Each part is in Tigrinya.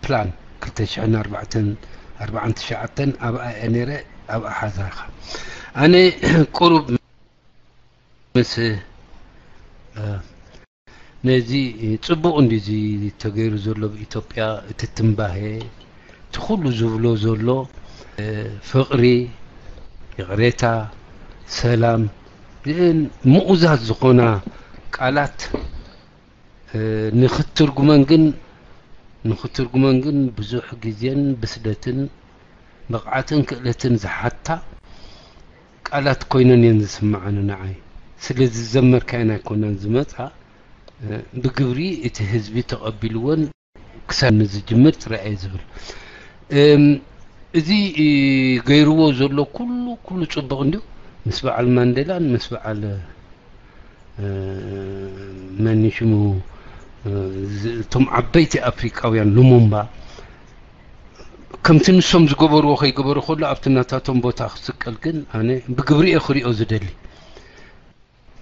ፕላን ክልተ ሽሕን ኣርባዕተን ኣርባዓን ትሽዓተን ኣብኣ እየ ነይረ። ኣብኣ ሓዛኻ ኣነ ቁሩብ ምስ ነዚ ጽቡቕ እንዲ እዚ ተገይሩ ዘሎ ብኢትዮጵያ፣ እቲ ትንባሄ፣ እቲ ኩሉ ዝብሎ ዘሎ ፍቕሪ፣ ይቕሬታ፣ ሰላም፣ እን ምኡዛት ዝኾና ቃላት ንኽትርጉመን ግን ንኽትርጉመን ግን ብዙሕ ግዜን ብስለትን ብቕዓትን ክእለትን ዝሓታ ቃላት ኮይነን እየን ዝስምዓኒ ንዓይ። ስለ ዝዘመርካየን ኣይኮነን ዝመጻ፣ ብግብሪ እቲ ህዝቢ ተቐቢልወን ክሳብ ንዝጅምር ጥራይ እየ ዝብል። እዚ ገይርዎ ዘሎ ኩሉ ኩሉ ጽቡቕ እንድዩ። ምስ በዓል ማንዴላን ምስ በዓል መን ሽሙ እቶም ዓበይቲ ኣፍሪቃውያን ሉሙምባ ከምቲ ንሶም ዝገበርዎ ከይገበሩ ከሎ ኣብቲ ናታቶም ቦታ ክስቀል ግን ኣነ ብግብሪ እየ ክሪኦ ዝደሊ።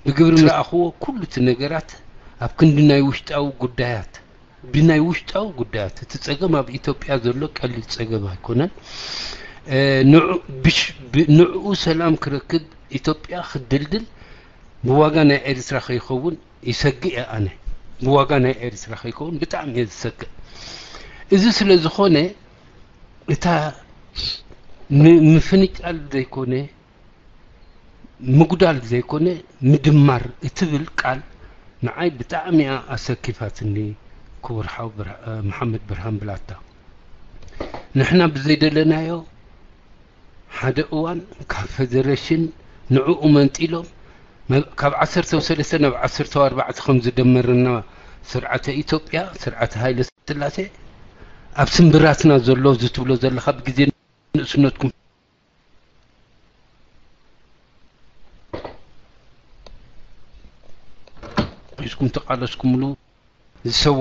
ብግብሪ ምስ ረኣኽዎ ኩሉ እቲ ነገራት ኣብ ክንዲ ናይ ውሽጣዊ ጉዳያት ብናይ ውሽጣዊ ጉዳያት እቲ ጸገም ኣብ ኢትዮጵያ ዘሎ ቀሊል ጸገም ኣይኮነን። ንዕኡ ሰላም ክረክብ ኢትዮጵያ ክድልድል ብዋጋ ናይ ኤርትራ ከይኸውን ይሰግእ እየ ኣነ። ብዋጋ ናይ ኤርትራ ከይከውን ብጣዕሚ እየ ዝሰግእ። እዚ ስለ ዝኾነ እታ ምፍንጫል ዘይኮነ ምጉዳል ዘይኮነ ምድማር እትብል ቃል ንዓይ ብጣዕሚ እያ ኣሰኪፋትኒ። ክቡር ሓው መሓመድ ብርሃን ብላታ፣ ንሕና ብዘይደለናዮ ሓደ እዋን ካብ ፌደሬሽን ንዕኡ መንጢሎም ካብ ዓሰርተ ሰለስተ ናብ ዓሰርተ ኣርባዕተ ከም ዝደመርና ስርዓተ ኢትዮጵያ፣ ስርዓተ ሃይለ ስላሴ ኣብ ስምብራትና ዘሎ ዝትብሎ ዘለኻ ብግዜ ንእስነትኩም ሒዝኩም ተቓለስኩምሉ ዝሰዋእናሉ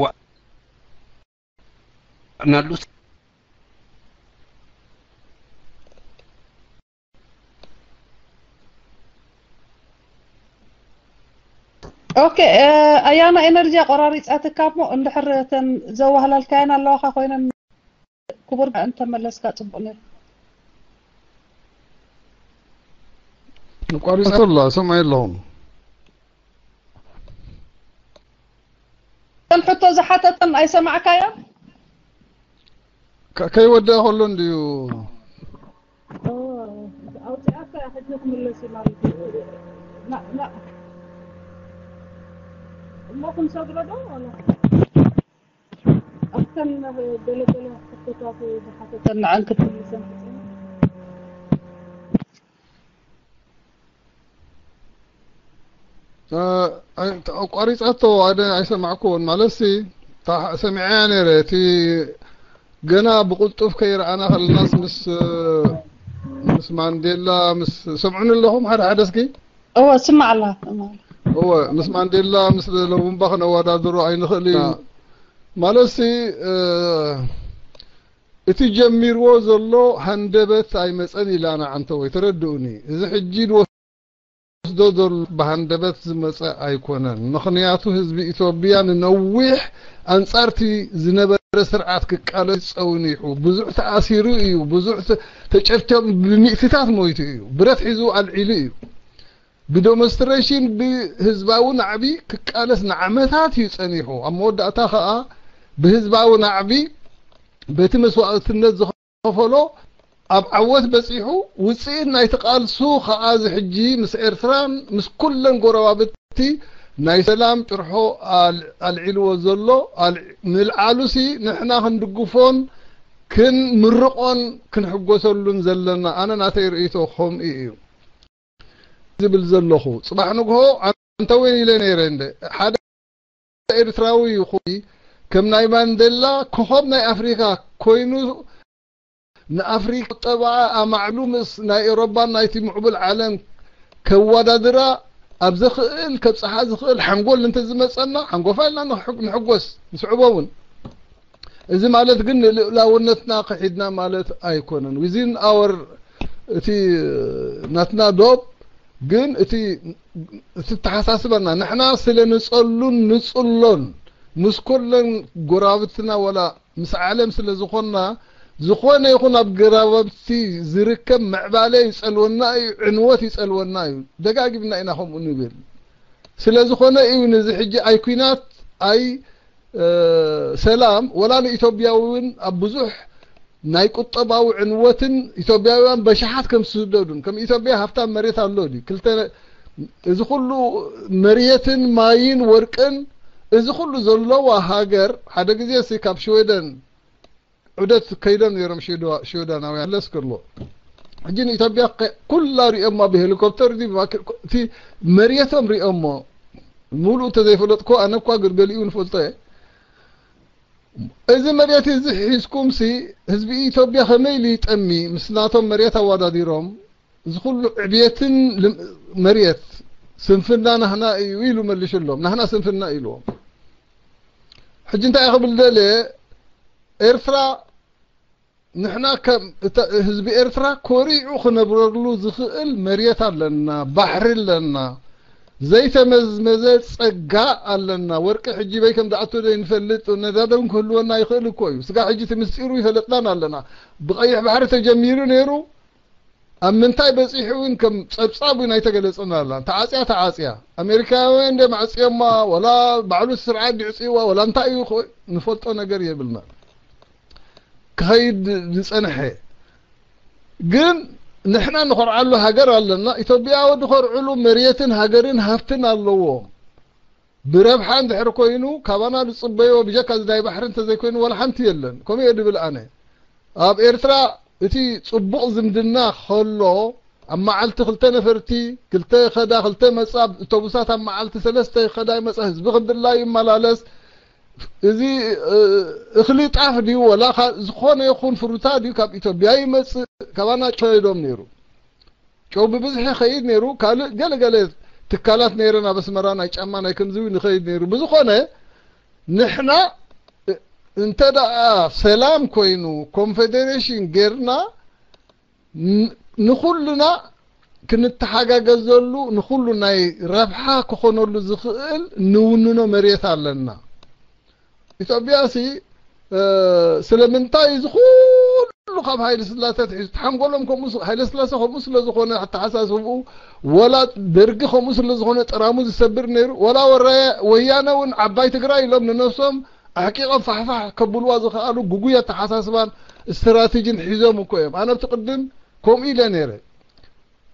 ኦኬ። ኣያና ኤነርጂ ኣቆራሪጻትካ እሞ እንድሕር እተን ዘዋህላልካየን ኣለዋኻ ኮይነን ክቡር እንተመለስካ ጽቡቕ ነይሩ። ኣቋሪጻቶ ኣላ ሰምዐ ኣለኹም። እተን ሕቶ ዝሓተተን ኣይሰማዕካዮን? ከይወደአ ከሎ እንድዩ ኣውፅኣካ ሕጂ ክምለስ ማለት እዩ። እሞ ክንሰግሮ ዶ? ኣብተን ገለገለ ሕቶታት ዝሓተተን ንዓን ክትምልሰን ኣቋሪፃቶ። ኣነ ኣይሰማዕኩዎን። ማለትሲ ሰሚዐያ ነይረ። እቲ ገና ብቕልጡፍ ከይረኣና ከለናስ ምስ ምስ ማንዴላ ምስ ሰምዑኒ ኣለኹም ሓደ ሓደ እስኪ እወ ስማዕ ኣላ እወ ምስ ማንዴላ ምስ ለቡምባ ክነወዳድሮ ኣይንኽእል ኢና። ማለትሲ እቲ ጀሚርዎ ዘሎ ሃንደበት ኣይመፀን ኢላና ዓንተወይ ተረድኡኒ። እዚ ሕጂ ዝወስዶ ዘሎ ብሃንደበት ዝመፀ ኣይኮነን። ምኽንያቱ ህዝቢ ኢትዮጵያ ንነዊሕ ኣንፃርቲ ዝነበረ ስርዓት ክቃለስ ፀውኒሑ ብዙሕ ተኣሲሩ እዩ። ብዙሕ ተጨፍጨፍ ብሚእትታት ሞይቱ እዩ። ብረት ሒዙ ኣልዒሉ እዩ። ብደሞንስትሬሽን ብህዝባዊ ናዕቢ ክቃለስ ንዓመታት እዩ ጸኒሑ። ኣብ መወዳእታ ከኣ ብህዝባዊ ናዕቢ በቲ መስዋእትነት ዝኸፈሎ ኣብ ዓወት በጺሑ። ውጽኢት ናይቲ ቃልሱ ከኣ እዚ ሕጂ ምስ ኤርትራን ምስ ኩለን ጎረባብቲ ናይ ሰላም ጭርሖ ኣልዒልዎ ዘሎ ምልዓሉሲ ንሕና ክንድግፎን ክንምርቖን ክንሕጎሰሉን ዘለና ኣነ ናተይ ርእይቶ ከምኡ እዩ። ዝብል ዘለኹ። ጽባሕ ንግሆ ኣንተ ወይን ኢለ ነይረ እንደ ሓደ ኤርትራዊ ይኹን ከም ናይ ማንደላ ኮኾብ ናይ ኣፍሪካ ኮይኑ ንኣፍሪካ ቁጠባኣ ኣማዕሉ ምስ ናይ ኤሮባን ናይቲ ምዕቡል ዓለም ከዋዳድራ ኣብ ዘኽእል ከብጽሓ ዝኽእል ሓንጎል እንተዝመጸና ሓንጎፋ ኢልና ንሕጎስ ንስዕቦ እውን እዚ ማለት ግን ንልእላውነትና ክሒድና ማለት ኣይኮነን። Within our እቲ ናትና ዶብ ግን እቲ እቲ ተሓሳስበና ንሕና ስለ ንጸሉን ንጽሎን ምስ ኩለን ጎራብትና ወላ ምስ ዓለም ስለ ዝኾንና፣ ዝኾነ ይኹን ኣብ ገራብቲ ዝርከብ ምዕባለ ይጸልወና እዩ፣ ዕንወት ይጸልወና እዩ። ደጋጊምና ኢና ከምኡ ንብል። ስለ ዝኾነ እዩ ነዚ ሕጂ ኣይ ኲናት፣ ኣይ ሰላም፣ ወላ ንኢትዮጵያዊ እውን ኣብ ብዙሕ ናይ ቁጠባዊ ዕንወትን ኢትዮጵያውያን በሽሓት ከም ዝስደዱን። ከም ኢትዮጵያ ሃፍታም መሬት ኣሎ ድዩ? ክልተ፣ እዚ ኩሉ መሬትን ማይን ወርቅን፣ እዚ ኩሉ ዘለዋ ሃገር ሓደ ግዜ ሲ ካብ ሽወደን ዑደት ከይዶም ነይሮም ሽወዳናውያን ለስክርሎ። ሕጂ ንኢትዮጵያ ኩላ ሪኦማ ብሄሊኮፕተር እቲ መሬቶም ሪኦሞ። ሙሉእ እንተዘይፈለጥኮ ኣነ እኳ ገሊኡ ንፈልጦ እየ። እዚ መሬት እዚ ሒዝኩም ሲ ህዝቢ ኢትዮጵያ ከመይ ኢሉ ይጠሚ? ምስ ናቶም መሬት ኣወዳዲሮም እዚ ኩሉ ዕብየትን መሬት ስንፍና ናህና እዩ ኢሉ መልሽሎም። ናህና ስንፍና ኢልዎም። ሕጂ እንታይ ክብል ደለ? ኤርትራ ንሕና ከም ህዝቢ ኤርትራ ኮሪዑ ክነብረሉ ዝኽእል መሬት ኣለና፣ ባሕሪ ኣለና፣ ዘይተመዝመዘ ጸጋ ኣለና። ወርቂ ሕጂ በይ ከም ዝኣቱ ዘይንፈልጥ፣ ነዳዲ እውን ክህልወና ይኽእል እኮ እዩ። ስጋ ሕጂ እቲ ምስጢሩ ይፈለጥናን ኣለና። ብቐይሕ ባሕሪ ተጀሚሩ ነይሩ፣ ኣብ ምንታይ በጺሑ እውን ከም ጸብጻብ እውን ኣይተገለጸን ኣላ። ተዓጽያ ተዓጽያ። ኣሜሪካውያን እንደ ማዕጽዮማ፣ ወላ ባዕሉ ስርዓት ድዕጽዋ፣ ወላ እንታይ እዩ ንፈልጦ ነገር የብልና። ክኸይድ ዝጸንሐ ግን ንሕና ንኾርዓሉ ሃገር ኣለና። ኢትዮጵያ ዝኾርዕሉ መሬትን ሃገርን ሃብትን ኣለዎ። ብረብሓ እንድሕር ኮይኑ ካባና ዝጽበዮ ብጀካ ዝዳይ ባሕሪ እንተዘይኮይኑ ዋላ ሓንቲ የለን። ከምኡ እየ ድብል ኣነ። ኣብ ኤርትራ እቲ ጽቡቕ ዝምድና ከሎ ኣብ መዓልቲ ክልተ ነፈርቲ፣ ክልተ ከዳ ክልተ መጻ፣ ኣውቶቡሳት ኣብ መዓልቲ ሰለስተ ከዳ ይመጻ፣ ህዝቢ ክድላ ይመላለስ። እዚ እኽሊ ጣፍ ድዩ ወላ ዝኾነ ይኹን ፍሩታ ድዩ ካብ ኢትዮጵያ ይመጽእ? ካባና ጨው ኢዶም ነይሩ። ጨው ብብዝሒ ኸይድ ነይሩ። ካልእ ገለገለ ትካላት ነይረን ኣብ ኣስመራ ናይ ጫማ ናይ ከምዚ ንኸይድ ነይሩ። ብዝኾነ ንሕና እንተ ደኣ ሰላም ኮይኑ ኮንፌዴሬሽን ጌርና ንኹልና ክንተሓጋገዘሉ ንኹሉ ናይ ረብሓ ክኾነሉ ዝኽእል ንውንኖ መሬት ኣለና። ኢትዮጵያ ሲ ስለምንታይ እዚ ኩሉ ካብ ሃይለ ስላሴ ትሒዙ ተሓንጎሎም ከምኡ ሃይለ ስላሴ ከምኡ ስለ ዝኾነ ኣተሓሳስብኡ ወላ ደርጊ ከምኡ ስለ ዝኾነ ጥራሙ ዝሰብር ነይሩ ወላ ወያነ እውን ዓባይ ትግራይ ኢሎም ንነብሶም ኣሕቂቖም ፋሕፋሕ ከብልዋ ዝኸኣሉ ግጉይ ኣተሓሳስባን ስትራቴጂን ሒዞም እኮ እዮም። ኣነ ኣብቲ ቅድም ከምኡ ኢለ ነይረ።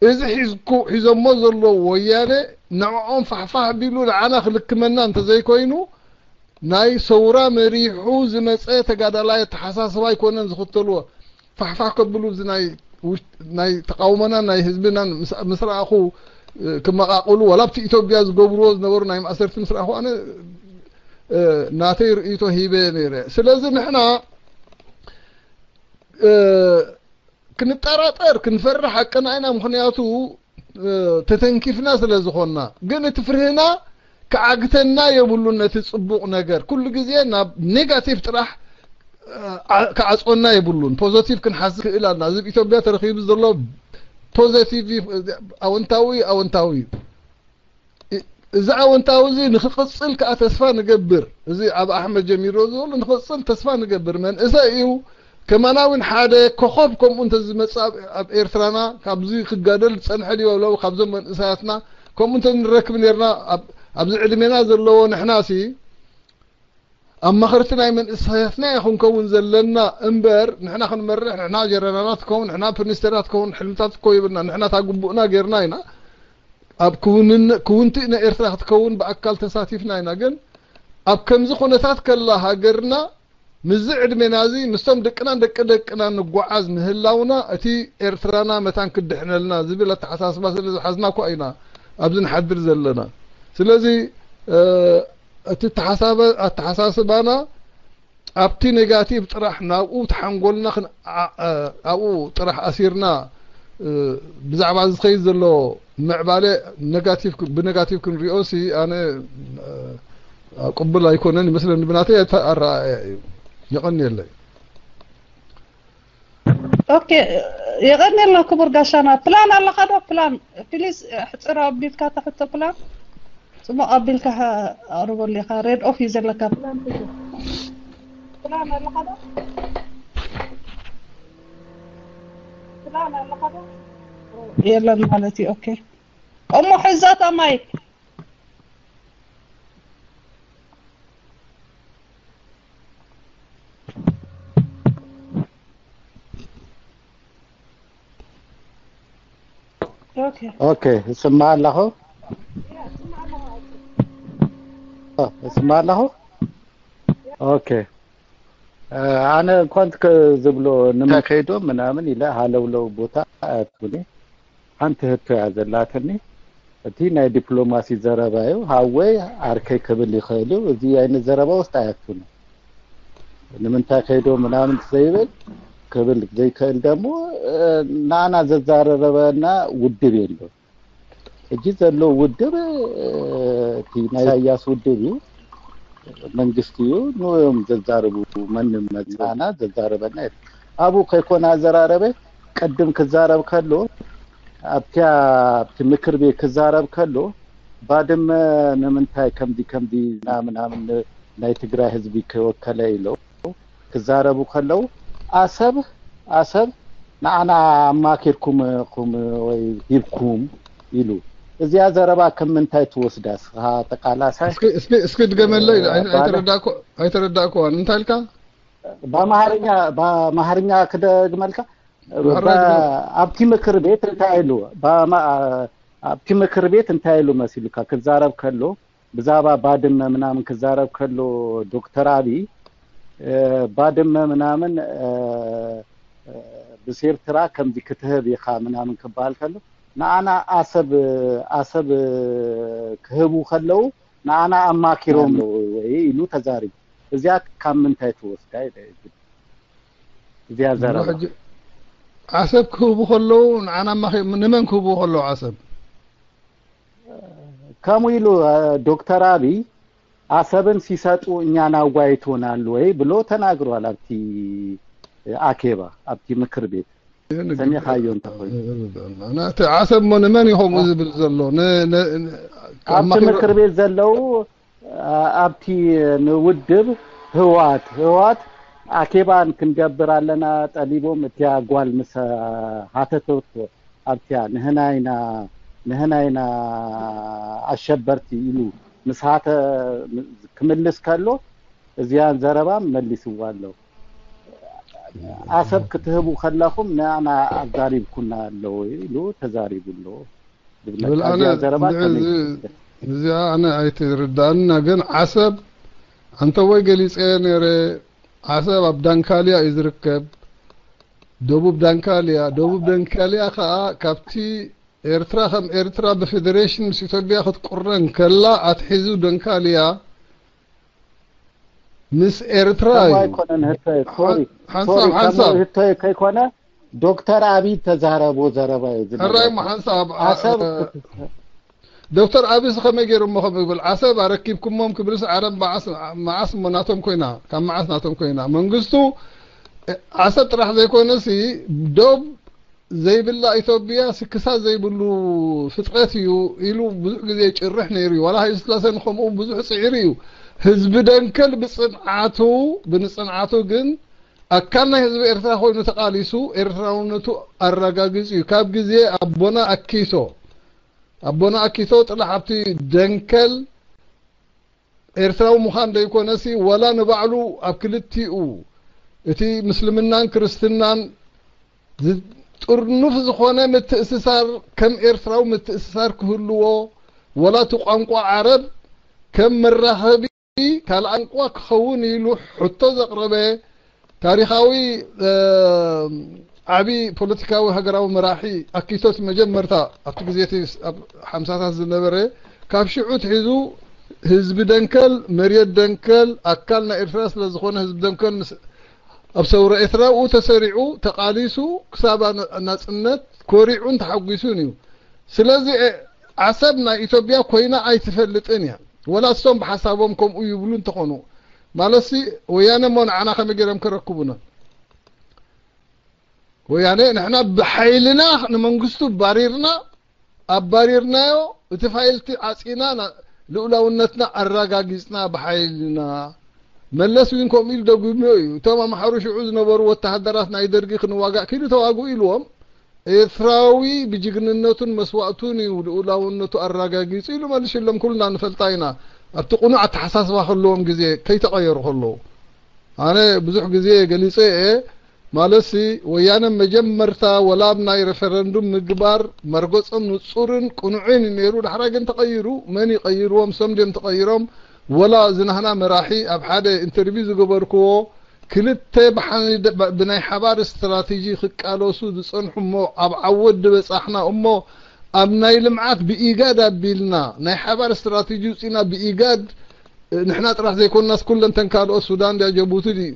እዚ ሒዝኩ ሒዞሞ ዘለዉ ወያነ ንዕኦም ፋሕፋሕ ቢሉ ንዓና ክልክመና እንተዘይኮይኑ ናይ ሰውራ መሪሑ ዝመፀ ተጋዳላይ ኣተሓሳስባ ኣይኮነን ዝኽተልዎ። ፋሕፋሕ ከብሉ እዚ ናይ ውሽ- ናይ ተቃውሞና ናይ ህዝብና ምስ- ምስ ረኣኹ እ፣ ክመቃቅሉ ዋላ ኣብቲ ኢትዮጵያ ዝገብርዎ ዝነበሩ ናይ ማእሰርቲ ምስ ረኣኹ ኣነ እ፣ ናተይ ርእይቶ ሂበ ነይረ። ስለዚ ንሕና እ፣ ክንጠራጠር ክንፈርሕ ሓቅና ኢና። ምኽንያቱ ተተንኪፍና ስለ ዝኾንና። ግን እቲ ፍርህና ክዓግተና የብሉን። ነቲ ጽቡቕ ነገር ኩሉ ግዜ ናብ ኔጋቲቭ ጥራሕ ክዓጽወና የብሉን። ፖዘቲቭ ክንሓስብ ክእል ኣልና። እዚ ኣብ ኢትዮጵያ ተረኺቡ ዘሎ ፖዘቲቭ ኣወንታዊ ኣወንታዊ እዩ። እዚ ኣወንታዊ እዚ ንክቕጽል ከዓ ተስፋ ንገብር። እዚ ኣብ ኣሕመድ ጀሚሮ ዘሎ ንክቕጽል ተስፋ ንገብር። መንእሰይ እዩ። ከማና እውን ሓደ ኮኸብ ከምኡ እንተዝመጽእ ኣብ- ኣብ ኤርትራና ካብዚ ክጋደል ዝጸንሐ ድዩ ኣለዉ ካብዞም መንእሰያትና ከምኡ እንተንረክብ ነርና ኣብ- ኣብዚ ዕድሜና ዘለዎ ንሕና ሲ ኣማኸርቲ ናይ መንእሰያትና ኢና ክንከውን ዘለና እምበር ንሕና ክንመርሕ ንሕና ጀረናላት ክኸውን ንሕና ፕሪንስተራት ክኸውን ሕልምታት እኮ ይብልና ንሕና እታ ግቡእና ጌርና ኢና ኣብ ክውንነ- ክውንቲ ንኤርትራ ክትከውን ብኣካል ተሳቲፍና ኢና ግን ኣብ ከምዚ ኩነታት ከላ ሃገርና ምስዚ ዕድሜና እዚ ምስቶም ደቅናን ደቂ ደቅናን ንጓዓዝ ምህላውና እቲ ኤርትራና መታን ክድሕነልና ዝብል ኣተሓሳስባ ስለ ዝሓዝና እኳ ኢና ኣብዚ ንሓድር ዘለና። ስለዚ እቲ ኣተሓሳስባና ኣብቲ ኔጋቲቭ ጥራሕ ናብኡ ተሓንጎልና ኣብኡ ጥራሕ ኣሲርና ብዛዕባ ዝኸይድ ዘሎ ምዕባለ ብነጋቲቭ ክንሪኦ ሲ ኣነ ቅቡል ኣይኮነን ይመስለኒ ብናተይ ኣረኣእያ እዩ። የቐንየለይ። ኦኬ የቐንየልና ክቡር ጋሻና። ፕላን ኣለኻ ዶ? ፕላን ፕሊዝ ሕፅር ኣቢልካ ተሕቶ ፕላን ፅቡቕ ኣቢልካ ኣቕርበሉ ኢኻ። ሬድ ኦፍ እዩ ዘለካ ፕላን የለን ማለት እዩ። ኦኬ፣ እሞ ሕዛታ ማይክ። ኦኬ። ኦኬ፣ እስማ ኣለኹ። ኦ፣ እስማ ኣለኹ። ኦኬ። እ፣ ኣነ እንኳን ትከ-፣ ዝብሎ ንመኸይዶ ምናምን ኢለ ሃለውለው ቦታ ኣያትኩኒ። ሓንቲ ህቶ እያ ዘላትኒ። እቲ ናይ ዲፕሎማሲ ዘረባ እዩ። ሃወይ ዓርከይ ክብል ይኽእል እዩ። እዚ ዓይነት ዘረባ ውስጥ ኣያትኩኒ። ንምንታይ ከይዶ ምናምን ዘይብል ክብል ዘይክእል ደግሞ፣ እ፣ ንኣና ዘዛረበና ውድብ የሎ። እጂ ዘሎ ውድብ፣ እ፣ እቲ ናይ ኢሳያስ ውድብ እዩ፣ መንግስቲ እዩ። ንዮም ዘዛርቡ፣ መንም መጽናና ዘዛረበና የለን። ኣብኡ ከይኮነ ኣዘራረበ፣ ቅድም ክዛረብ ከሎ፣ ኣብቲያ፣ ኣብቲ ምክር ቤት ክዛረብ ከሎ፣ ባድመ ንምንታይ ከምዚ ከምዚ ና ምናምን ናይ ትግራይ ህዝቢ ከይወከለ ኢሎ ክዛረቡ ከለዉ፣ ኣሰብ፣ ኣሰብ ንዓና ኣማኪርኩም ኹም ወይ ሂብኩም ኢሉ። እዚኣ ዘረባ ከም ምንታይ ትወስዳ እስኻ ተቃላሳይ? እስኪ፣ እስኪ፣ እስኪ ድገመለይ፣ ኣይ-፣ ባለ- ኣይተረዳእኩ-፣ ኣይተረዳእኩዋን። እንታይ ኢልካ? በአማርኛ፣ በአማርኛ ክደግመልካ። ኣምሓርኛ በ-፣ ድገም። ኣብቲ ምክር ቤት እንታይ ኢሉ? በአማ-፣ ኣብቲ ምክር ቤት እንታይ ኢሉ መሲሉካ? ክዛረብ ከሎ፣ ብዛዕባ ባድመ ምናምን ክዛረብ ከሎ ዶክተር ኣብይ፣ እ፣ ባድመ ምናምን፣ እ፣ እ፣ ምስ ኤርትራ ከምዚ ክትህብ ኢኻ ምናምን ክበሃል ከሎ፣ ንኣና ኣሰብ፣ ኣሰብ ክህቡ ከለዉ ንኣና ኣማኪሮም ኣለዉ ወይ ኢሉ ተዛሪቡ። እዚኣ ካብ ምንታይ ትወስዳ ኢለ እዚኣ ዘረባ። ሕጂ ዓሰብ ክህቡ ከለዉ ንዓና ኣማኪ-፣ ንመን ክህቡ ከለዉ ዓሰብ? ከምኡ ኢሉ፣ እ፣ ዶክተር ኣብይ «አሰብን ሲሰጡ እኛን አዋይቶናል ወይ?» ብሎ ተናግሯል። ኣብቲ አኬባ፣ ኣብቲ ምክር ቤት ይህን ሰሚኻዮ እንተኾይኑ። ኣና እቲ ዓሰብ እሞ ንመን እዩ ከምኡ ዝብል ዘሎ? ን-፣ ን-፣ ን-፣ ኣብቲ ኣማኺሩ ምክር ቤት ዘለዉ፣ እ፣ ኣብቲ ንውድብ ህወሓት፣ ህወሓት ኣኬባን ክንገብር ኣለና ጠሊቦም፣ እቲያ ጓል ምስ ሃተተቶ ኣብቲያ ንህናይና፣ ንህናይና ኣሸበርቲ ኢሉ ምስ ሃተ-፣ ክምልስ ከሎ፣ እዚያን ዘረባ መሊስዋ ኣሎ። «አሰብ ክትህቡ ከለኹም ንኣና ኣዛሪብኩና ኣሎ» ኢሉ ተዛሪቡ ኣሎ። ዝብለካ ብል ኣነ እዚኣ ዘረባ ንዕ-፣ ከመይ እዚ-፣ እዚኣ ኣነ ኣይትርዳእና፣ ግን ዓሰብ ኣንተ ወይ ገሊጸ ነይረ፣ ዓሰብ ኣብ ዳንካልያ እዩ ዝርከብ። ደቡብ ዳንካልያ፣ ደቡብ ዳንካልያ ከኣ ካብቲ ኤርትራ ከም ኤርትራ ብፌደሬሽን ምስ ኢትዮጵያ ክትቁረን ከላ ኣትሒዙ ዳንካልያ ምስ ኤርትራ ከምኡ እዩ። ኣይኮነን ህቶይ፣ ሶሪ፣ ሓንሳብ፣ ሶሪ፣ ከምኡ ሓንሳብ። ህቶይ ከይኮነ ዶክተር ኣብይ ተዛረቦ ዘረባ እዩ ዝነበረ። ሕራይ እሞ ሓንሳብ፣ ዓ-፣ ዓሰብ እ፣ ክትስ-፣ ዶክተር ኣብይስ ከመይ ገይሩ እሞ ከምኡ ይብል? ዓሰብ ኣረኪብኩሞም ክብልስ ዓረብ መዓስ፣ መዓስ እሞ ናቶም ኮይና? ካብ መዓስ ናቶም ኮይና? መንግስቱ፣ እ፣ ዓሰብ ጥራሕ ዘይኮነሲ ዶብ ዘይብላ ኢትዮጵያ ስክሳት ዘይብሉ ፍጥረት እዩ ኢሉ ብዙሕ ግዜ ይጭርሕ ነይሩ እዩ። ዋላ ሃይለ ስላሴ ንኸምኡ ብዙሕ ጽዒሩ እዩ። ህዝቢ ደንከል ብጽንዓቱ፣ ብንጽንዓቱ ግን ኣካል ናይ ህዝቢ ኤርትራ ኮይኑ ተቓሊሱ ኤርትራውነቱ ኣረጋጊጹ እዩ። ካብ ግዜ ኣቦና ኣኪቶ፣ ኣቦና ኣኪቶ ጥራሕ ኣብቲ ደንከል ኤርትራዊ ምዃን ዘይኮነሲ፣ ወላ ንባዕሉ ኣብ ክልቲኡ፣ እቲ ምስልምናን ክርስትናን ዝ-፣ ጥርኑፍ ዝኾነ ምትእስሳር፣ ከም ኤርትራዊ ምትእስሳር ክህልዎ፣ ወላ እቲ ቋንቋ ዓረብ ከም መራኸቢ ካልእ ቋንቋ ክኸውን ኢሉ ሕቶ ዘቕረበ፣ ታሪኻዊ፣ እ፣ ዓቢ ፖለቲካዊ ሃገራዊ መራሒ ኣኪቶ እቲ መጀመርታ ኣብቲ ግዜ እቲ ስ-፣ ኣብ ሓምሳታት ዝነበረ፣ ካብ ሽዑ ኣትሒዙ ህዝቢ ደንከል፣ መሬት ደንከል፣ ኣካል ናይ ኤርትራ ስለ ዝኾነ ህዝቢ ደንከል ምስ፣ ኣብ ሰውራ ኤርትራ ብኡ ተሰሪዑ፣ ተቓሊሱ፣ ክሳብ ና-፣ ናጽነት ኮሪዑን ተሓጒሱን እዩ። ስለዚ፣ እ፣ ዓሰብ ናይ ኢትዮጵያ ኮይና ኣይትፈልጥን እያ። ወላ እሶም ብሓሳቦም ከምኡ ይብሉ እንተኾኑ፣ ማለትሲ ወያነ እሞ ንዓና ከመይ ገይሮም ከረክቡና? ወያነ ንሕና ብሓይልና ንመንግስቱ ባሪርና፣ ኣባሪርናዮ፣ እቲ ፋይልቲ ዓጺና፣ ና-፣ ልኡላውነትና ኣረጋጊጽና ብሓይልና። መለስ እውን ከምኡ ኢሉ ደጉምዮ እዩ። እቶም ኣምሓሩ ሽዑ ዝነበሩ ወተሃደራት ናይ ደርጊ ክንዋጋእ ኪዱ ተዋግኡ ኢልዎም። ኤርትራዊ ብጅግንነቱን መስዋእቱን እዩ ልኡላውነቱ ኣረጋጊጹ ኢሉ መልሽሎም። ኩልና ንፈልጣ ኢና። ኣብቲ ቅኑዕ ኣተሓሳስባ ከለዎም ግዜ ከይተቐየሩ ከለዉ። ኣነ ብዙሕ ግዜ ገሊጸ እየ። ማለትሲ ወያነ መጀመርታ ወላ ኣብ ናይ ሬፈረንዱም ምግባር መርገጾም ንጹርን ቅኑዕን እዩ ነይሩ። ዳሕራይ ግን ተቐይሩ። መን ይቐይርዎም? ሰም ድዮም ተቐይሮም? ወላ እዚ ናህና መራሒ ኣብ ሓደ ኢንተርቪው ዝገበርክዎ ክልተ ብሓ-፣ ብናይ ሓባር ስትራቴጂ ክቃለሱ ዝጸንሑ እሞ ኣብ ዓወት ድበጻሕና እሞ ኣብ ናይ ልምዓት ብኢጋድ ኣቢልና ናይ ሓባር ስትራቴጂ ውጺና ብኢጋድ ንሕና ጥራሕ ዘይኮንናስ ኩለን ተን ካልኦት ሱዳን ድያ ጀቡቲ ድዩ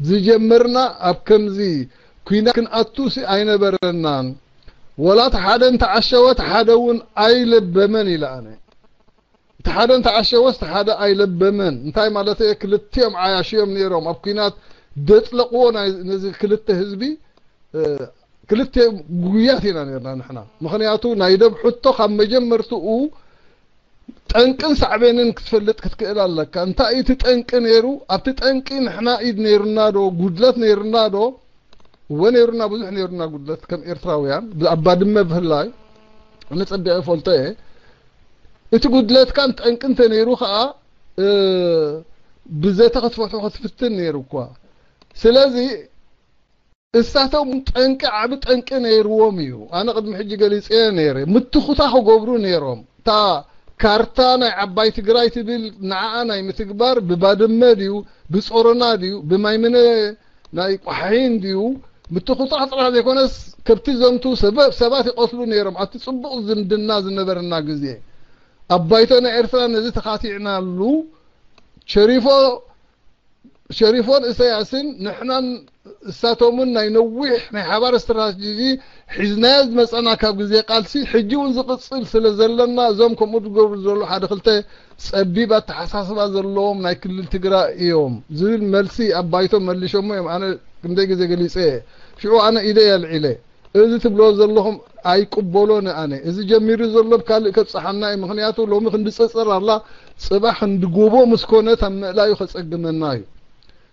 ዝጀመርና ኣብ ከምዚ ኲናት ክንኣቱሲ ኣይነበረናን። ወላ እቲ ሓደ እንተዓሸወ እቲ ሓደ እውን ኣይለበመን ኢለ ኣነ። እቲ ሓደ እንተዓሸወስ እቲ ሓደ ኣይለበመን። እንታይ ማለት እየ? ክልቲኦም ዓያሽዮም ነይሮም። ኣብ ኲናት ደጥለቕዎ ናይ ነዚ ክልተ ህዝቢ፣ እ፣ ክልተ ጉያት ኢና ነርና ንሕና። ምኽንያቱ ናይ ደብ ሕቶ ካብ መጀመርትኡ ጠንቅን ሳዕቤንን ክትፈልጥ ክትክእል ኣለካ። እንታይ እዩ እቲ ጠንቂ ነይሩ? ኣብቲ ጠንቂ ንሕና ኢድ ነይሩና ዶ? ጉድለት ነይሩና ዶ? እወ ነይሩና፣ ብዙሕ ነይሩና ጉድለት ከም ኤርትራውያን፣ ብ-፣ ኣብ ባድመ ብፍላይ። ኣነ ጸቢቐ እፈልጦ እየ። እቲ ጉድለትካን ጠንቂ እንተ ነይሩ ከኣ፣ እ፣ ብዘተ ክትፈትሖ ክትፍትን ነይሩ እኳ። ስለዚ እሳቶም ጠንቂ፣ ዓቢ ጠንቂ ነይርዎም እዩ። ኣነ ቅድሚ ሕጂ ገሊጸዮ ነይረ። ምትኹታ ክገብሩ ነይሮም። እታ ካርታ ናይ ዓባይ ትግራይ ትብል ንዓኣ ናይ ምትግባር ብባድመ ድዩ፣ ብጾሮና ድዩ፣ ብማይምነ ናይ ቋሒን ድዩ፣ ምትኹታ ጥራሕ ዘይኮነስ ከብቲ ዘምቱ ሰበ-፣ ሰባት ይቐትሉ ነይሮም። ኣብቲ ጽቡቕ ዝምድና ዝነበረና ግዜ ኣብ ባይቶ ናይ ኤርትራ ነዚ ተኻቲዕናሉ ሸሪፎ ሸሪፎን እሰያስን ንሕናን እሳቶምን ናይ ነዊሕ ናይ ሓባር ስትራቴጂ ሒዝናዮ ዝመጸና ካብ ግዜ ቃልሲ ሕጂ እውን ዝቕጽል ስለ ዘለና እዞም ከምኡ ዝገብሩ ዘለዉ ሓደ ክልተ ጸቢብ ኣተሓሳስባ ዘለዎም ናይ ክልል ትግራይ እዮም ዝብል መልሲ ኣብ ባይቶ መሊሾሞ እዮም። ኣነ ክንደይ ግዜ ገሊጸ እየ። ሽዑ ኣነ ኢደይ ኣልዒለ። እዚ ትብሎ ዘለኹም ኣይቅበሎን ኣነ። እዚ ጀሚሩ ዘሎ ብካልእ ከብጽሓና እዩ። ምኽንያቱ ሎሚ ክንዲ ጸጸር ኣላ፣ ጽባሕ ክንዲ ጎቦ ምስ ኮነት ኣብ ምእላዩ ከጸግመና እዩ።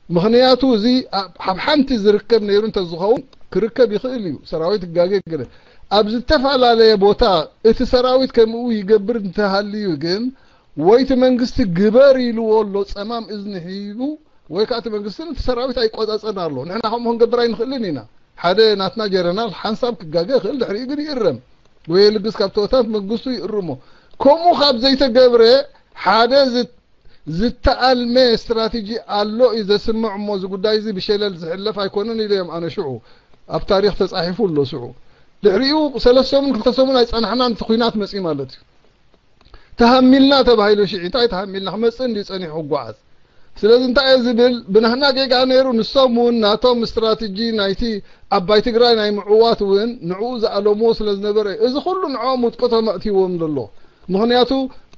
ምኽንያቱ እዚ ኣብ፣ ኣብ ሓንቲ ዝርከብ ነይሩ እንተዝኸውን ክርከብ ይኽእል እዩ። ሰራዊት ክጋገ ገለ። ኣብ ዝተፈላለየ ቦታ እቲ ሰራዊት ከምኡ ይገብር እንተሃልዩ ግን ወይ እቲ መንግስቲ ግበር ኢልዎ ኣሎ ጸማም እዝኒ ሂቡ ወይ ከዓ እቲ መንግስቲ ነቲ ሰራዊት ኣይቆጻጸርን ኣሎ። ንሕና ከምኡ ክንገብር ኣይንኽእልን ኢና። ሓደ ናትና ጀረናል ሓንሳብ ክጋገ ይኽእል፣ ድሕሪኡ ግን ይእረም። ወይ ልግስ ካብ ተወታት መንግስቱ ይእርሞ። ከምኡ ካብ ዘይተገብረ ሓደ ዝ-፣ ዝተኣልመ ስትራቴጂ ኣሎ እዩ ዘስምዕ እሞ እዚ ጉዳይ እዚ ብሸለል ዝሕለፍ ኣይኮነን ኢለ እዮም ኣነ ሽዑ። ኣብ ታሪኽ ተጻሒፉ ኣሎ ሽዑ። ድሕሪኡ ሰለስተ ሰሙን ክልተ ሰሙን ኣይጸናሕናን እቲ ኲናት መጺኡ ማለት እዩ። ተሃሚልና ተባሂሉ ሽዒ እንታይ ተሃሚልና ክመጽእ እንዲ ጸኒሑ ክጓዓዝ። ስለዚ እንታይ እየ ዝብል ብናህና ጌጋ ነይሩ ንሶም እውን ናቶም ስትራቴጂ ናይቲ ዓባይ ትግራይ ናይ ምዕዋት እውን ንዕኡ ዝኣለምዎ ስለ ዝነበረ እዩ። እዚ ኩሉ ንዕኦም ውጥቆቶም ኣእትይዎም ዘሎ። ምኽንያቱ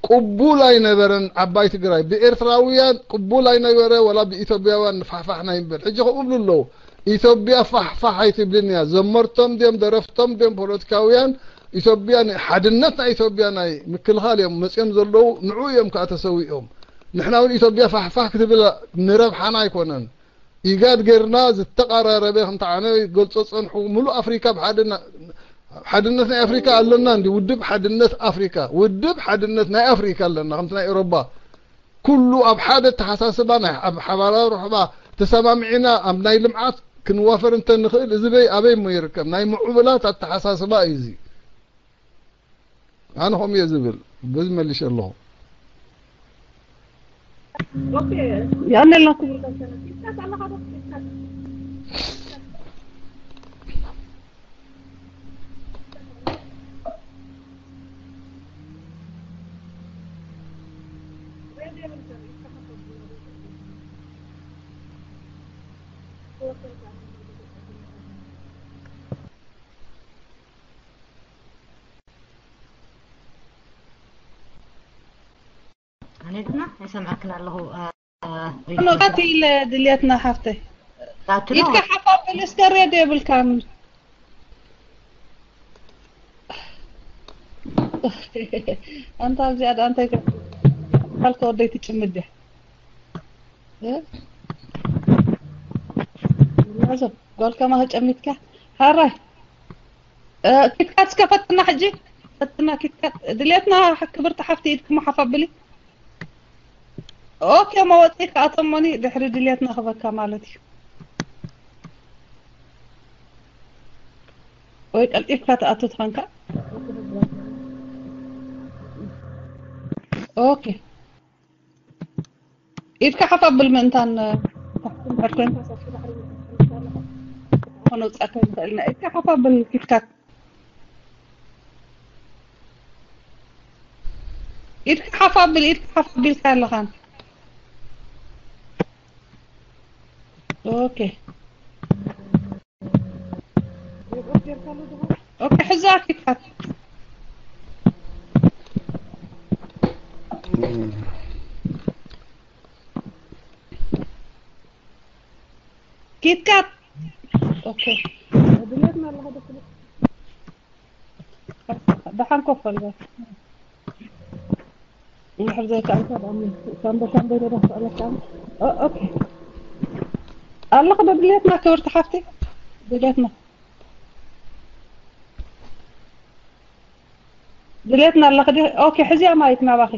ቅቡል ኣይነበረን ዓባይ ትግራይ ብኤርትራውያን ቅቡል ኣይነበረ ወላ ብኢትዮጵያውያን ንፋሕፋሕ ናይ ምበል ሕጂ ከምኡ ብሉ ኣለዉ። ኢትዮጵያ ፋሕፋሕ ኣይትብልን እያ። ዘመርቶም ድዮም ደረፍቶም ድዮም ፖለቲካውያን ኢትዮጵያ ን-፣ ሓድነት ናይ ኢትዮጵያ ናይ ምክልኻል እዮም መጺኦም ዘለዉ። ንዑ እዮም ከዓ ተሰዊኦም። ንሕና እውን ኢትዮጵያ ፋሕፋሕ ክትብል ንረብሓና ኣይኮነን። ኢጋድ ጌርና ዝተቓራረበ ከምቲ ኣነ ገልጾ ጸንሑ ምሉእ ኣፍሪካ ብሓድና-፣ ሓድነት ናይ ኣፍሪካ ኣለና እንዲ ውድብ ሓድነት ኣፍሪካ ውድብ ሓድነት ናይ ኣፍሪካ ኣለና ከምቲ ናይ ኤሮባ ኩሉ ኣብ ሓደ ኣተሓሳስባ ናይ ኣብ ሓባራዊ ርሕባ ተሰማሚዕና ኣብ ናይ ልምዓት ክንዋፈር እንተ ንኽእል እዚ በይ ኣበይ እሞ ይርከብ ናይ ምዕቡላት ኣተሓሳስባ እዩ እዚ። ኣነ ከምኡ እየ ዝብል በዚ መሊሸ ኣለኹ። ያኔላኩም ኣነ ድማ ይሰምዐክን ኣለኹ። ኖ ቀቲ ኢለ ድልየትና ሓፍተይ ዳትሎ ኢድካ ሓፍ ኣብል እስከ ሬድዮ የብልካን። ኣንታ ኣብዚኣ ደኣ እንታይ ካልከ ወደይ ትጭምድ ድያ? እ? ጓል ከማኺ ጨሚትካ። ሃራይ። እ፣ ኪትካት እስከ ፈትና ሕጂ። ፈትና ኪትካት። ድሌትና ክብርቲ ሓፍቲ ኢድክሞ ሓፍ ኣብሊ። ኦኬ፣ መወፂ ክኣተሞኒ ድሕሪ ድሌትና ክበካ ማለት እዩ። ወይ ቀልጢፍካ ትኣቱ ትኾንካ። ኦኬ። ኢድካ ሓፍ ኣብል ምእንታን፣ ታሕቲ እንድሕር ኮይንካ፣ ከነውፅኣካ ንኽእል ኢና። ኢድካ ሓፍ ኣብል ኪትካት። ኢድካ ሓፍ ኣብል፣ ኢድካ ሓፍ ኣቢልካ ኣለኻን። ኦኬ። ኦኬ፣ ሕዛ ኪትካት። ኪትካት። ኦኬ። ድሌትና ኣለኻ ዶ? ደሓን ኮፍ ኣልባ። እንድሕር ዘይከኣልካ ደኣ ምን ሳምቦ ሳምቦ ኢለ ዶ ክስኣለካ? ኦ፣ ኦኬ። ኣለኹ ዶ ድሌትና ክብርቲ ሓፍቲ? ድሌትና። ድሌትና ኣለኺ ዲ? ኦኬ፣ ሕዚያ ማይክ ናባኺ።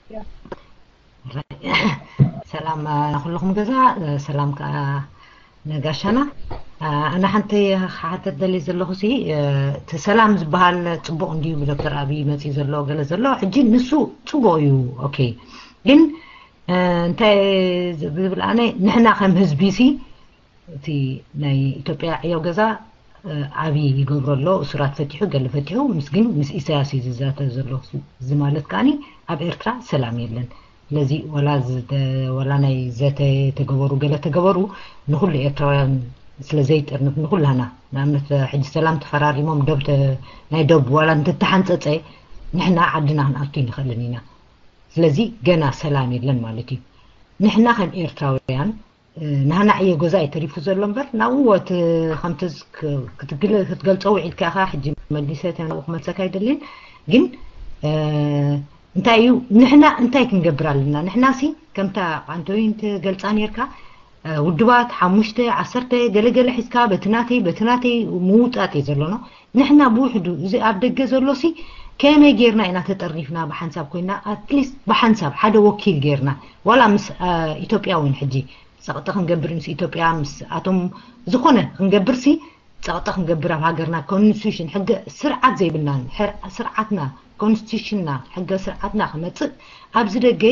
ያ። ሰላም፣ እ፣ ኩልኹም ገዛ፣ እ፣ ሰላም ከኣ ነጋሻና። እ፣ ኣነ ሓንቲ ክሓተት ደልየ ዘለኹ ሲ፣ እ፣ እቲ ሰላም ዝበሃል ጽቡቕ እንድዩ ብዶክተር ኣብይ መጺኡ ዘሎ ገለ ዘሎ፣ ሕጂ ንሱ ጽቡቕ እዩ፣ ኦኬ። ግን፣ እ፣ እንታይ ዝብል ኣነ፣ ንሕና ከም ህዝቢ ሲ፣ እቲ ናይ ኢትዮጵያ ዕዮ ገዛ፣ እ፣ ዓቢ ይገብሮ ኣሎ፣ እሱራት ፈቲሑ፣ ገለ ፈቲሑ፣ ምስ ግን ምስ ኢሳያስ እዩ ዝዛተ ዘሎ። እዚ ማለት ከኣኒ ኣብ ኤርትራ ሰላም የለን። ስለዚ ዋላ ዝተ-፣ ዋላ ናይ ዘተ ተገበሩ፣ ገለ ተገበሩ፣ ንኹሉ ኤርትራውያን ስለ ዘይጥርንፍ፣ ንኹላና፣ ንኣብነት፣ ሕጂ ሰላም ተፈራሪሞም ዶብ ተ-፣ ናይ ዶብ ዋላ እንተተሓንጸጸ፣ ንሕና ዓድና ክንኣቱ ኣይንኽእልን ኢና። ስለዚ ገና ሰላም የለን ማለት እዩ። ንሕና ከም ኤርትራውያን፣ እ፣ ናህና ዕዮ ገዛ እዩ ተሪፉ ዘሎ እምበር፣ ናብኡ እቲ ከምቲ ዝ-፣ ክ-፣ ክትግል-፣ ክትገልጾ ውዒልካ ኢኻ፣ ሕጂ መሊሰ እቲ ናብኡ ክመልሰካ ኣይደልን። ግን፣ እ፣ እንታይ እዩ፣ ንሕና እንታይ ክንገብር ኣለና? ንሕና ሲ ከምታ ኣንቶይን ትገልጻ ኔርካ፣ እ፣ ውድባት ሓሙሽተ፣ ዓሰርተ፣ ገለ ገለ ሒዝካ በቲ ናተይ፣ በቲ ናተይ ምውጣጥ እዩ ዘሎና። ንሕና ብውሕዱ እዚ ኣብ ደገ ዘሎ ሲ ከመይ ጌርና ኢና ተጠርኒፍና ብሓንሳብ ኮይና፣ ኣትሊስት ብሓንሳብ ሓደ ወኪል ጌርና፣ ዋላ ምስ፣ እ፣ ኢትዮጵያ እውን ሕጂ ጸቕጢ ክንገብር ምስ ኢትዮጵያ፣ ምስ ኣቶም ዝኾነ ክንገብር ሲ ጸቕጢ ክንገብር ኣብ ሃገርና ኮንስቲቱሽን ሕገ ስርዓት ዘይብልናን ሕር-፣ ስርዓትና ኮንስቲቱሽንና ሕገ ስርዓትና ክመጽእ ኣብዚ ደገ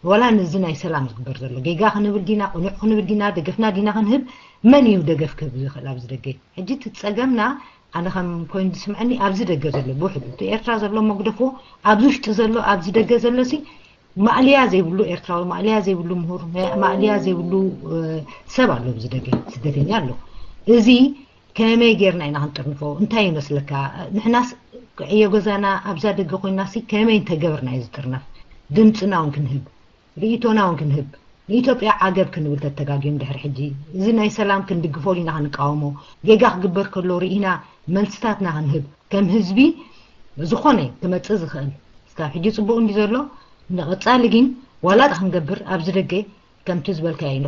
ዋላ ነዚ ናይ ሰላም ዝግበር ዘሎ ጌጋ ክንብል ዲና፣ ቅኑዕ ክንብል ዲና፣ ደገፍና ዲና ክንህብ፣ መን እዩ ደገፍ ክህብ ዝኽእል ኣብዚ ደገ? ሕጂ እቲ ጸገምና ኣነ ከም ኮይኑ ዝስምዐኒ ኣብዚ ደገ ዘሎ ብውሕዱ እቲ ኤርትራ ዘሎ መጉደፎ ኣብዚ ውሽጢ ዘሎ ኣብዚ ደገ ዘሎ ሲ ማእልያ ዘይብሉ ኤርትራዊ፣ ማእልያ ዘይብሉ ምሁር፣ ማእልያ ዘይብሉ፣ እ፣ ሰብ ኣሎ ኣብዚ ደገ፣ ስደተኛ ኣሎ። እዚ ከመይ ጌርና ኢና ክንጥርንፎ? እንታይ ይመስለካ? ንሕናስ ዕዮ ገዛና ኣብዛ ደገ ኮይናሲ ከመይ እንተገበርና እዩ ዝጥርነፍ? ድምፅና እውን ክንህብ፣ ርእይቶና እውን ክንህብ፣ ንኢትዮጵያ ዓገብ ክንብል ተተጋግዮም ድሕሪ ሕጂ እዚ ናይ ሰላም ክንድግፎ ዲና ክንቃወሞ? ጌጋ ክግበር ከሎ ርኢና መልስታትና ክንህብ፣ ከም ህዝቢ ዝኾነ ክመጽእ ዝኽእል እስካብ ሕጂ ጽቡቕ እንዲ ዘሎ፣ ንቐጻሊ ግን ዋላ ክንገብር ኣብዚ ደገ ከምቲ ዝበልካዮ ኢሉ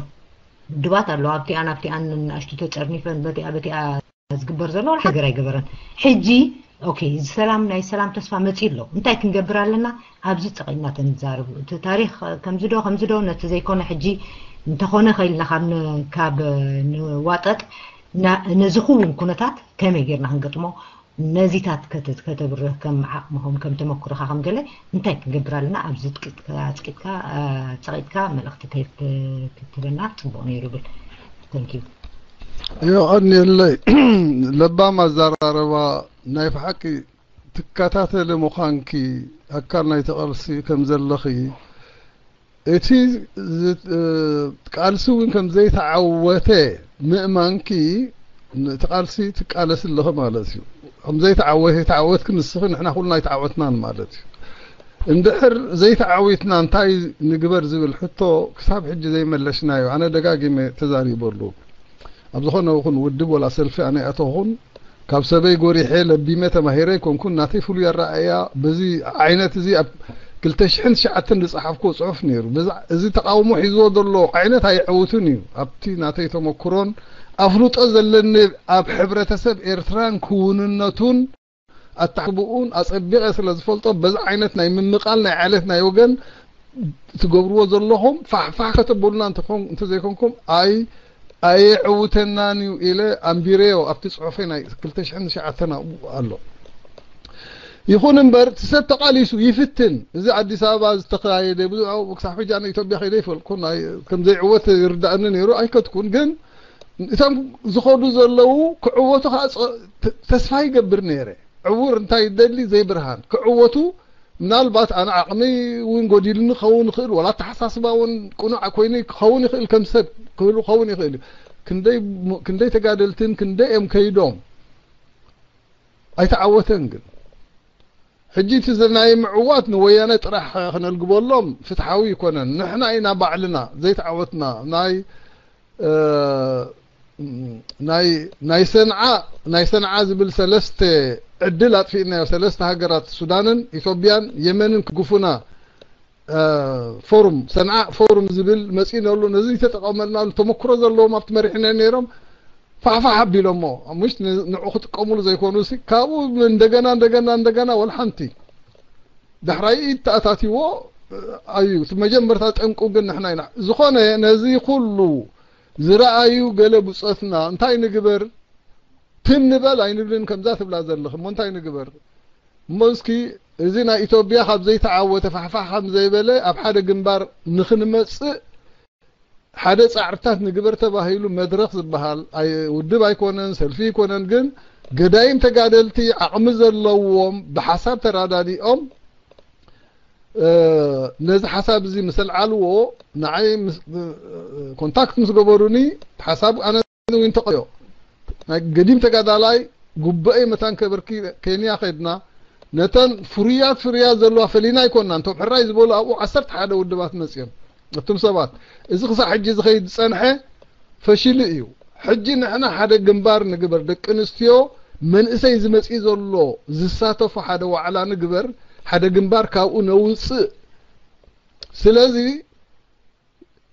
ውድባት ኣለዋ። ኣብቲኣን ኣብቲኣን ንኣሽቱ ተጸርኒፈን በቲኣ በቲኣ ዝግበር ዘሎ ወላ ነገር ኣይገበረን። ሕጂ ኦኬ፣ እዚ ሰላም ናይ ሰላም ተስፋ መጺኡ ኣሎ። እንታይ ክንገብር ኣለና? ኣብዚ ጸቒጥና ተንዛረቡ። እቲ ታሪኽ ከምዚ ዶ ከምዚ ዶ ነቲ ዘይኮነ ሕጂ እንተኾነ ከይልና ካብ ን-፣ ካብ ንዋጠጥ ና-፣ ነዚ ክውን ኩነታት ከመይ ጌርና ክንገጥሞ ነዚታት ከተ-፣ ከተብርህ ከም ዓቕምኹም ከም ተመክሮኻ ከም ገለ እንታይ ክንገብር ኣለና? ኣብዚ ጥቂትካ፣ ጸቒጥካ፣ እ፣ ጸቒጥካ መልእኽቲ ተይ-፣ ተ-፣ ትህበና ጽቡቕ ነይሩ ብል። Thank you። የቐንየለይ። ለባም ኣዘራርባ ናይ ብሓቂ ትከታተሊ ምዃንኪ ኣካል ናይቲ ቃልሲ ከም ዘለኺ እቲ ዝ-፣ እ፣ ቃልሲ እውን ከም ዘይተዓወተ ምእማንኪ ነቲ ቃልሲ ትቃለሲ ኣለኺ ማለት እዩ። ከም ዘይተዓወተ፣ ተዓወትኪ ንስኺ ንሕና ኩልና ኣይተዓወትናን ማለት እዩ። እንድሕር ዘይተዓዊትና እንታይ ንግበር ዝብል ሕቶ ክሳብ ሕጂ ዘይመለሽናዮ። ኣነ ደጋጊመ ተዛሪበሉ። ኣብ ዝኾነ ይኹን ውድብ ወላ ሰልፊ ኣነ ይኣተኹን ካብ ሰበይ ጎሪሐ ለቢመ ተማሂረ ኣይኮንኩን። ናተይ ፍሉይ ኣረኣእያ በዚ ዓይነት እዚ ኣብ ክልተ ሽሕን ትሽዓተን ዝጸሓፍኩዎ ጽሑፍ ነይሩ። በዛ-፣ እዚ ተቃውሞ ሒዝዎ ዘሎ ዓይነት ኣይዕውትን እዩ። ኣብቲ ናተይ ተመክሮን ኣፍልጦ ዘለኒ ኣብ ሕብረተሰብ ኤርትራን ክውንነቱን ኣተሓሳስባኡን ኣጸቢቐ ስለ ዝፈልጦ፣ በዚ ዓይነት ናይ ምምቓል ናይ ዓሌት ናይ ወገን ትገብርዎ ዘለኹም ፋሕፋሕ ከተብሉና እንተኾን-፣ እንተዘይኮንኩም ኣይ-፣ ኣየዕውተናን እዩ ኢለ ኣንቢረዮ ኣብቲ ጽሑፈይ ናይ ክልተ ሽሕን ትሽዓተን ኣብኡ ኣሎ። ይኹን እምበር እቲ ሰብ ተቓሊሱ ይፍትን። እዚ ኣዲስ ኣበባ ዝተኻየደ ብዙ ክሳብ ሕጂ ኣነ ኢትዮጵያ ከይደ ይፈልኩን ኣይ-፣ ከም ዘይዕወት ይርዳእኒ ነይሩ ኣይከድኩን። ግን እቶም ዝኸዱ ዘለዉ ክዕወቱ ከዓ ጸ-፣ ተ-፣ ተስፋ ይገብር ነይረ። ዕውር እንታይ ይደሊ ዘይብርሃን ክዕወቱ ምናልባት ኣነ ዓቕሚ እውን ጎዲልኒ ክኸውን ይኽእል፣ ወላ ኣተሓሳስባ እውን ቅኑዕ ኮይኑ ክኸውን ይኽእል፣ ከም ሰብ ክህሉ ክኸውን ይኽእል እዩ። ክንደይ ሞ-፣ ክንደይ ተጋደልትን ክንደይ እዮም ከይዶም ኣይተዓወተን። ግን ሕጂ እቲ ዘ-፣ ናይ ምዕዋት ንወያነ ጥራሕ ክነልግበሎም ፍትሓዊ ይኮነን። ንሕና ኢና ባዕልና ዘይተዓወትና። ናይ፣ እ፣ ናይ፣ ናይ ሰንዓ፣ ናይ ሰንዓ ዝብል ሰለስተ ዕድል ኣጥፊእናዮ። ሰለስተ ሃገራት ሱዳንን ኢትዮጵያን የመንን ክጉፉና፣ እ፣ ፎሩም፣ ሰንዓ ፎሩም ዝብል መጺእና ኣሎ። ነዚ ተጠቐመልናሉ። ተመክሮ ዘለዎም ኣብቲ መሪሕነት ነይሮም ፋሕፋሕ ኣቢሎሞ። ምሽ ን-፣ ንዑ ክጥቀሙሉ ዘይኮኑ ሲ፣ ካብኡ እንደገና፣ እንደገና፣ እንደገና ወላ ሓንቲ ዳሕራይ ኢድ ተኣታቲዎ ኣዩ። እቲ መጀመርታ ጠንቁ ግን ንሕና ኢና። ዝኾነ ነዚ ኩሉ ዝረኣዩ ገለ ብጾትና እንታይ ንግበር? ትም ንበል ኣይንብልን ከምዛ ትብላ ዘለኽ። እሞ እንታይ ንግበር? እሞ እስኪ እዚ ናይ ኢትዮጵያ ካብ ዘይተዓወተ ፋሕፋሕ ከም ዘይበለ ኣብ ሓደ ግንባር ንኽንመጽእ ሓደ ጻዕርታት ንግበር ተባሂሉ መድረኽ ዝበሃል ኣይ-፣ ውድብ ኣይኮነን፣ ሰልፊ ኣይኮነን፣ ግን ገዳይም ተጋደልቲ ዓቕሚ ዘለዎም ብሓሳብ ተራዳዲኦም፣ እ፣ ነዚ ሓሳብ እዚ ምስ ኣልዓልዎ ንዓይ ምስ፣ እ፣ ኮንታክት ምስ ገበሩኒ ሓሳብ ኣነ እውን ተቐዮ። ናይ ገዲም ተጋዳላይ ጉባኤ መታን ከበርኪ ኬንያ ከድና፣ ነተን ፍሩያት ፍሩያት ዘለዋ ፈሊና ኣይኮንና። እንቶም ሕራይ ዝበሉ ኣብኡ ዓሰርተ ሓደ ውድባት መጽዮም። እቶም ሰባት፣ እዚ ክሳብ ሕጂ ዝኸይድ ዝጸንሐ ፈሽሉ እዩ። ሕጂ ንሕና ሓደ ግንባር ንግበር። ደቂ ኣንስትዮ፣ መንእሰይ ዝመጽእ ዘሎ ዝሳተፎ ሓደ ዋዕላ ንግበር። ሓደ ግንባር ካብኡ ነውጽእ። ስለዚ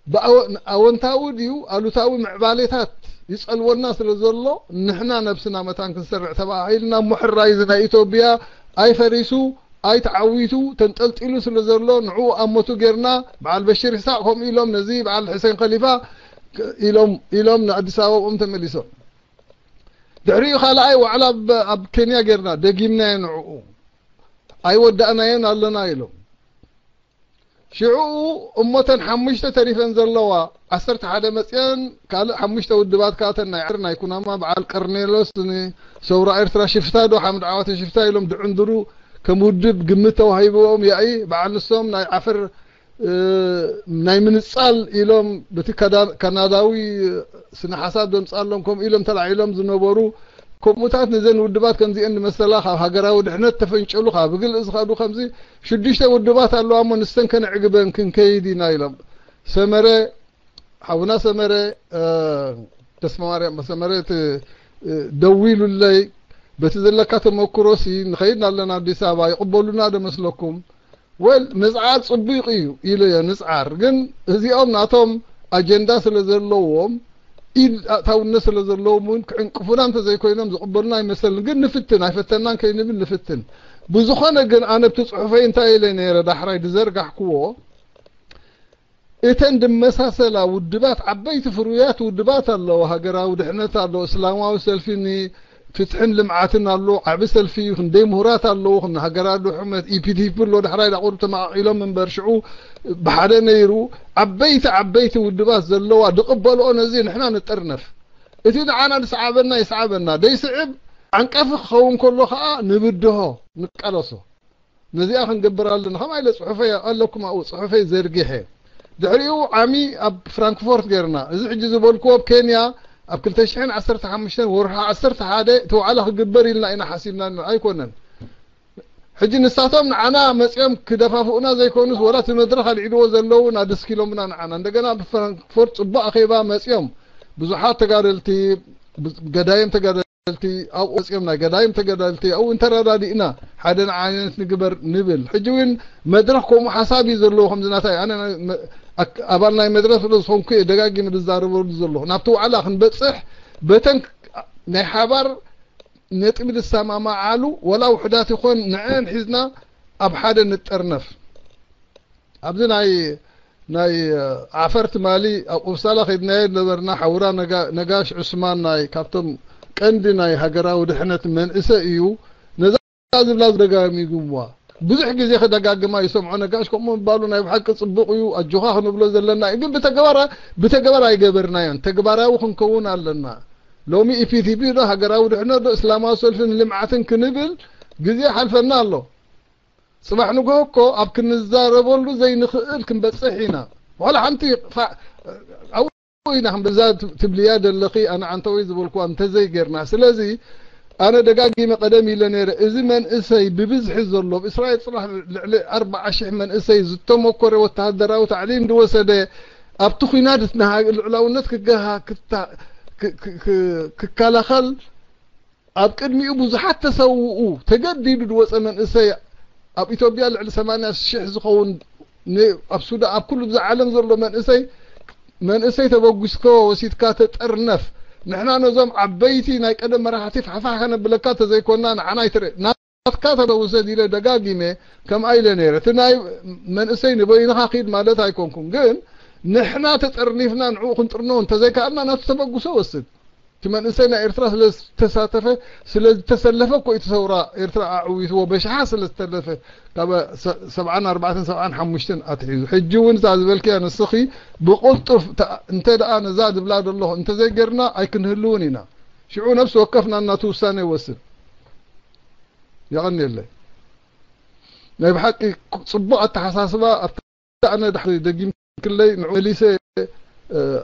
ብኣወ-፣ ኣወንታዊ ድዩ ኣሉታዊ ምዕባሌታት ይጸልወና ስለ ዘሎ፣ ንሕና ነብስና መታን ክንሰርዕ ተባሂልና፣ ምሕራይ እዚ ናይ ኢትዮጵያ ኣይፈሪሱ ኣይተዓዊቱ ተንጠልጢሉ ስለ ዘሎ፣ ንዕኡ ኣመቱ ጌርና፣ በዓል በሽር ይስሐቅ ከምኡ ኢሎም፣ ነዚ በዓል ሕሴን ከሊፋ ኢሎም፣ ኢሎም ንኣዲስ ኣበባኦም ተመሊሶም። ድሕሪኡ ካልኣይ ዋዕላ ኣብ፣ ኣብ ኬንያ ጌርና፣ ደጊምናዮ ንዕኡ። ኣይወዳእናዮን ኣለና ኢሎም። ሽዑ እሞተን ሓሙሽተ ተሪፈን ዘለዋ፣ ዓሰርተ ሓደ መጽየን፣ ካልእ ሓሙሽተ ውድባት ካተን ናይ ዓር፣ ናይ ኩናማ፣ በዓል ቀርኔሎስ፣ ንሰውራ ኤርትራ ሽፍታ ዶ ሓምድ ዓዋተ ሽፍታ ኢሎም ድዕንድሩ፣ ከም ውድብ ግምት ተዋሂብዎም፣ ያኢ፣ በዓል ንሶም ናይ ዓፈር፣ እ፣ ናይ ምንጻል ኢሎም፣ በቲ ካዳ-፣ ካናዳዊ ስነ ሓሳብ ዘምጻሎም፣ ከምኡ ኢሎም ተላዒሎም ዝነበሩ፣ ከምኡታት ነዘን ውድባት ከምዚአን ዝመሰላ ካብ ሃገራዊ ድሕነት ተፈንጨሉ፣ ካብ ግልእ ዝኸዱ ከምዚ ሽዱሽተ ውድባት ኣለዋ እሞ ንሰን ከነዕግበን ክንከይድ ኢና ኢሎም። ሰመረ፣ ሓውና ሰመረ፣ እ፣ ተስፋ ማርያም ሰመረ፣ እቲ፣ እ፣ ደዊሉለይ፣ በቲ ዘለካ ተመክሮሲ ንኸይድ ኣለና ኣዲስ ኣበባ፣ ይቕበሉና ዶ መስለኩም? ወል፣ ምጽዓር ጽቡቕ እዩ ኢለዮ፣ ንጽዓር። ግን እዚኦም ናቶም ኣጀንዳ ስለ ዘለዎም፣ ኢድ ኣእታውነት ስለ ዘለዎም እውን ክዕንቅፉና እንተዘይኮይኖም ዝቕበሉና ኣይመሰልን። ግን ንፍትን፣ ኣይፈተናን ከይንብል ንፍትን። ብዝኾነ ግን ኣነ ብቲ ጽሑፈይ እንታይ ኢለ ነይረ፣ ዳሕራይ ዝዘርጋሕክዎ፣ እተን ድመሳሰላ ውድባት፣ ዓበይቲ ፍሩያት ውድባት ኣለዋ፣ ሃገራዊ ድሕነት ኣሎ፣ እስላማዊ ሰልፊ ን ፍትሕን ልምዓትን ኣሎ፣ ዓቢ ሰልፊ እዩ፣ ክንደይ ምሁራት ኣለዉ፣ ከም ሃገር ኣድሕነት፣ ኢ ፒ ዲ ፒ ኣሎ፣ ዳሕራይ ዳቑር ተመቓቒሎም እምበር ሽዑ ብሓደ ነይሩ። ዓበይቲ፣ ዓበይቲ ውድባት ዘለዋ ድቕበልኦ ነዚ ንሕና ንጥርነፍ። እቲ ንዓና ዝሰዓበና ይስዓበና፣ ደይስዕብ ዓንቃፊ ክኸውን ከሎ ኸኣ ንብድሆ፣ ንቃለሶ። ነዚኣ ክንገብር ኣለና። ከማይ ኢለ ጽሑፈይ ኣለኩም ኣብኡ፣ ጽሑፈይ ዘርጊሐ። ድሕሪኡ ዓሚ ኣብ ፍራንክፎርት ጌርና። እዚ ሕጂ ዝበልክዎ ኣብ ኬንያ ኣብ ክልተ ሽሕን ዓሰርተ ሓሙሽተን ወርሒ ዓሰርተ ሓደ እቲ ዋዕላ ክግበር ኢልና ኢና ሓሲብና፣ ኣይኮነን። ሕጂ ንሳቶም ንዓና መጺኦም ክደፋፍኡና ዘይኮኑስ፣ ወላ እቲ መድረኽ ኣልዒልዎ ዘለዉ ናደስኪሎምና ንዓና። እንደገና ኣብ ፍራንክፎርት ጽቡቕ ኣኼባ መጺኦም ብዙሓት ተጋደልቲ፣ ገዳይም ተጋደልቲ፣ ተጋደልቲ ኣብኡ ወጺኦም፣ ናይ ገዳይም ተጋደልቲ ኣብኡ እንተረዳዲእና ሓደ ዓይነት ንግበር ንብል። ሕጂ እውን መድረኽ ከምኡ ሓሳብ እዩ ዘለዎ። ከምዚ ናታይ ኣነ ናይ መ-፣ ኣክ-፣ ኣባል ናይ መድረኽ ስለ ዝኾንኩ እየ ደጋጊመ ዝዛረበሉ ዘለኹ። ናብቲ ዋዕላ ክንበጽሕ በተን ናይ ሓባር ነጥቢ ዝሰማማዓሉ ወላ ውሕዳት ይኾን ንዐን ሒዝና ኣብ ሓደ ንጠርነፍ። ኣብዚ ናይ ናይ ዓፈር ትማሊ ኣብ ኡፕሳላ ከይድናዮ ነበርና። ሓውራ ነጋሽ ዑስማን ናይ ካብቶም ቀንዲ ናይ ሃገራዊ ድሕነት መንእሰ እዩ። ነዛ ዝብላ ዝደጋሚጉምዋ ብዙሕ ግዜ ክደጋግማ ይሰምዖ። ነጋሽ ከምኡ ምባሉ ናይ ብሓቂ ጽቡቕ እዩ፣ ኣጆኻ ክንብሎ ዘለና እዩ። ግን ብተግባራ ብተግባር ኣይገበርናዮን። ተግባራዊ ክንከውን ኣለና። ሎሚ ኢፒቲፒ ዶ ሃገራዊ ድሕነት ዶ እስላማዊ ሰልፊ ንልምዓትን ክንብል ግዜ ሓልፈና ኣሎ። ጽባሕ ንግሆ እኮ ኣብ ክንዛረበሉ ዘይንኽእል ክንበጽሕ ኢና። ዋላ ሓንቲ ፋ- ኣብኡ ኢና ክንበዛ ትብልያ ደለኺ ኣነ ዓንተወይ ዝበልኩዋ እንተዘይ ጌርና። ስለዚ ኣነ ደጋጊመ ቀደም ኢለ ነይረ፣ እዚ መንእሰይ ብብዝሒ ዘሎ፣ ኣብ እስራኤል ጽባሕ ልዕሊ ኣርብዓ ሽሕ መንእሰይ ዝተመኮረ ወተሃደራዊ ታዕሊም ዝወሰደ፣ ኣብቲ ኲናት ልዕላውነት ክገሃ ክከላኸል ኣብ ቅድሚኡ ብዙሓት ተሰውኡ ተገዲዱ ዝወፀ መንእሰይ ኣብ ኢትዮጵያ ልዕሊ ሰማንያ ሽሕ ዝኸውን ኣብ ሱዳን ኣብ ኩሉ ብዛ ዓለም ዘሎ መንእሰይ መንእሰይ ተበጉስከ ወሲድካ ተጠርነፍ። ንሕና ነዞም ዓበይቲ ናይ ቀደም መራሕቲ ፋሕፋሕ ከነብለካ ተዘይኮና ንዓና ኣይትርእ ናትካ ተበውሰድ ኢለ ደጋጊመ ከምኣ ኢለ ነይረ። እቲ ናይ መንእሰይ ንበይንኻ ኪድ ማለት ኣይኮንኩን፣ ግን ንሕና ተጠርኒፍና ንዕኡ ክንጥርኖ እንተዘይከኣልና ናቱ ተበጉሶ ወስድ። እቲ መንእሰይ ናይ ኤርትራ ስለ ዝተሳተፈ ስለ ዝተሰለፈ እኮ እቲ ሰውራ ኤርትራ ኣዕዊትዎ በሽሓ ስለ ዝተለፈ ካብ ሰብዓን ኣርባዕተን ሰብዓን ሓሙሽተን ኣትሒዙ ሕጂ እውን እዛ ዝበልክያ ንስኺ ብቕልጡፍ እንተ ደኣ ነዛ ዝብላ ዘለኹ እንተዘይገርና ኣይክንህልውን ኢና። ሽዑ ነፍሲ ወከፍ ናናቱ ውሳነ ይወስድ። የቐንየለይ። ናይ ብሓቂ ጽቡቕ ኣተሓሳስባ ኣብቲ ኣነ ዳሕሪ ደጊምክለይ ንዑ መሊሰ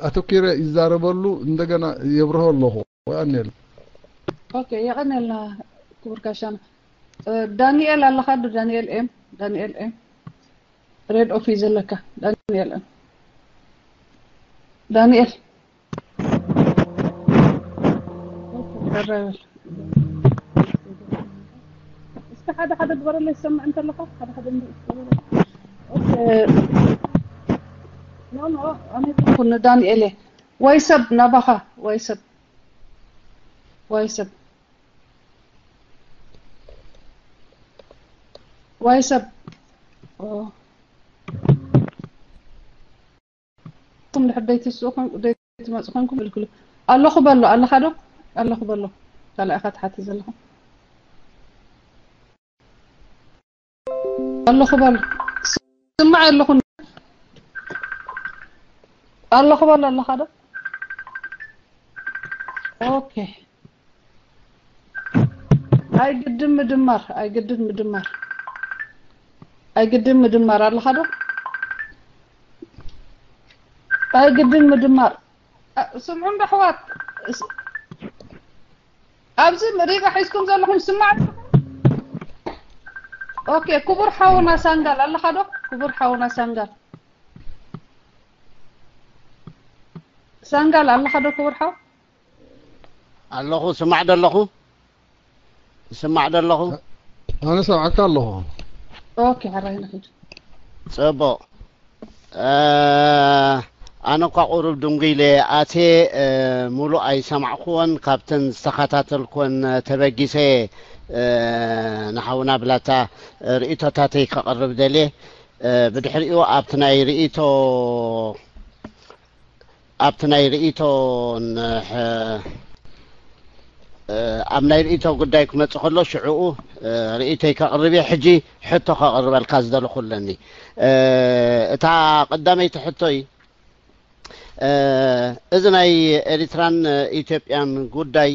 ኣተኪረ ይዛረበሉ እንደገና የብርሆ ኣለኹ። ኣኔል ኦኬ፣ የቐንየልና ክቡር ጋሻና። ዳንኤል ኣለኻ ዶ? ዳንኤል ኤም ዳንኤል ኤም ሬድ ኦፊስ ዘለካ ዳንኤል ኤም ዳንኤል እስከ ሓደ ሓደ ግበረለይ ዝሰምዕ እንተለካ ሓደ ሓደ ኖ ኖ ኣነ ኩን ዳንኤል ወይ ሰብ ናባኻ ወይ ሰብ ወይ ሰብ ወይ ሰብ ኩም ድሕር ደይትስኡ ደይትመፁ ኮንኩም እልክሉ ኣለኹ በሎ ኣለኻ ዶ ኣለኹ በሎ ካልእ ኢኻ ትሓቲ ዘለኹ ኣለኹ በሎ ስማዕ ኣለኹ ኣለኹ በሎ ኣለኻ ዶ ኦኬ ኣይግድን ምድማር ኣይግድን ምድማር ኣይግድን ምድማር ኣለኻ ዶ ኣይግድን ምድማር ስምዑ እንዶ ኣሕዋት ኣብዚ ሪጋ ሒዝኩም ዘለኹም ስማዕ ኦኬ ክቡር ሓውና ሳንጋል ኣለኻ ዶ ክቡር ሓውና ሳንጋል ሳንጋል ኣለኻ ዶ ክቡር ሓው ኣለኹ ስማዕ ደለኹ ስማዕ ደለኹ ኣነ ሰምዓካ ኣለኹ ኦኬ ሕራይ ንኽድ ጽቡቕ ኣነ እኳ ቁሩብ ድንጉ ኢለ ኣትየ ሙሉእ ኣይሰማዕክዎን ካብተን ዝተኸታተልክወን ተበጊሰ ንሓውና ብላታ ርእቶታተይ ከቕርብ ደልየ ብድሕሪኡ ኣብቲ ናይ ርእቶ ኣብቲ ናይ ርእቶ ኣብ ናይ ርእቶ ጉዳይ ክመጽእ ከሎ ሽዕኡ ርእቶይ ከቕርብ እየ ሕጂ ሕቶ ከቕርበልካ ዝደለኹ ኣለኒ እታ ቀዳመይቲ ሕቶይ እዚ ናይ ኤሪትራን ኢትዮጵያን ጉዳይ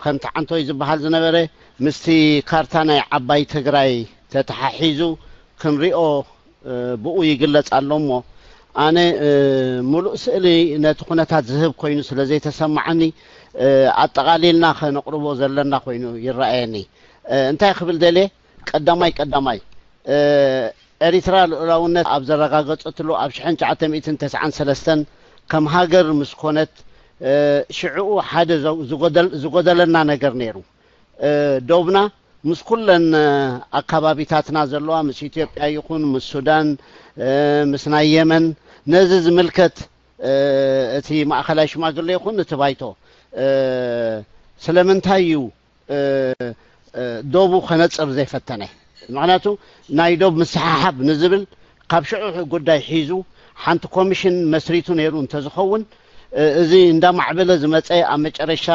ከምቲ ዓንቶይ ዝበሃል ዝነበረ ምስቲ ካርታ ናይ ዓባይ ትግራይ ተተሓሒዙ ክንሪኦ ብኡ ይግለጽ ኣሎ እሞ ኣነ ምሉእ ስእሊ ነቲ ኩነታት ዝህብ ኮይኑ ስለ ዘይተሰማዓኒ ኣጠቓሊልና ከነቕርቦ ዘለና ኮይኑ ይረኣየኒ። እንታይ ክብል ደልየ ቀዳማይ ቀዳማይ ኤሪትራ ልኡላውነት ኣብ ዘረጋገጸትሉ ኣብ ሽሕን ትሽዓተ ሚእትን ተስዓን ሰለስተን ከም ሃገር ምስ ኮነት ሽዕኡ ሓደ ዝጎደለና ነገር ነይሩ። ዶብና ምስ ኩለን ኣካባቢታትና ዘለዋ ምስ ኢትዮጵያ ይኹን ምስ ሱዳን ምስ ናይ የመን ነዚ ዝምልከት እቲ ማእኸላይ ሽማግሌ ይኹን እቲ ባይቶ ስለምንታይ እዩ ዶቡ ከነፅር ዘይፈተነ? ምክንያቱ ናይ ዶብ ምስሓሓብ ንዝብል ካብ ሽዑ ጉዳይ ሒዙ ሓንቲ ኮሚሽን መስሪቱ ነይሩ እንተዝኸውን፣ እዚ እንዳማዕበለ ዝመፀ ኣብ መጨረሻ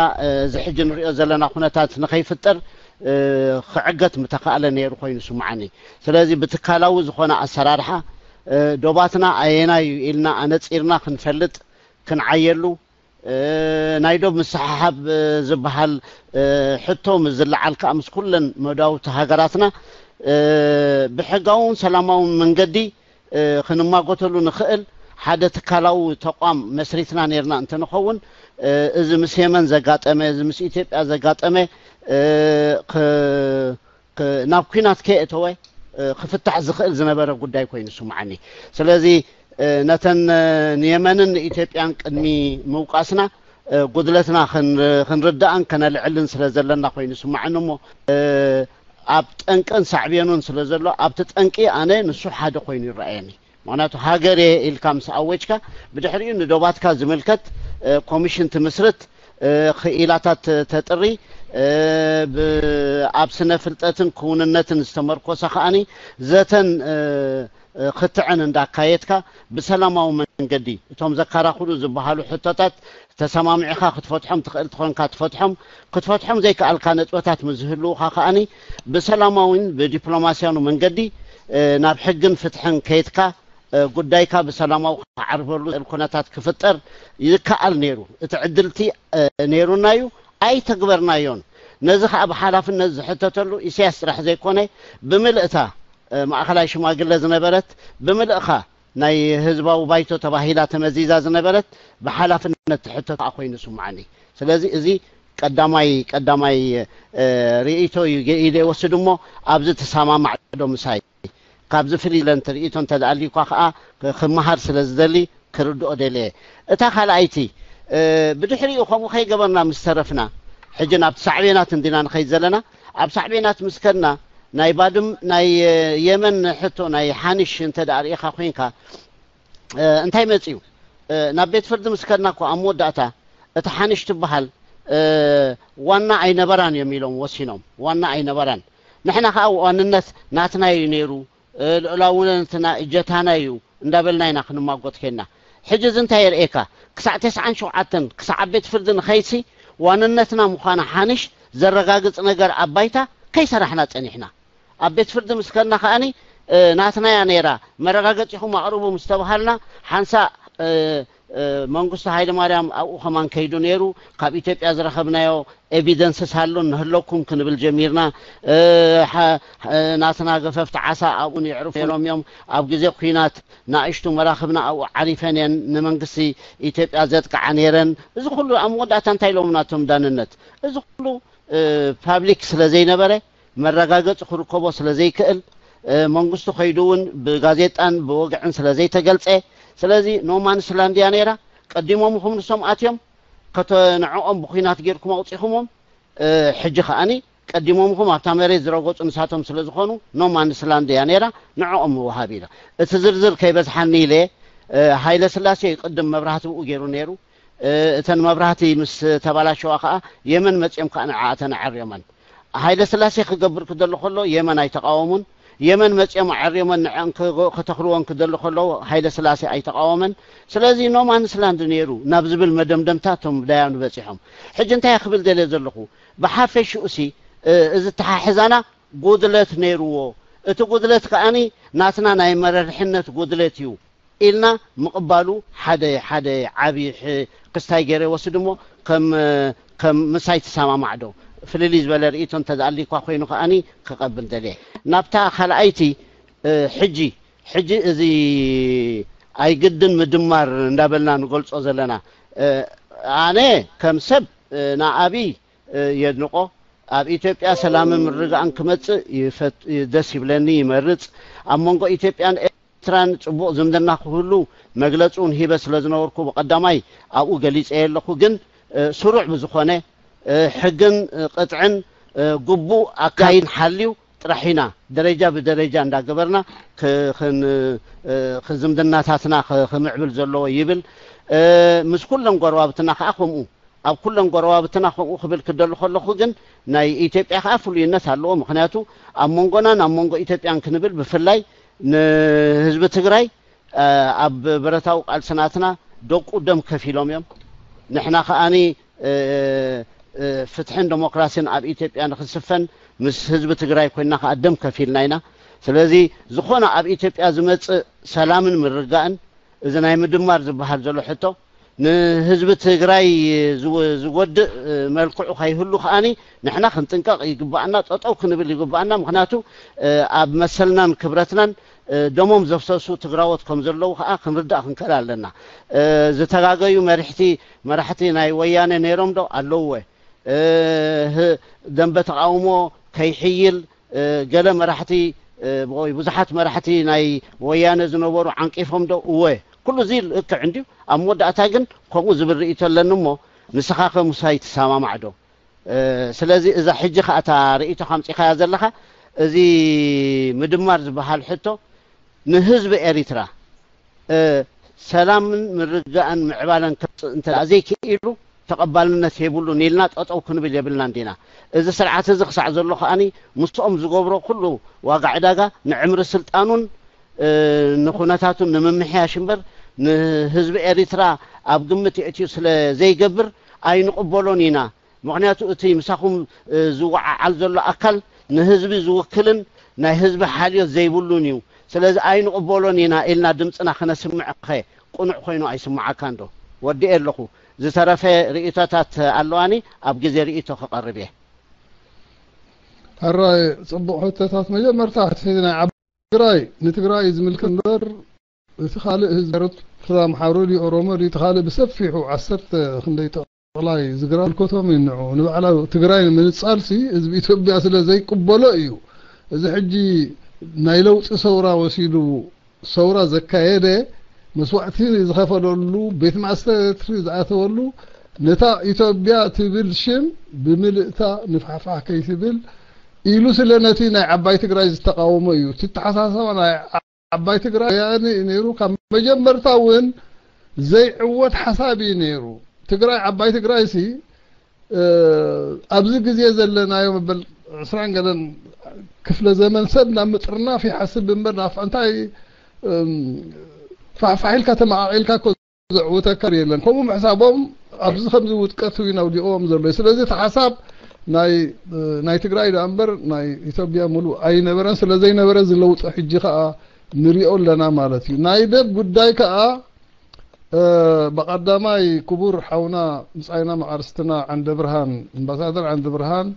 እዚ ሕጂ ንሪኦ ዘለና ኩነታት ንኸይፍጠር ክዕገት ምተኻእለ ነይሩ ኮይኑ ስምዓኒ። ስለዚ ብትካላዊ ዝኾነ ኣሰራርሓ ዶባትና ኣየናይ እዩ ኢልና ኣነፂርና ክንፈልጥ ክንዓየሉ፣ ናይ ዶብ ምስሓሓብ ዝበሃል ሕቶ ምስ ዝለዓል ከዓ ምስ ኩለን መዳውቲ ሃገራትና ብሕጋውን ሰላማውን መንገዲ ክንማጎተሉ ንኽእል ሓደ ትካላዊ ተቋም መስሪትና ነይርና እንትንኸውን፣ እዚ ምስ የመን ዘጋጠመ፣ እዚ ምስ ኢትዮጵያ ዘጋጠመ ናብ ኲናት ከየእተወ ክፍታሕ ዝኽእል ዝነበረ ጉዳይ ኮይኑ ይስምዓኒ። ስለዚ ነተን ንየመንን ንኢትዮጵያን ቅድሚ ምውቃስና ጉድለትና ክንርዳእን ከነልዕልን ስለ ዘለና ኮይኑ ይስምዓኒ። እሞ ኣብ ጠንቅን ሳዕቤኑን ስለ ዘሎ ኣብቲ ጠንቂ ኣነ ንሱ ሓደ ኮይኑ ይረኣየኒ። ምክንያቱ ሃገር እየ ኢልካ ምስ ኣወጅካ ብድሕሪኡ ንዶባትካ ዝምልከት ኮሚሽን ትምስርት፣ ክኢላታት ተጥሪ፣ ኣብ ስነ ፍልጠትን ክውንነትን ዝተመርኮሰ ከዓኒ ዘተን ክትዕን እንዳካየድካ ብሰላማዊ መንገዲ እቶም ዘከራኽሩ ዝበሃሉ ሕቶታት ተሰማሚዕኻ ክትፈትሖም ትኽእል ትኾንካ ትፈትሖም፣ ክትፈትሖም ዘይከኣልካ ነጥበታት ምስ ዝህልውኻ ከዓኒ ብሰላማዊን ብዲፕሎማስያኑ መንገዲ ናብ ሕግን ፍትሕን ከይድካ ጉዳይካ ብሰላማዊ ክዓርበሉ ዝኽእል ኩነታት ክፍጠር ይከኣል ነይሩ። እቲ ዕድልቲ ነይሩና እዩ፣ ኣይተግበርናዮን። ነዚ ከዓ ብሓላፍነት ዝሕተተሉ ኢሳያስ ጥራሕ ዘይኮነ ብምልእታ ማእኸላይ ሽማግለ ዝነበረት ብምልእኻ ናይ ህዝባዊ ባይቶ ተባሂላ ተመዚዛ ዝነበረት ብሓላፍነት ትሕተት ከዓ ኮይኑ ይስምዓኒ። ስለዚ እዚ ቀዳማይ ቀዳማይ ርእይቶ እዩ ኢለ ይወስድ። እሞ ኣብዚ ትሰማማዕ ዶ ምሳይ? ካብዚ ፍልይ ኢለ ርእይቶ እንተደኣ ኣልዩካ ከዓ ክመሃር ስለ ዝደሊ ክርድኦ ደልየ። እታ ካልኣይቲ ብድሕሪኡ ከምኡ ከይገበርና ምስ ተረፍና ሕጂ ናብቲ ሳዕቤናት እንዲና ንኸይድ ዘለና። ኣብ ሳዕቤናት ምስ ከድና ናይ ባድም ናይ የመን ሕቶ ናይ ሓንሽ እንተ ደኣ ርኢኻ ኮይንካ እንታይ መፅዩ? ናብ ቤት ፍርዲ ምስ ከድና እኮ ኣብ መወዳእታ እቲ ሓንሽ ትበሃል ዋና ኣይነበራን እዮም ኢሎም ወሲኖም። ዋና ኣይነበራን። ንሕና ከዓ ዋንነት ናትና እዩ ነይሩ፣ ልዑላውነትና እጀታና እዩ እንዳበልና ኢና ክንማጎት ኬንና። ሕጂ እዚ እንታይ የርእየካ? ክሳዕ ተስዓን ሸውዓተን ክሳዕ ኣብ ቤት ፍርዲ ንኸይሲ ዋንነትና ምዃና ሓንሽ ዘረጋግፅ ነገር ኣብ ባይታ ከይሰራሕና ፀኒሕና። ኣብ ቤት ፍርዲ ምስ ከድና ከዓኒ ናትናያ ነይራ፣ መረጋገፂኹም ኣቕርቡ ምስ ተባሃልና ሓንሳእ መንግስቱ ሃይለ ማርያም ኣብኡ ከማን ከይዱ ነይሩ። ካብ ኢትዮጵያ ዝረኸብናዮ ኤቪደንስስ ኣሎ ንህለኩም ክንብል ጀሚርና። ናትና ገፈፍቲ ዓሳ ኣብኡ የዕርፉ ነይሮም እዮም። ኣብ ግዜ ኩናት ንኣሽቱ መራኽብና ኣብኡ ዓሪፈን እየን ንመንግስቲ ኢትዮጵያ ዘጥቅዓ ነይረን። እዚ ኩሉ ኣብ መወዳእታ እንታይ ኢሎም ናቶም ዳንነት? እዚ ኩሉ ፓብሊክ ስለ ዘይነበረ መረጋገፂ ክርከቦ ስለ ዘይክእል መንግስቱ ከይዱ እውን ብጋዜጣን ብወግዕን ስለ ዘይተገልፀ፣ ስለዚ ኖማንስ ላንድ እያ ነይራ። ቀዲሞምኹም ንሶም ኣትዮም ንዕኦም ብኩናት ጌርኩም ኣውፂኹሞም። ሕጂ ከዓኒ ቀዲሞምኹም ኣብታ መሬት ዝረገፁ ንሳቶም ስለ ዝኾኑ ኖማንስ ላንድ እያ ነይራ፣ ንዕኦም ምውሃብ ኢላ። እቲ ዝርዝር ከይበዝሓኒ ኢለ ሃይለ ስላሴ ቅድም መብራህቲ ብኡ ገይሩ ነይሩ። እተን መብራህቲ ምስ ተባላሸዋ ከዓ የመን መፅኦም ከዓ ንዓኣተን ኣዐርዮመን። ሃይለ ስላሴ ክገብር ክደሎ ከሎ የመን ኣይተቃወሙን። የመን መፅኦም ኣዐርዮመን ንዐን ክተኽልወን ክደሎ ከለዉ ሃይለ ስላሴ ኣይተቃወመን። ስለዚ ኖማንስ ላንድ ነይሩ ናብ ዝብል መደምደምታ እቶም ዳያኑ በፂሖም። ሕጂ እንታይ ክብል ደልየ ዘለኹ? ብሓፈሽኡሲ እዚ ተሓሕዛና ጉድለት ነይርዎ። እቲ ጉድለት ከዓኒ ናትና ናይ መረርሕነት ጉድለት እዩ ኢልና ምቕባሉ ሓደ ሓደ ዓብዪ ክስታይ ገይረ ይወስድ። እሞ ከም ከም ምሳይ ትሰማማዕ ዶ? ፍልልይ ዝበለ ርእይቶ እንተዝኣልይኳ ኮይኑ ከዓኒ ክቐብል ደልየ። ናብታ ካልኣይቲ ሕጂ ሕጂ እዚ ኣይግድን ምድማር እንዳበልና ንገልጾ ዘለና ኣነ ከም ሰብ ንኣብይ የድንቆ። ኣብ ኢትዮጵያ ሰላምን ምርግጋእን ክመጽእ ደስ ይብለኒ፣ ይመርጽ። ኣብ መንጎ ኢትዮጵያን ኤርትራን ጽቡቕ ዝምድና ክህሉ መግለጺ እውን ሂበ ስለ ዝነበርኩ ብቐዳማይ ኣብኡ ገሊጸ ኣለኹ። ግን ስሩዕ ብዝኾነ ሕግን ቅጥዕን ግቡእ ኣካይን ሓልዩ ጥራሕ ኢና ደረጃ ብደረጃ እንዳገበርና ዝምድናታትና ክምዕብል ዘለዎ ይብል። ምስ ኩለን ጎረባብትና ከዓ ከምኡ ኣብ ኩለን ጎረባብትና ከምኡ ክብል ክደሉ ከለኹ ግን ናይ ኢትዮጵያ ከዓ ፍሉይነት ኣለዎ። ምክንያቱ ኣብ መንጎናን ኣብ መንጎ ኢትዮጵያን ክንብል ብፍላይ ንህዝቢ ትግራይ ኣብ ብረታዊ ቃልሲ ናትና ደቁ ደም ከፊሎም እዮም። ንሕና ከዓኒ ፍትሕን ዲሞክራሲን ኣብ ኢትዮጵያ ንክስፈን ምስ ህዝቢ ትግራይ ኮይና ከዓ ደም ከፊልና ኢና። ስለዚ ዝኾነ ኣብ ኢትዮጵያ ዝመፅእ ሰላምን ምርጋእን እዚ ናይ ምድማር ዝበሃል ዘሎ ሕቶ ንህዝቢ ትግራይ ዝወድእ መልክዑ ከይህሉ ከዓኒ ንሕና ክንጥንቀቕ ይግባኣና፣ ጠጠው ክንብል ይግባኣና። ምክንያቱ ኣብ መሰልናን ክብረትናን ደሞም ዘፍሰሱ ትግራዎት ከም ዘለዉ ከዓ ክንርዳእ ክንክእል ኣለና። ዝተጋገዩ መሪሕቲ መራሕቲ ናይ ወያነ ነይሮም ዶ ኣለውወ? ደንበ ተቃውሞ ከይሕይል ገለ መራሕቲ ወይ ብዙሓት መራሕቲ ናይ ወያነ ዝነበሩ ዓንቂፎም ዶ? እወ፣ ኩሉ እዚ ልእክዕ እንድዩ። ኣብ መወዳእታ ግን ከምኡ ዝብል ርእይቶ ኣለኒ እሞ ንስኻ ከ ምሳይ ትሰማማዕ ዶ? ስለዚ እዛ ሕጂ ከኣ እታ ርእይቶ ካምጺኻያ ዘለኻ እዚ ምድማር ዝበሃል ሕቶ ንህዝቢ ኤሪትራ ሰላምን ምርግጋእን ምዕባለን ከምፅእ እንተ ዘይክኢሉ ተቐባልነት የብሉን ኢልና ጠጠው ክንብል የብልና እንዲና። እዚ ስርዓት እዚ ክሳዕ ዘሎ ከኣኒ ምስኦም ዝገብሮ ኩሉ ዋጋ ዕዳጋ ንዕምሪ ስልጣኑን ንኩነታቱን ንምምሕያሽ እምበር ንህዝቢ ኤሪትራ ኣብ ግምት የእትዩ ስለ ዘይገብር ኣይንቕበሎን ኢና። ምክንያቱ እቲ ምሳኹም ዝወዓዓል ዘሎ ኣካል ንህዝቢ ዝውክልን ናይ ህዝቢ ሓልዮት ዘይብሉን እዩ። ስለዚ ኣይንቕበሎን ኢና ኢልና ድምፅና ክነስምዕ ከ ቁኑዕ ኮይኑ ኣይስምዓካን ዶ? ወዲኤ ኣለኹ። ዝተረፈ ርእይቶታት ኣለዋኒ፣ ኣብ ግዜ ርእይቶ ክቐርብ እየ። ሕራይ ጽቡቕ ሕቶታት። መጀመርታ እቲ ናይ ዓባይ ትግራይ ንትግራይ ዝምልከት እምበር እቲ ካልእ ህዝቢ ኤርትራ ኣምሓሩ ድዩ ኦሮሞ ድዩ እቲ ካልእ ብሰፊሑ ዓሰርተ ክንደይ ጠቕላይ ዝግራ ምልከቶም እዩ። ንዑ ንባዕላ ትግራይ ንምንጻልሲ ህዝቢ ኢትዮጵያ ስለ ዘይቅበሎ እዩ። እዚ ሕጂ ናይ ለውጢ ሰውራ ወሲዱ ሰውራ ዘካየደ መስዋዕቲ ዝኸፈለሉ ቤት ማእሰርቲ ዝኣተወሉ ነታ ኢትዮጵያ ትብል ሽም ብምልእታ ንፋሕፋሕ ከይትብል ኢሉ ስለ ነቲ ናይ ዓባይ ትግራይ ዝተቃወሞ እዩ። እቲ ተሓሳሰባ ናይ ዓባይ ትግራይ ወያነ እዩ ነይሩ። ካብ መጀመርታ እውን ዘይዕወት ሓሳብ እዩ ነይሩ። ትግራይ ዓባይ ትግራይ ሲ ኣብዚ ግዜ ዘለናዮ መበል ዕስራን ገለን ክፍለ ዘመን ሰብ ናብ ምጥርናፍ ይሓስብ እምበር ናብ እንታይ ፋሕፋሕ ኢልካ ተመቃቂልካ እኮ ዘዕውተካ የለን። ከምኡ ምሕሳቦም ኣብዚ ከምዚ ውድቀት እዩ ኣውዲቕዎም ዘሎ። ስለዚ እቲ ሓሳብ ናይ ናይ ትግራይ ደኣ እምበር ናይ ኢትዮጵያ ሙሉእ ኣይነበረን። ስለ ዘይነበረ እዚ ለውጢ ሕጂ ከዓ ንሪኦ ኣለና ማለት እዩ። ናይ ደብ ጉዳይ ከዓ ብቐዳማይ ክቡር ሓውና ምጻይና መቓርስትና ዓንደ ብርሃን ኣምባሳደር ዓንደ ብርሃን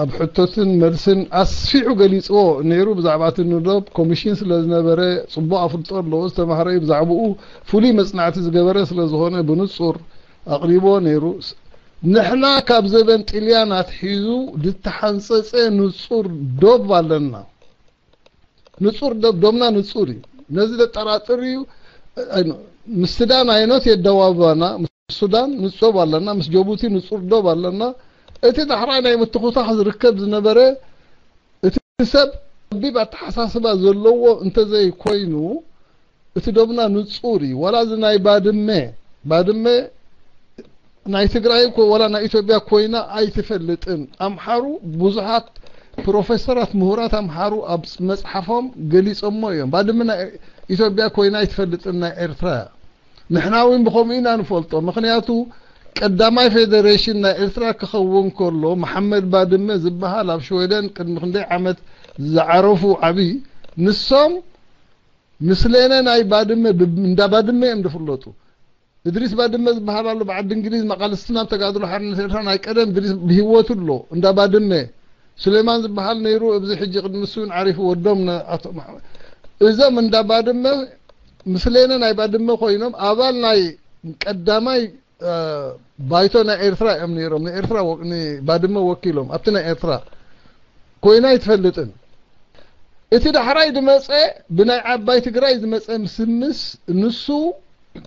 ኣብ ሕቶትን መልስን ኣስፊሑ ገሊጽዎ ነይሩ። ብዛዕባ እቲ ንዶብ ኮሚሽን ስለ ዝነበረ ጽቡቕ ኣፍልጦ ኣለዎ፣ ዝተማህረ እዩ። ብዛዕባኡ ፍሉይ መጽናዕቲ ዝገበረ ስለ ዝኾነ ብንጹር ኣቕሪብዎ ነይሩ። ንሕና ካብ ዘበን ጥልያን ኣትሒዙ ዝተሓንጸጸ ንጹር ዶብ ኣለና። ንጹር ዶብ፣ ዶብና ንጹር እዩ። ነዚ ዘጠራጥር እዩ። ምስ ሱዳን ኣይኖት የደዋብባና፣ ምስ ሱዳን ንጹር ኣለና፣ ምስ ጀቡቲ ንጹር ዶብ ኣለና። እቲ ዳሕራይ ናይ ምትኹታኽ ዝርከብ ዝነበረ እቲ ሰብ ጸቢብ ኣተሓሳስባ ዘለዎ እንተዘይኮይኑ እቲ ዶብና ንጹር እዩ። ዋላ እዚ ናይ ባድመ፣ ባድመ ናይ ትግራይ እኮ ዋላ ናይ ኢትዮጵያ ኮይና ኣይትፈልጥን። ኣምሓሩ ብዙሓት ፕሮፌሰራት ምሁራት ኣምሓሩ ኣብ መጽሓፎም ገሊጾሞ እዮም። ባድመ ናይ ኢትዮጵያ ኮይና ኣይትፈልጥን፣ ናይ ኤርትራ እያ። ንሕና እውን ብኸምኡ ኢና ንፈልጦ። ምኽንያቱ ቀዳማይ ፌዴሬሽን ናይ ኤርትራ ክኸውን ከሎ መሓመድ ባድመ ዝበሃል ኣብ ሽወደን ቅድሚ ክንደይ ዓመት ዝዓረፉ ዓቢ ንሶም ምስሌነ ናይ ባድመ ብ- እንዳ ባድመ እዮም ዝፍለጡ። እድሪስ ባድመ ዝበሃል ኣሎ ብዓዲ እንግሊዝ መቓልስቲ ናብ ተጋድሎ ሓርነት ኤርትራ ናይ ቀደም እድሪስ ብህይወቱ ኣሎ እንዳ ባድመ። ሱሌማን ዝበሃል ነይሩ ኣብዚ ሕጂ ቅድሚ እሱ እውን ዓሪፉ ወዶም ነ- ኣቶ መሓመድ እዞም እንዳ ባድመ ምስሌነ ናይ ባድመ ኮይኖም ኣባል ናይ ቀዳማይ ባይቶ ናይ ኤርትራ እዮም ነይሮም ንኤርትራ ንባድመ ወኪሎም ኣብቲ ናይ ኤርትራ ኮይና ኣይትፈልጥን። እቲ ዳሕራይ ዝመፀ ብናይ ዓባይ ትግራይ ዝመፀ ምስምስ ንሱ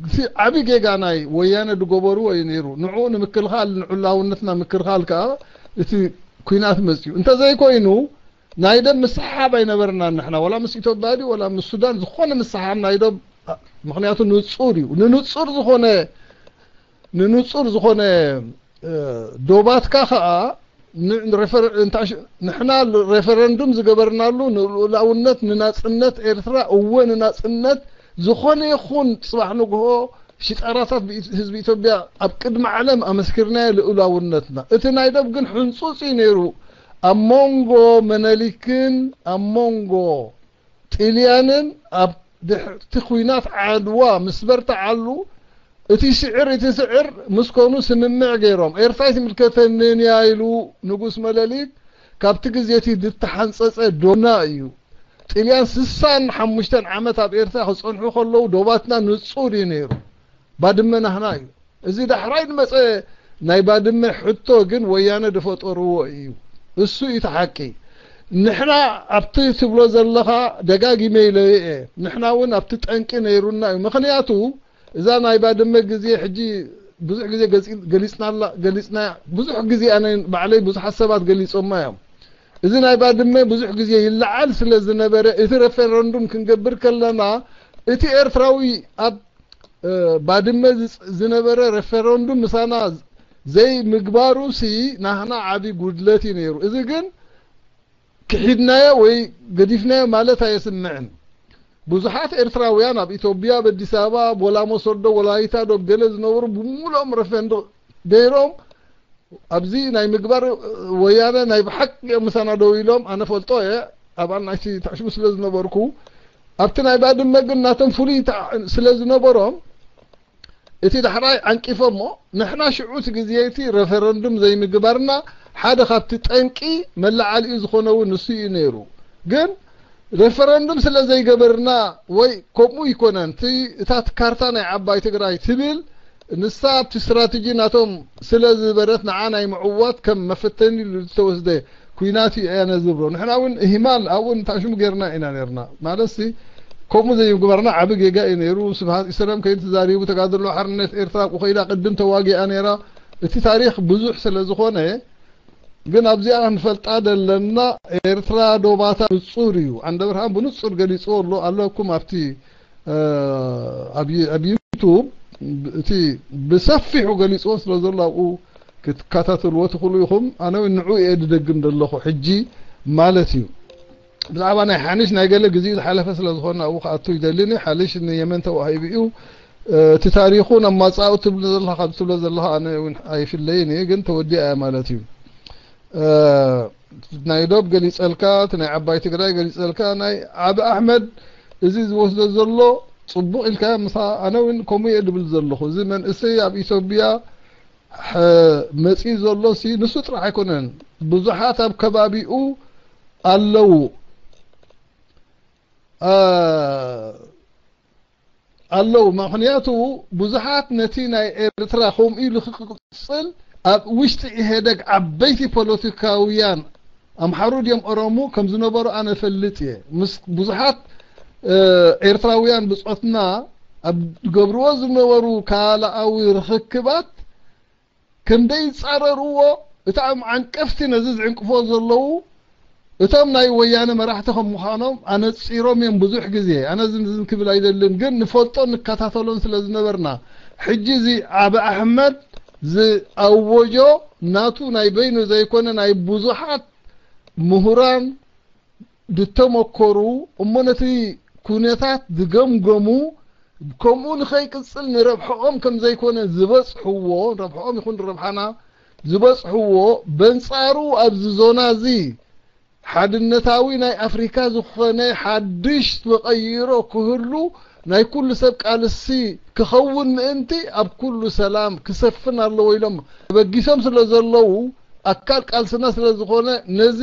እቲ ዓብዪ ጌጋ ናይ ወያነ ዝገበርዎ እዩ ነይሩ። ንዕኡ ንምክልኻል ንዕላውነትና ምክልኻል ከዓ እቲ ኲናት መፅዩ እንተዘይኮይኑ ናይ ደብ ምስሕሓብ ኣይነበርናን ንሕና ወላ ምስ ኢትዮጵያ ድዩ ወላ ምስ ሱዳን ዝኾነ ምስሕሓብ ናይ ደብ ምኽንያቱ ንጹር እዩ። ንንጹር ዝኾነ ንንጹር ዝኾነ ዶባትካ ኸኣ ንሕና ሬፈረንዱም ዝገበርናሉ ንልኡላውነት ንናጽነት ኤርትራ እወ ንናጽነት ዝኾነ ይኹን ጽባሕ ንግሆ ሽጣራታት ህዝቢ ኢትዮጵያ ኣብ ቅድሚ ዓለም ኣመስኪርናዮ ልኡላውነትና። እቲ ናይ ደብ ግን ሕንጹጽ እዩ ነይሩ ኣብ መንጎ መነሊክን ኣብ መንጎ ጥልያንን ኣብ ድሕቲ ኲናት ዓድዋ ምስ በርትዓሉ እቲ ስዕር እቲ ስዕር ምስ ኮኑ ስምምዕ ገይሮም ኤርትራ ኣይትምልከተንን እያ ኢሉ ንጉስ መለሊክ ካብቲ ግዜ እቲ ዝተሓንጸጸ ዶና እዩ። ጥልያን ስሳን ሓሙሽተን ዓመት ኣብ ኤርትራ ክጸንሑ ከለዉ ዶባትና ንጹር እዩ ነይሩ። ባድመ ናህና እዩ። እዚ ዳሕራይ ዝመጸ ናይ ባድመ ሕቶ ግን ወያነ ዝፈጠርዎ እዩ። እሱ እዩ እቲ ሓቂ። ንሕና ኣብቲ ትብሎ ዘለኻ ደጋጊመ ኢለዮ እየ። ንሕና እውን ኣብቲ ጠንቂ ነይሩና እዩ። ምኽንያቱ እዛ ናይ ባድመ ግዜ ሕጂ ብዙሕ ግዜ ገሊፅናላ ገሊፅና ብዙሕ ግዜ ኣነ ባዕለይ ብዙሓት ሰባት ገሊፆማ እዮም። እዚ ናይ ባድመ ብዙሕ ግዜ ይለዓል ስለ ዝነበረ እቲ ሬፈረንዱም ክንገብር ከለና እቲ ኤርትራዊ ኣብ ባድመ ዝነበረ ሬፈረንዱም ምሳና ዘይምግባሩ ሲ ናህና ዓቢ ጉድለት እዩ ነይሩ። እዚ ግን ክሒድናዮ ወይ ገዲፍናዮ ማለት ኣየስምዕን። ብዙሓት ኤርትራውያን ኣብ ኢትዮጵያ ኣብ ኣዲስ ኣበባ ወላ መሶዶ ወላይታ ዶ ገለ ዝነበሩ ብምሉኦም ሬፈረንዱም ገይሮም ኣብዚ ናይ ምግባር ወያነ ናይ ብሓቂ እዮም ምሳና ደው ኢሎም ኣነ ፈልጦ እየ ኣባል ናይቲ ታሽሙ ስለ ዝነበርኩ ኣብቲ ናይ ባድመ ግን ናቶም ፍሉይ ስለ ዝነበሮም እቲ ዳሕራይ ዓንቂፎሞ ንሕና ሽዑ እቲ ግዜ እቲ ሬፈረንዱም ዘይምግባርና ሓደ ካብቲ ጠንቂ መለዓሊኡ ዝኾነ እውን ንሱ እዩ ነይሩ ግን ሬፈረንዱም ስለ ዘይገበርና ወይ ከምኡ ይኮነን እቲ እታ ካርታ ናይ ዓባይ ትግራይ ትብል ንሳ ኣብቲ ስትራተጂ ናቶም ስለ ዝበረት ንዓ ናይ ምዕዋት ከም መፈተኒ ኢሉ ዝተወስደ ኩናት እዩ ኣነ ዝብሎ ንሕና እውን እህማል ኣብኡ ንታሽሙ ጌርና ኢና ነርና ማለት ሲ ከምኡ ዘይምግባርና ዓቢ ጌጋ እዩ ነይሩ ስብሃት ኢሰለም ከይዱ ተዛሪቡ ተጋድሎ ሓርነት ኤርትራ ቁኸይዳ ቅድም ተዋጊኣ ነይራ እቲ ታሪክ ብዙሕ ስለ ዝኾነ ግን ኣብዚኣ ክንፈልጣ ዘለና ኤርትራ ዶባታ ንጹር እዩ። ዓንደብርሃን ብንጹር ገሊጽዎ ኣሎ ኣለኩም ኣብቲ ኣብ ዩቱብ እቲ ብሰፊሑ ገሊጽዎ ስለ ዘሎ ኣብኡ ክትከታተልዎ ትኽእሉ ኢኹም። ኣነ እውን ንዑ እየ ድደግም ዘለኹ ሕጂ ማለት እዩ። ብዛዕባ ናይ ሓንሽ ናይ ገለ ግዜኡ ዝሓለፈ ስለ ዝኾነ ኣብኡ ክኣቱ ይደልን እዩ። ሓንሽ ንየመን ተዋሂቡ እዩ። እቲ ታሪኹ ናብ ማጻኡ ትብሎ ዘለኻ ትብሎ ዘለኻ ኣነ እውን ኣይፍለይን እየ ግን ተወዲኣ እያ ማለት እዩ። ናይ ዶብ ገሊጸልካ እቲ ናይ ዓባይ ትግራይ ገሊጸልካ ናይ ዓቢ ኣሕመድ እዚ ዝወስዶ ዘሎ ጽቡቕ ኢልካ ምሳ ኣነ እውን ከምኡ እየ ድብል ዘለኹ እዚ መንእሰይ ኣብ ኢትዮጵያ መጺ ዘሎ ሲ ንሱ ጥራሕ ኣይኮነን ብዙሓት ኣብ ከባቢኡ ኣለዉ ኣለዉ ምኽንያቱ ብዙሓት ነቲ ናይ ኤርትራ ከምኡ ኢሉ ክቅጽል ኣብ ውሽጢ ኢህደግ ዓበይቲ ፖለቲካውያን ኣምሓሩ ድዮም ኦሮሙ ከም ዝነበሩ ኣነ ፈልጥ እየ ምስ ብዙሓት ኤርትራውያን ብጾትና ኣብ ገብርዎ ዝነበሩ ካልኣዊ ርኽክባት ከም ደይጻረርዎ እቶም ዓንቀፍቲ ነዚ ዝዕንቅፎ ዘለዉ እቶም ናይ ወያነ መራሕቲ ከም ምዃኖም ኣነጺሮም እዮም ብዙሕ ግዜ ኣነ ዝን ዝን ክብል ኣይደልን ግን ንፈልጦን ንከታተሎን ስለ ዝነበርና ሕጂ እዚ ዓቢ ኣሕመድ ዝኣወጆ ናቱ ናይ በይኑ ዘይኮነ ናይ ብዙሓት ምሁራን ዝተመከሩ እሞ ነቲ ኩነታት ዝገምገሙ ከምኡ ንኸይቅጽል ንረብሐኦም ከም ዘይኮነ ዝበጽሕዎ ረብሐኦም ይኹን ረብሓና ዝበጽሕዎ በንጻሩ ኣብዚ ዞና እዚ ሓድነታዊ ናይ ኣፍሪካ ዝኾነ ሓድሽ ተቐይሮ ክህሉ ናይ ኩሉ ሰብ ቃልሲ ክኸውን ምእንቲ ኣብ ኩሉ ሰላም ክሰፍን ኣለዎ ኢሎም ተበጊሶም ስለ ዘለዉ ኣካል ቃልስና ስለ ዝኾነ ነዚ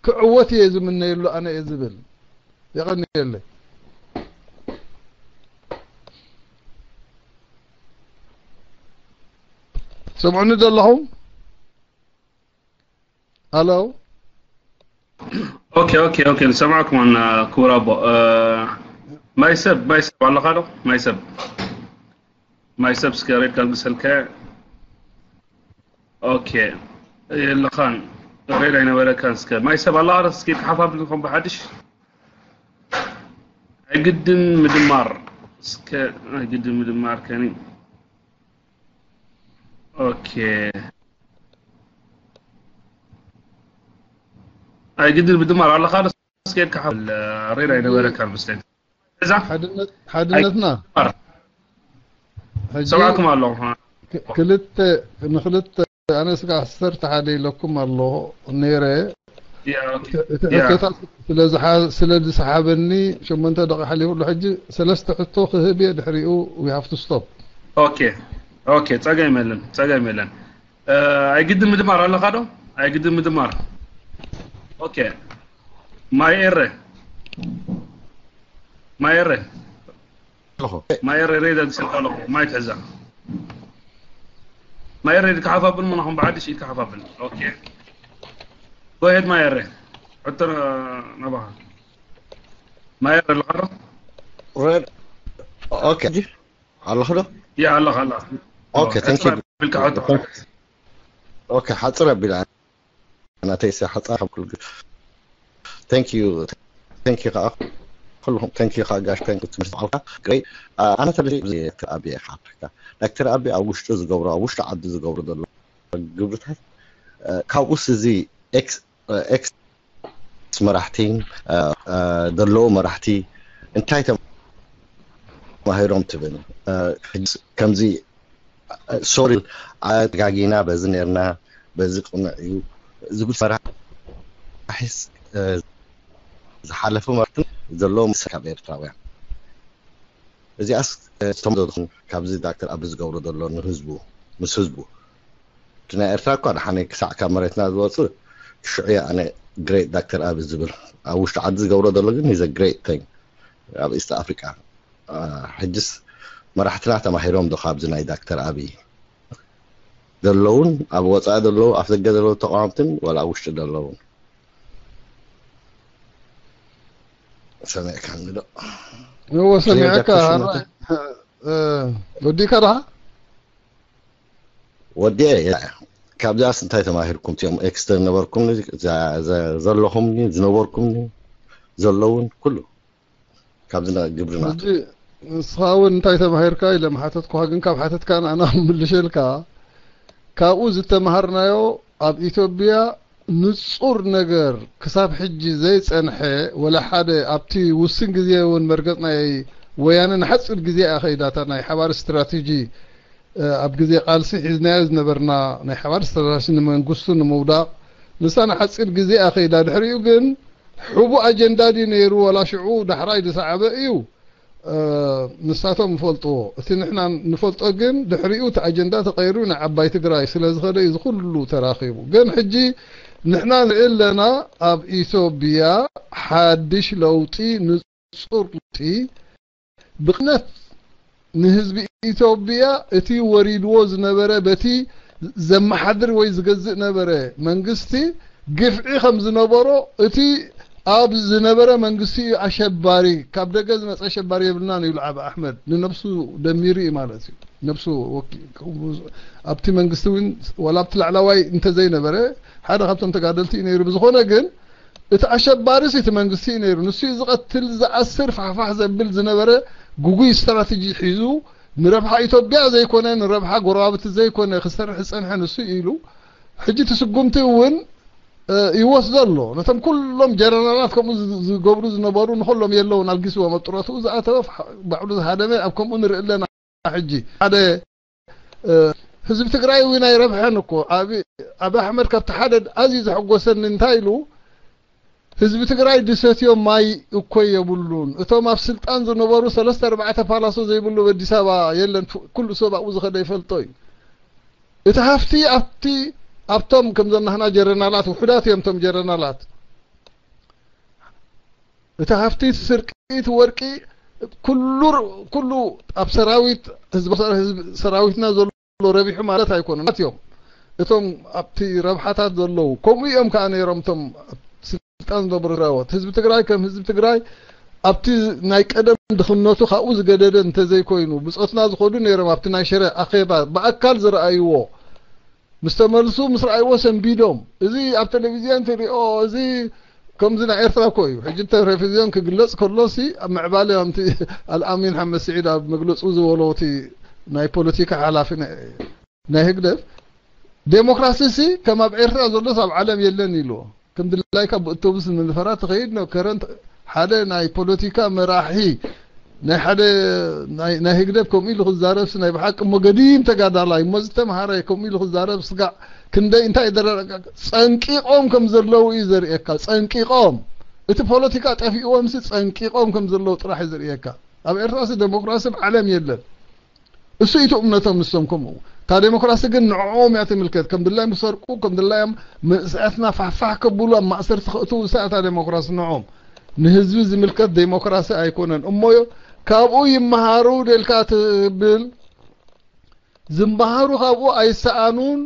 ክዕወት እየ ዝምነየሉ ኣነ እየ ዝብል። የቐንየለይ። ሰምዑኒ ዘለኹም? ኣለው። ኦኬ ኦኬ ኦኬ ንሰምዐኩም ኣና ክቡር ኣቦ። ማይ ሰብ ማይ ሰብ ኣለኻ ዶ? ማይ ሰብ ማይ ሰብ እስከ ሬድ ካልግሰልከ። ኦኬ የለኻን ሬድ ኣይነበረካን። እስከ ማይ ሰብ ኣለኻ ዶ? እስኪ ተሓፋፍልኩም ብሓድሽ ኣይግድን ምድማር እስከ ኣይግድን ምድማር ከኒ። ኦኬ። ኣይግድን ምድማር ኣለኻ ዶ? እስከ ኢልካ ሓብል ሬድ ኣይነበረካን መስለኒ። እዛ ሓድነት ሓድነትና። ሕጂ ሰማዕኩም ኣለኹ። ክ- ክልተ ንክልተ ኣነ ስጋ ዓሰርተ ሓደ ኢለኩም ኣለኹ ነይረ። ያ፣ ኦኬ። እቲ ያ። ሕቶታት ስለ ዝሓ- ስለ ዝሰሓበኒ ሸሞንተ ደቂቕ ሓሊፉ ኣሎ። ሕጂ ሰለስተ ሕቶ ክህብ እየ፣ ድሕሪኡ we have to stop። ኦኬ፣ ኦኬ፣ ጸገም የለን፣ ጸገም የለን። እ፣ ኣይግድን ምድማር ኣለኻ ዶ? ኣይግድን ምድማር። ኦኬ። ማይ ኤረ። ማይ ኤረ። ኣለኹ። ማይ ኤረ ሬድ ኣድስልካ ኣለኹ። ማይ ትሕዛ። ማይ ኤረ ኢድካ ሓፍ ኣብል፣ ምናኹም ብዓዲ ኢድካ ሓፍ ኣብል። ኦኬ። Go ahead ማይ ኤረ። ሕቶ ናባኻ። ማይ ኤረ ኣለኻ ዶ? ሬድ። ኦኬ። ኣለኹ ዶ? ያ፣ ኣለኻ፣ ኣለኻ። ኦኬ፣ ኦ፣ thank you። ሕጽር ኣቢልካ ሕቶ። ኦኬ፣ ሓጽር ኣቢላ። ናተይ ሲ ሓጻር ካብ ኩሉ። Thank you። Thank you ከኣ ኩልኹም። Thank you ከኣ ጋሽ፣ thank you ትምህርቲ ዓልካ። ግሬት። ኣነ ተለዚ ኣብዚ ዶክተር ኣቢ እየ ክሓተካ። ዶክተር ኣቢ ኣብ ውሽጡ ዝገብሮ፣ ኣብ ውሽጡ ዓዲ ዝገብሮ ዘሎ ግብርታት፣ እ፣ ካብኡስ እዚ ኤክስ፣ እ፣ ኤክስ መራሕቲ፣ እ፣ እ፣ ዘለዉ መራሕቲ እንታይ ተማሂሮም ትብል? እ፣ ሕጅስ ከምዚ፣ እ፣ ሶሪ፣ ኣተጋጊና በዚ ነርና፣ በዚ ቅኑዕ እዩ ዝብል መራሒስ፣ እ፣ ዝሓለፉ መራሕትን ዘለዎም ካብ ኤርትራውያን። እዚኣስ፣ እ፣ እቶም ዘድኹም ካብዚ ዶክተር ኣቢ ዝገብሮ ዘሎ ንህዝቡ፣ ምስ ህዝቡ፣ እቲ ናይ ኤርትራ እኳ ደሓነይ ክሳዕ ካብ መሬትና ዝወፅእ ሽዑ እየ ኣነ ግሬት ዶክተር ኣቢ ዝብል። ኣብ ውሽጢ ዓዲ ዝገብሮ ዘሎ ግን is a great thing ኣብ ኢስት ኣፍሪቃ። አ፣ ሕጅስ መራሕትና ተማሂሮም ዶ ካብዚ ናይ ዶክተር ኣቢ ዘለውን ኣብ ወፃኢ ዘለዉ፣ ኣፍ ደገ ዘለዉ ተቃወምትን ዋላ ኣብ ውሽጢ ዘለውን? ሰሚዕካኒ ዶ? እወ፣ ሰሚዐካ። ዶክተር ሽመተ? እ፣ ወዲእካ ደኻ? ወዲኤ እየ። ካብዚኣስ እንታይ ተማሂርኩም? እቲኦም ኤክስተር ነበርኩም፣ ዘ-፣ ዘ-፣ ዘለኹም፣ ዝነበርኩም፣ ዘለውን፣ ኩሉ ካብዚ ነ-፣ ግብሪ ናቱ። ሕጂ ንስኻ እውን እንታይ ተማሂርካ ኢለ ምሓተትኩኻ፣ ግን ካብ ሓተትካ ንኣና ምልሸልካ። ካብኡ ዝተማሃርናዮ ኣብ ኢትዮጵያ ንጹር ነገር ክሳብ ሕጂ ዘይጸንሐ፣ ወላ ሓደ ኣብቲ ውስን ግዜ እውን መርገጽ ናይ ወያነ ንሓጺር ግዜ እያ ከይዳታ ናይ ሓባር ስትራቴጂ፣ እ፣ ኣብ ግዜ ቃልሲ ሒዝናዮ ዝነበርና ናይ ሓባር ስትራቴጂ ንመንግስቱ ንምውዳቕ ንሳ ንሓጺር ግዜ እያ ከይዳ። ድሕሪኡ ግን ሕቡእ ኣጀንዳ ድዩ ነይሩ ወላ ሽዑ ዳሕራይ ዝሰዓበ እዩ? እ፣ ንሳቶም ይፈልጥዎ። እቲ ንሕና ንፈልጦ ግን ድሕሪኡ እቲ ኣጀንዳ ተቐይሩ ናብ ዓባይ ትግራይ ስለ ዝኸደ እዩ እዚ ኩሉ ተራኺቡ። ግን ሕጂ ንሕና ንርኢ ኣለና ኣብ ኢትዮጵያ ሓድሽ ለውጢ፣ ንጹር ለውጢ፣ ብቕነት ንህዝቢ ኢትዮጵያ እቲ ወሪድዎ ዝነበረ በቲ ዘመሓድር ወይ ዝገዝእ ነበረ መንግስቲ ግፍዒ ከም ዝነበሮ እቲ ኣብ ዝነበረ መንግስቲ እዩ ኣሸባሪ፣ ካብ ደገ ዝመፀ ኣሸባሪ የብልናን ኢሉ ዓቢ ኣሕመድ ንነብሱ ደሚሩ እዩ ማለት እዩ። ነብሱ ወኪ-፣ ኣብቲ መንግስቲ እውን ዋላ ኣብቲ ላዕላዋይ እንተዘይነበረ ሓደ ካብቶም ተጋደልቲ እዩ ነይሩ። ብዝኾነ ግን እቲ ኣሸባሪስ እቲ መንግስቲ እዩ ነይሩ። ንሱ እዩ ዝቐትል፣ ዝኣስር፣ ፋሕፋሕ ዘብል ዝነበረ ግጉይ ስትራቴጂ ሒዙ ንረብሓ ኢትዮጵያ ዘይኮነ ንረብሓ ጎረባብቲ ዘይኮነ ክሰርሕ ዝጸንሐ ንሱ እዩ ኢሉ ሕጂ እቲ ስጉምቲ እውን እ፣ ይወስዶ ኣሎ። ነቶም ኩሎም ጀነራላት ከምኡ ዝ-፣ ዝገብሩ ዝነበሩ ንኹሎም የለውን፣ ኣልጊስዎም፣ ኣብ ጡረትኡ ዝኣተወ፣ ፍ-፣ ባዕሉ ዝሃደመ፣ ኣብ ከምኡ ንርኢ ኣለና። ሕጂ ሓደ፣ እ፣ ህዝቢ ትግራይ እውን ኣይረብሐን እኮ። ኣብ-፣ ኣብ ኣሕመድ ካብቲ ሓደ ኣዝዩ ዘሐጎሰኒ እንታይ ኢሉ፣ ህዝቢ ትግራይ ድሰትዮ ማይ እኮ የብሉን። እቶም ኣብ ስልጣን ዝነበሩ ሰለስተ ኣርባዕተ ፓላሶ ዘይብሉ ኣብ ኣዲስ ኣበባ የለን። ፍ-፣ ኩሉ ሰብ ኣብኡ ዝኸደ ይፈልጦ እዩ። እቲ ሃፍቲ ኣብቲ፣ ኣብቶም ከምዞም ናህና ጀረናላት ውሑዳት እዮም። እቶም ጀረናላት፣ እቲ ሃፍቲ፣ እቲ ስርቂ፣ እቲ ወርቂ፣ ኩሉ፣ ኩሉ ኣብ ሰራዊት፣ ህዝቢ፣ ህዝቢ ሰራዊትና ዘሎ ረቢሑ ማለት ኣይኮነን። እዮም እቶም ኣብቲ ረብሓታት ዘለዉ። ከምኡ እዮም ከዓ ነይሮም እቶም ስልጣን ዝነበሩ ትግራዎት። ህዝቢ ትግራይ ከም ህዝቢ ትግራይ ኣብቲ ናይ ቀደም ድኽነቱ ካብኡ ዝገደደ እንተዘይኮይኑ፣ ብጾትና ዝኸዱ ነይሮም ኣብቲ ናይ ሽረ ኣኼባ ብኣካል ዝረኣይዎ። ምስ ተመልሱ ምስ ረኣይዎ ሰንቢዶም። እዚ ኣብ ቴሌቪዝዮን ትሪኦ፣ እዚ ከምዚ ናይ ኤርትራ እኮ እዩ። ሕጂ ቴሌቪዝዮን ክግለጽ ከሎሲ ኣብ ምዕባለ፣ ከምቲ ኣልኣሚን ሓመድ ስዒድ ኣብ መግለጹ ዝበሎ፣ እቲ ናይ ፖለቲካ ሓላፊ ናይ፣ ናይ ህግደፍ፣ ዴሞክራሲ ሲ ከም ኣብ ኤርትራ ዘሎስ ኣብ ዓለም የለን ኢልዎ። ከም ድላይካ ብእቶብስ ንመፈራ ትኸይድ ነው። ከረንት ሓደ ናይ ፖለቲካ መራሒ ናይ ሓደ ናይ፣ ናይ ህግደፍ ከምኡ ኢሉ ክዛረብስ ናይ ብሓቂ እሞ ገዲም ተጋዳላይ እሞ ዝተምሃረ ከምኡ ኢሉ ክዛረብ ስጋዕ ክንደይ እንታይ ደረ-፣ ጸንቂቖም ከም ዘለዉ እዩ ዘርእየካ። ጸንቂቖም፣ እቲ ፖለቲካ ጠፊእዎምሲ ጸንቂቖም ከም ዘለዉ ጥራሕ እዩ ዘርእየካ። ኣብ ኤርትራሲ ዴሞክራሲ ኣብ ዓለም የለን። እሱ እዩ እቲ እምነቶም። ንሶም ከምኡ እታ ዴሞክራሲ ግን ንዕኦም እያ ትምልከት። ከም ድላዮም ክሰርቁ፣ ከም ድላዮም መንእሰያትና ፋሕፋሕ ከብሉ ኣብ ማእሰርቲ ከእትዉ፣ እሳ እታ ዴሞክራሲ ንዕኦም። ንህዝቢ ዝምልከት ዴሞክራሲ ኣይኮነን። እሞዮ ካብኡ ይመሃሩ ደልካ ትብል፣ ዝመሃሩ ካብኡ ኣይሰኣኑን።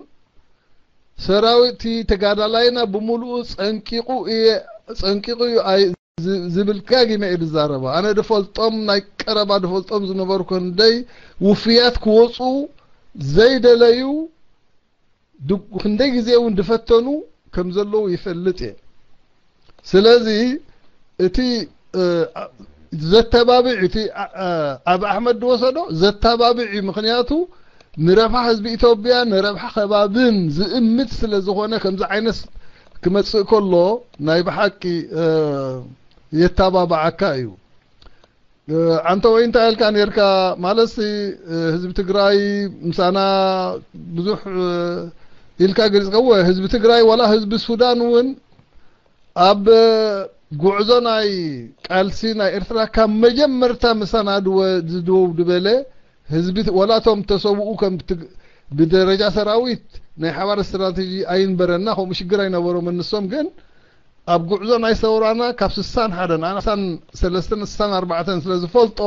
ሰራዊት እቲ ተጋዳላይና ብምሉኡ ጸንቂቑ እየ፣ ጸንቂቑ እዩ ኣይ-፣ ዝ-፣ ዝብል ደጋጊመ እየ ዝዛረባ። ኣነ ድፈልጦም፣ ናይ ቀረባ ድፈልጦም ዝነበሩ ክንደይ ውፍያት ክወጹ ዘይደለዩ ድ-፣ ክንደይ ግዜ እውን ድፈተኑ ከም ዘለዉ ይፈልጥ እየ። ስለዚ እቲ፣ እ፣ ዘተባብዕ፣ እቲ፣ ኣ-፣ ኣ-፣ ኣብ ኣሕመድ ዝወሰዶ ዘተባብዕ እዩ። ምኽንያቱ ንረብሓ ህዝቢ ኢትዮጵያ፣ ንረብሓ ከባብን ዝእምት ስለ ዝኾነ፣ ከምዚ ዓይነት ክመጽእ ከሎ ናይ ብሓቂ፣ እ፣ የተባብዓካ እዩ። እ፣ ኣንተ ወይ እንታይ ኢልካ ኔርካ? ማለትሲ፣ እ፣ ህዝቢ ትግራይ ምሳና ብዙሕ፣ እ፣ ኢልካ ገሊጽካዎ። ህዝቢ ትግራይ ዋላ ህዝቢ ሱዳን እውን ኣብ ጉዕዞ ናይ ቃልሲ ናይ ኤርትራ ካብ መጀመርታ ምሳና ድወ-፣ ዝድወው ድበለ ህዝቢ ት-፣ ዋላ እቶም ተሰውኡ ከም ትግ-፣ ብደረጃ ሰራዊት ናይ ሓባር ስትራተጂ ኣይንበረና፣ ከምኡ ሽግር ኣይነበሮምን። ንሶም ግን ኣብ ጉዕዞ ናይ ሰውራና ካብ ስሳን ሓደን፣ ኣነ ስሳን ሰለስተን ስሳን ኣርባዕተን ስለ ዝፈልጦ፣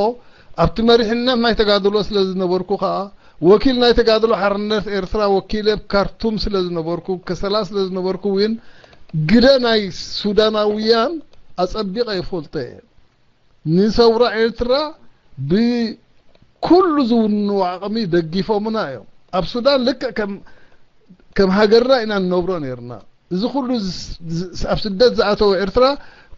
ኣብቲ መሪሕነት ናይ ተጋድሎ ስለ ዝነበርኩ ከኣ፣ ወኪል ናይ ተጋድሎ ሓርነት ኤርትራ ወኪለ ኣብ ካርቱም ስለ ዝነበርኩ፣ ከሰላ ስለ ዝነበርኩ እውን፣ ግደ ናይ ሱዳናውያን ኣጸቢቐ ይፈልጦ እየ። ንሰውራ ኤርትራ ብኩሉ ዝውንዎ ዓቕሚ ደጊፎምና እዮም። ኣብ ሱዳን ልክዕ ከም፣ ከም ሃገርና ኢና ንነብሮ ነይርና። እዚ ኩሉ ዝ-፣ ዝ-፣ ኣብ ስደት ዝኣተወ ኤርትራ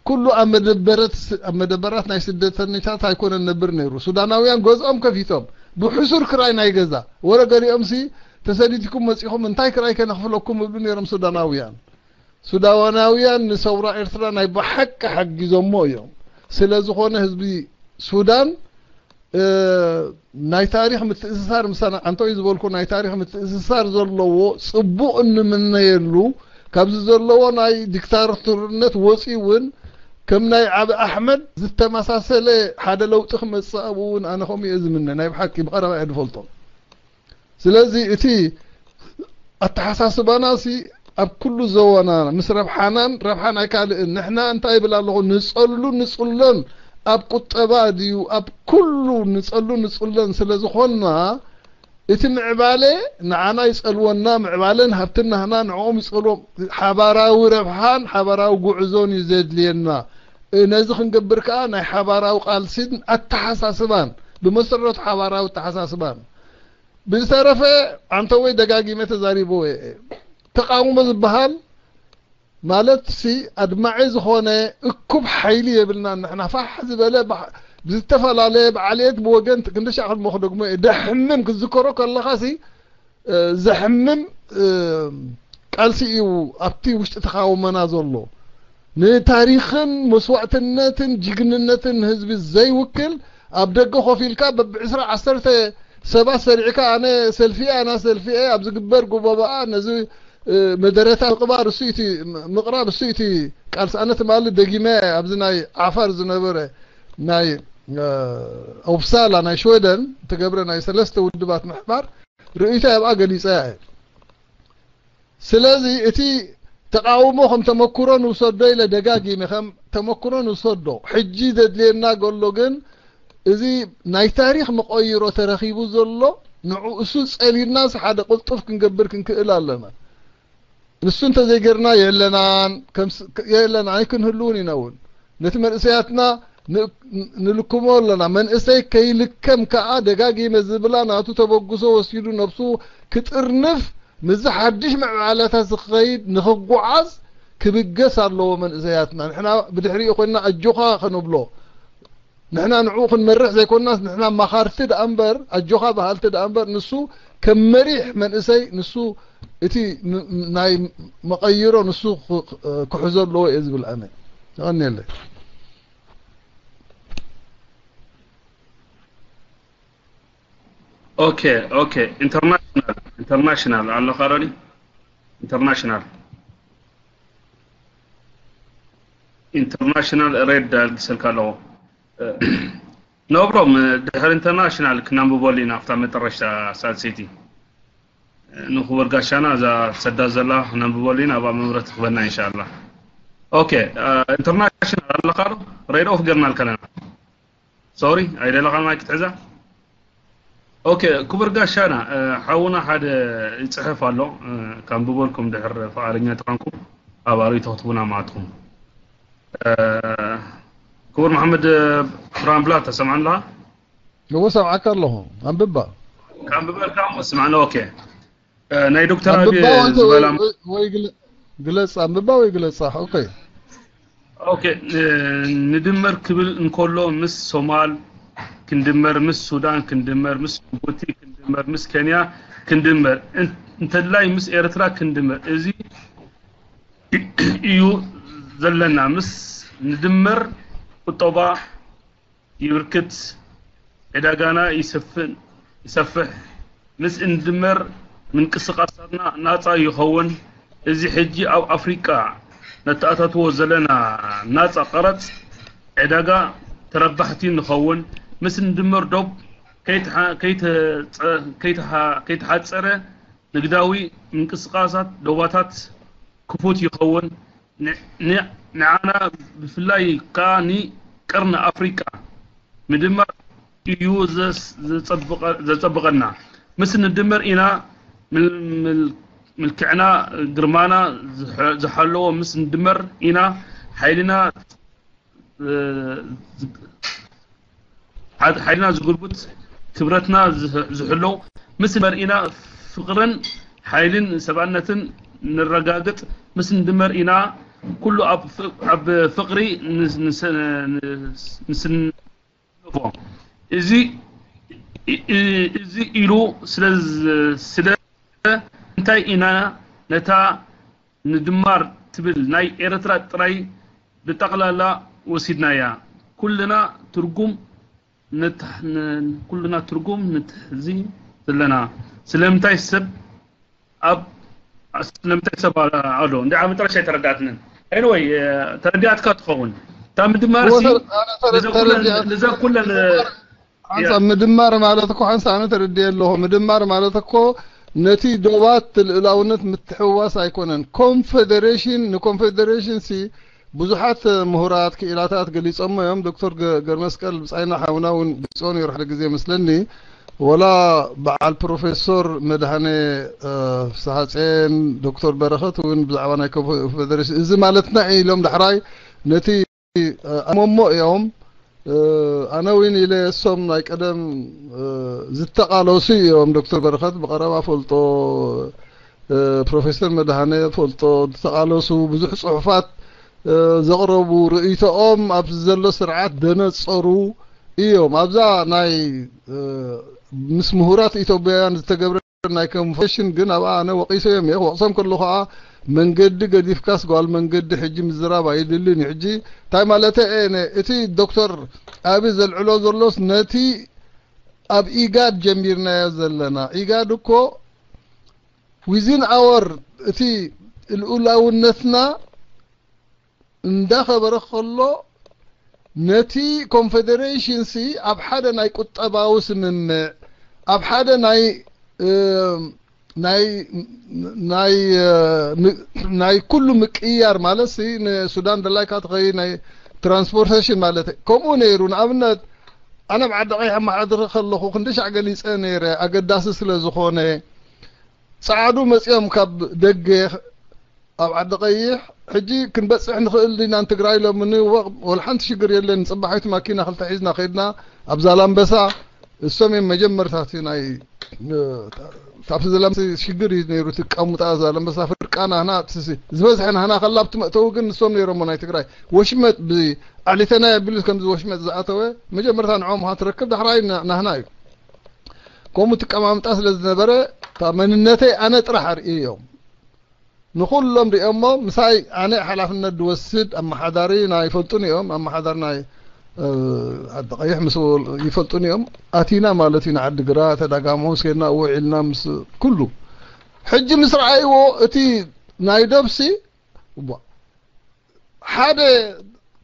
ኩሉ ኣብ መደበረት ስ-፣ ኣብ መደበራት ናይ ስደተኛታት ኣይኮነን ነብር ነይሩ። ሱዳናውያን ገዝኦም ከፊቶም ብሕሱር ክራይ ናይ ገዛ፣ ወረ ገሊኦምሲ ተሰዲድኩም መጺኹም እንታይ ክራይ ከነኽፍለኩም ይብሉ ነይሮም ሱዳናውያን። ሱዳናውያን ንሰውራ ኤርትራ ናይ ብሓቂ ሓጊዞሞ እዮም። ስለ ዝኾነ ህዝቢ ሱዳን፣ እ፣ ናይ ታሪኽ ምትእስሳር ምሳና፣ ኣንቶይ ዝበልኩ ናይ ታሪኽ ምትእስሳር ዘለዎ ጽቡቕ እንምነየሉ፣ ካብዚ ዘለዎ ናይ ዲክታቶርነት ወጺኡ እውን ከም ናይ ዓቢ ኣሕመድ ዝተመሳሰለ ሓደ ለውጢ ክመጽእ ኣብኡ እውን ኣነ ከምኡ እየ ዝምነ። ናይ ብሓቂ ብቐረባ እየ ዝፈልጦ። ስለዚ እቲ ኣተሓሳስባና ሲ ኣብ ኩሉ ዘወና ምስ ረብሓናን ረብሓ ናይ ካልእን፣ ንሕና እንታይ ይብል ኣለኹ፣ ንጸሉ ንጽሎን ኣብ ቁጠባ ድዩ፣ ኣብ ኩሉ ንጸሉ ንጽሎን ስለ ዝኾንና፣ እቲ ምዕባለ ንዓና ይጸልወና፣ ምዕባለን ሃብትን ናህና ንዕኦም ይጸልዎም። ሓባራዊ ረብሓን ሓባራዊ ጉዕዞን እዩ ዘድልየና። እ፣ ነዚ ክንገብር ከኣ ናይ ሓባራዊ ቃልሲን ኣተሓሳስባን፣ ብመሰረቱ ሓባራዊ ኣተሓሳስባን። ብዝተረፈ ኣንተ ወይ ደጋጊመ ተዛሪበ እየ። ተቃውሞ ዝበሃል ማለት ሲ ኣድማዒ ዝኾነ እኩብ ሓይሊ የብልናን። ንሕና ፋሕ ዝበለ ብሓ-፣ ብዝተፈላለየ ብዓልየት ብወገን ክንዲ ሻዕ ክድሞ ክደግሞ እየ። ደሕምም ክዝከሮ ከለኻ ሲ፣ እ፣ ዘሕምም፣ እ፣ ቃልሲ እዩ ኣብቲ ውሽጢ ተቃውሞና ዘሎ። ንታሪኽን መስዋዕትነትን ጅግንነትን ህዝቢ ዘይውክል ኣብ ደገ ኮፍ ኢልካ በብዕስራ ዓሰርተ ሰባት ሰሪዕካ ኣነ ሰልፊ እየ፣ ኣና ሰልፊ እየ፣ ኣብ ዝግበር ጉባኤ ነዚ፣ እ፣ መደረታ ምቕባር እሱ እቲ ምቕራብ እሱ እቲ ቃልሲ። ኣነ ትማሊ ደጊመ ኣብዚ ናይ ዓፋር ዝነበረ ናይ፣ እ፣ ኡፕሳላ ናይ ሽወደን እተገብረ ናይ ሰለስተ ውድባት ምሕባር ርእይቶይ ኣብኣ ገሊጸ እየ። ስለዚ እቲ ተቃውሞ ከም ተመኩሮ ንውሰዶ ኢለ ደጋጊመ ከም ተመኩሮ ንውሰዶ። ሕጂ ዘድልየና ዘሎ ግን እዚ ናይ ታሪኽ መቐይሮ ተረኺቡ ዘሎ ንዕኡ እሱ ጸሊናስ ሓደ ቅልጡፍ ክንገብር ክንክእል ኣለና። ንሱ እንተዘይገርና የለናን፣ ከም ስ-፣ የለና ኣይክንህልውን ኢና እውን። ነቲ መንእሰያትና ን-፣ ንልክሞ ኣለና። መንእሰይ ከይልከም ከኣ ደጋጊመ ዝብላ ናቱ ተበግሶ ወሲዱ ነብሱ ክጥርንፍ ምስዚ ሓድሽ ምዕባለታት ዝኸይድ ንኽጓዓዝ ክብገስ ኣለዎ መንእሰያትና። ንሕና ብድሕሪኡ ኮይንና ኣጆኻ ክንብሎ፣ ንሕና ንዕኡ ክንመርሕ ዘይኮንናስ፣ ንሕና መኻርቲ ደኣ እምበር፣ ኣጆኻ በሃልቲ ደኣ እምበር፣ ንሱ ከም መሪሕ መንእሰይ፣ ንሱ እቲ ም-፣ ናይ መቐይሮ፣ ንሱ ክ-፣ ክሕዞ ኣለዎ እየ ዝብል ኣነ። የቐንየለይ። ኦኬ፣ ኦኬ። ኢንተርናሽናል፣ ኢንተርናሽናል ኣለኻ ዶ? ኢንተርናሽናል፣ ኢንተርናሽናል ሬድ ኣልጊሰልካ ኣለኹ። እ፣ ነብሮም፣ ድሕሪ ኢንተርናሽናል ክነንብበሉ ኢና፣ ኣብታ መጠረሽታ ሳልሰይቲ። ንኽቡር ጋሻና እዛ ትሰዳ ዘላ ክነንብበሉ ኢና፣ ኣብኣ መምረቲ ክበና ኢንሻኣላ። ኦኬ፣ እ፣ ኢንተርናሽናል ኣለኻ ዶ? ሬድ ኦፍ ገርናል ከለና። ሶሪ፣ ኣይደለኻን ማይክ ክትሕዛ? ኦኬ፣ ክቡር ጋሻና፣ እ፣ ሓውና ሓደ ይጽሕፍ ኣሎ፣ እ፣ ካንብበልኩም ድሕር ፍቓደኛ ተኾንኩም ኣብ ኣርእቶ ክትቡና ማዕትኹም። እ፣ ክቡር መሓመድ ብርሃን ብላ፣ ተሰምዓኒ ኣለኻ? እዎ፣ ሰምዓካ ኣለኹ። ኣንብባ። ካንብበልካ እሞ ስምዓኒ። ኦኬ። እ፣ ናይ ዶክተር ኣቢ ኣንብባ ወይ፣ ዝበላ ወይ፣ ወይ ግለ-፣ ግለጻ፣ ኣንብባ ወይ ግለጻ። ኦኬ። ኦኬ፣ እ፣ ንድመር ክብል እንከሎ ምስ ሶማል ክንድመር፣ ምስ ሱዳን ክንድመር፣ ምስ ጅቡቲ ክንድመር፣ ምስ ኬንያ ክንድመር፣ እን-፣ እንተላይ ምስ ኤርትራ ክንድመር። እዚ እዩ ዘለና። ምስ ንድመር ቁጠባ ይብርክት፣ ዕዳጋና ይሰፍን-፣ ይሰፍሕ፣ ምስ እንድመር ምንቅስቓሳትና ናጻ ይኸውን። እዚ ሕጂ ኣብ ኣፍሪቃ ነተኣታትዎ ዘለና ናጻ ቀረጽ ዕዳጋ ተረባሕቲ ንኸውን። ምስ እንድመር ዶብ ከይተሓ-፣ ከይተጸ-፣ ከይተሓ-፣ ከይተሓጸረ ንግዳዊ ምንቅስቓሳት ዶባታት ክፉት ይኸውን። ን-፣ ን-፣ ንዓና ብፍላይ ከኣ ንቀርኒ ኣፍሪቃ ምድማር እዩ ዘስ-፣ ዘጸብቐ-፣ ዘጸብቐና። ምስ ንድመር ኢና ምል-፣ ምል-፣ ምልክዕና ግርማና ዝሐ-፣ ዝሓለዎ፣ ምስ ንድመር ኢና ሓይልና እ፣ ዝ-፣ ሓ-፣ ሓይልና ዝጉልብት፣ ክብረትና ዝህ-፣ ዝሕሎ፣ ምስ ንድመር ኢና ፍቕርን ሓይልን ሰብኣነትን ንረጋግጽ። ምስ ንድመር ኢና ኩሉ ኣብ ፍ-፣ ኣብ ፍቕሪ ንስ-፣ ንስ-፣ ንስ-፣ ንስንፎ። እዚ እ-፣ እ-፣ እዚ ኢሉ ስለ ዝ-፣ ስለ እንታይ ኢና ነታ ንድማር ትብል ናይ ኤርትራ ጥራይ ብጠቕላላ ወሲድናያ። ኩልና ትርጉም ንትሕ-፣ ን-፣ ኩልና ትርጉም ንትሕዚ ዘለና። ስለምንታይ ሰብ ኣብ፣ ስለምንታይ ሰብ ኣሎ? እንደ ኣብ መጨረሻ ኣይተረዳእትንን። ኤኒወይ፣ ተረዲኣትካ ትኸውን። እታ ምድማር እወ፣ ሲ ተረ-፣ ኣነ ተረ-፣ ንዘን ኩለን፣ ተረዲኣት-፣ ንዘን ኩለን፣ ሓንሳብ ያ። ምድማር ማለት እኮ፣ ሓንሳብ ኣነ ተረዲኤ ኣለኹ። ምድማር ማለት እኮ ነቲ ዶባት ልእላውነት ምትሕውዋስ ኣይኮነን። ኮንፌዴሬሽን፣ ንኮንፌዴሬሽን ሲ ብዙሓት ምሁራት ክኢላታት ገሊጾሞ እዮም። ዶክተር ገ-፣ ገርመስቀል ብጻይና ሓውና እውን ገሊጾ ነይሩ ሓደ ግዜ መስለኒ። ወላ በዓል ፕሮፌሶር መድሃኔ፣ እ፣ ፍስሓጼን ዶክተር በረኸት እውን ብዛዕባ ናይ ኮንፌዴሬሽን እዚ ማለትና እዩ ኢሎም ዳሕራይ ነቲ ኣሞሞ እዮም። እ፣ ኣነ እውን ኢለ እሶም ናይ ቀደም፣ እ፣ ዝተቓለሱ እዮም። ዶክተር በረኸት ብቐረባ ፈልጦ፣ እ፣ ፕሮፌሰር መድሃነ ፈልጦ ዝተቓለሱ ብዙሕ ጽሑፋት፣ እ፣ ዘቕረቡ ርእይቶኦም ኣብዚ ዘሎ ስርዓት ደነጸሩ እዮም። ኣብዛ ናይ፣ እ፣ ምስ ምሁራት ኢትዮጵያውያን ዝተገብረ ናይ ኮንፌዴሬሽን ግን ኣብኣ ኣነ ወቒሰዮም እየ። ክወቕሶም ከለኹ ኸኣ መንገዲ ገዲፍካስ ጓል መንገዲ ሕጂ ምዝራብ ኣይድልን እዩ። ሕጂ እንታይ ማለተይ እየ? ነ-፣ እቲ ዶክተር ኣቢ ዘልዕሎ ዘሎስ ነቲ ኣብ ኢጋድ ጀሚርናዮ ዘለና። ኢጋድ እኮ ዊዝን ኣወር እቲ ልኡላውነትና እንዳኸበረ ከሎ ነቲ ኮንፌዴሬሽን ሲ ኣብ ሓደ ናይ ቁጠባዊ ስምምዕ፣ ኣብ ሓደ ናይ፣ እ፣ ናይ፣ ናይ፣ እ፣ ም-፣ ናይ ኩሉ ምቅይያር ማለት ሲ ንሱዳን ደላይካ ትኸይድ ናይ ትራንስፖርቴሽን ማለት እዩ። ከምኡ ነይሩ። ንኣብነት ኣነ ኣብ ዓዲ ቀይሕ ኣመሓድር ከለኹ ክንዲ ሻዕ ገሊጸ ነይረ፣ ኣገዳሲ ስለ ዝኾነ። ጸዓዱ መጺኦም ካብ ደገ ኣብ ዓዲ ቀይሕ፣ ሕጂ ክንበጽሕ ንኽእል ዲና ንትግራይ ኢሎምኒ፣ ወ-፣ ወላ ሓንቲ ሽግር የለን፣ ጽባሒቱ ማኪና ክልተ ሒዝና ከይድና ኣብ ዛላምበሳ እሶም እዮም መጀመርታ እቲ ናይ ካብቲ ዘለምሲ ሽግር እዩ ነይሩ። እቲ ቀሙጣ ዘለምሳ ፍርቃ ናህና ዝበዝሐ ናህና ከላ ኣብቲ መእተዊ ግን ንሶም ነይሮሞ ናይ ትግራይ ወሽመጥ ብኣዕሊተና የቢሉ ከምዚ ወሽመጥ ዝኣተወ መጀመርታ ንዖም ካ ትረክብ ዳሕራይ ናህና እዩ። ከምኡ ትቀማምጣ ስለ ዝነበረ እታ መንነተይ ኣነ ጥራሕ ኣርኢ እዮም ንኹሎም ሪኦሞ ምሳይ ኣነ ሓላፍነት ዝወስድ ኣመሓዳሪ ናይ ይፈልጡን እዮም ኣመሓዳሪ ናይ ዓዲ ቀይሕ ምስ ይፈልጡን እዮም። ኣቲና ማለት እዩ ንዓዲ ግራ ተዳጋሞ ስኬድና ውዒልና ምስ ኩሉ ሕጂ ምስ ረኣይዎ እቲ ናይ ደብሲ ሓደ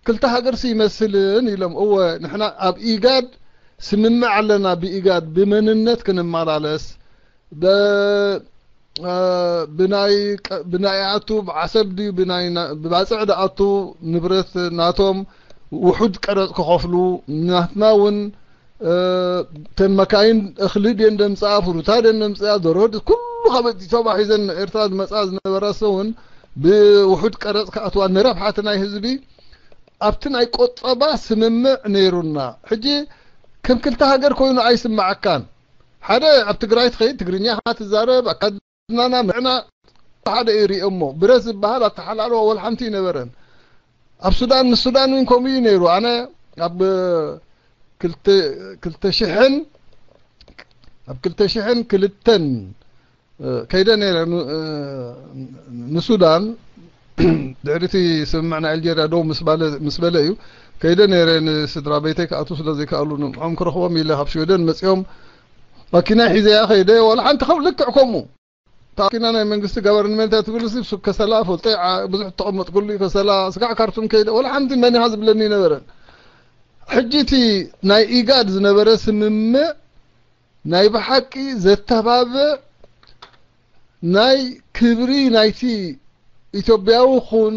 ክልተ ሃገርሲ ይመስልን ኢሎም። እወ ንሕና ኣብ ኢጋድ ስምምዕ ኣለና ብኢጋድ ብመንነት ክንመላለስ ብናይ ኣቱ ብዓሰብ ድዩ ብባፅዕ ድኣቱ ንብረት ናቶም ውሑድ ቀረፅ ክኸፍሉ ናትና እውን ተን መካይን እኽሊ ድየን ደምፅኣ ፍሩታ ድየን ደምፅኣ ደሮ ኩሉ ካብ ኣዲስ ኣበባ ሒዘን ኤርትራ ዝመፅኣ ዝነበራ ሰውን ብውሑድ ቀረፅ ክኣትዋ ንረብሓቲ ናይ ህዝቢ ኣብቲ ናይ ቆጠባ ስምምዕ ነይሩና። ሕጂ ከም ክልተ ሃገር ኮይኑ ኣይስማዓካን። ሓደ ኣብ ትግራይ ትኸይድ ትግርኛ ኢኻ ትዛረብ ኣካድናና ምዕና ሓደ እዩ ሪኦሞ ብረት ዝበሃል ኣተሓላልዋ ወላ ሓንቲ ይነበረን። ኣብ ሱዳን ንሱዳን እውን ከምኡ እዩ ነይሩ። ኣነ ኣብ ክልተ ሽሕን ኣብ ክልተ ሽሕን ክልተን ከይደ ነይረ ንሱዳን ድሕሪቲ ስምምዕ ናይ ኣልጀርያ ደው ምስ በለ እዩ ከይደ ነይረ ንስድራ ቤተይ ክኣቱ ስለ ዘይከኣሉ ንዕኦም ክረኽቦም ኢለ ካብ ሽወደን መፂኦም ማኪና ሒዘያ ከይደ ወላ ሓንቲ ከም ልክዕ ከምኡ ታኪና ናይ መንግስቲ ጋቨርንመንት ትብል ሲ ከሰላ ፈልጠ ብዙሕ ተቐመጥኩሉ ከሰላ ስጋዕ ካርቱም ከይደ ወላ ሓንቲ መን ኢኻ ዝብለኒ ነበረን። ሕጂ እቲ ናይ ኢጋድ ዝነበረ ስምምዕ ናይ ብሓቂ ዘተባብዕ ናይ ክብሪ ናይቲ ኢትዮጵያዊ ኹን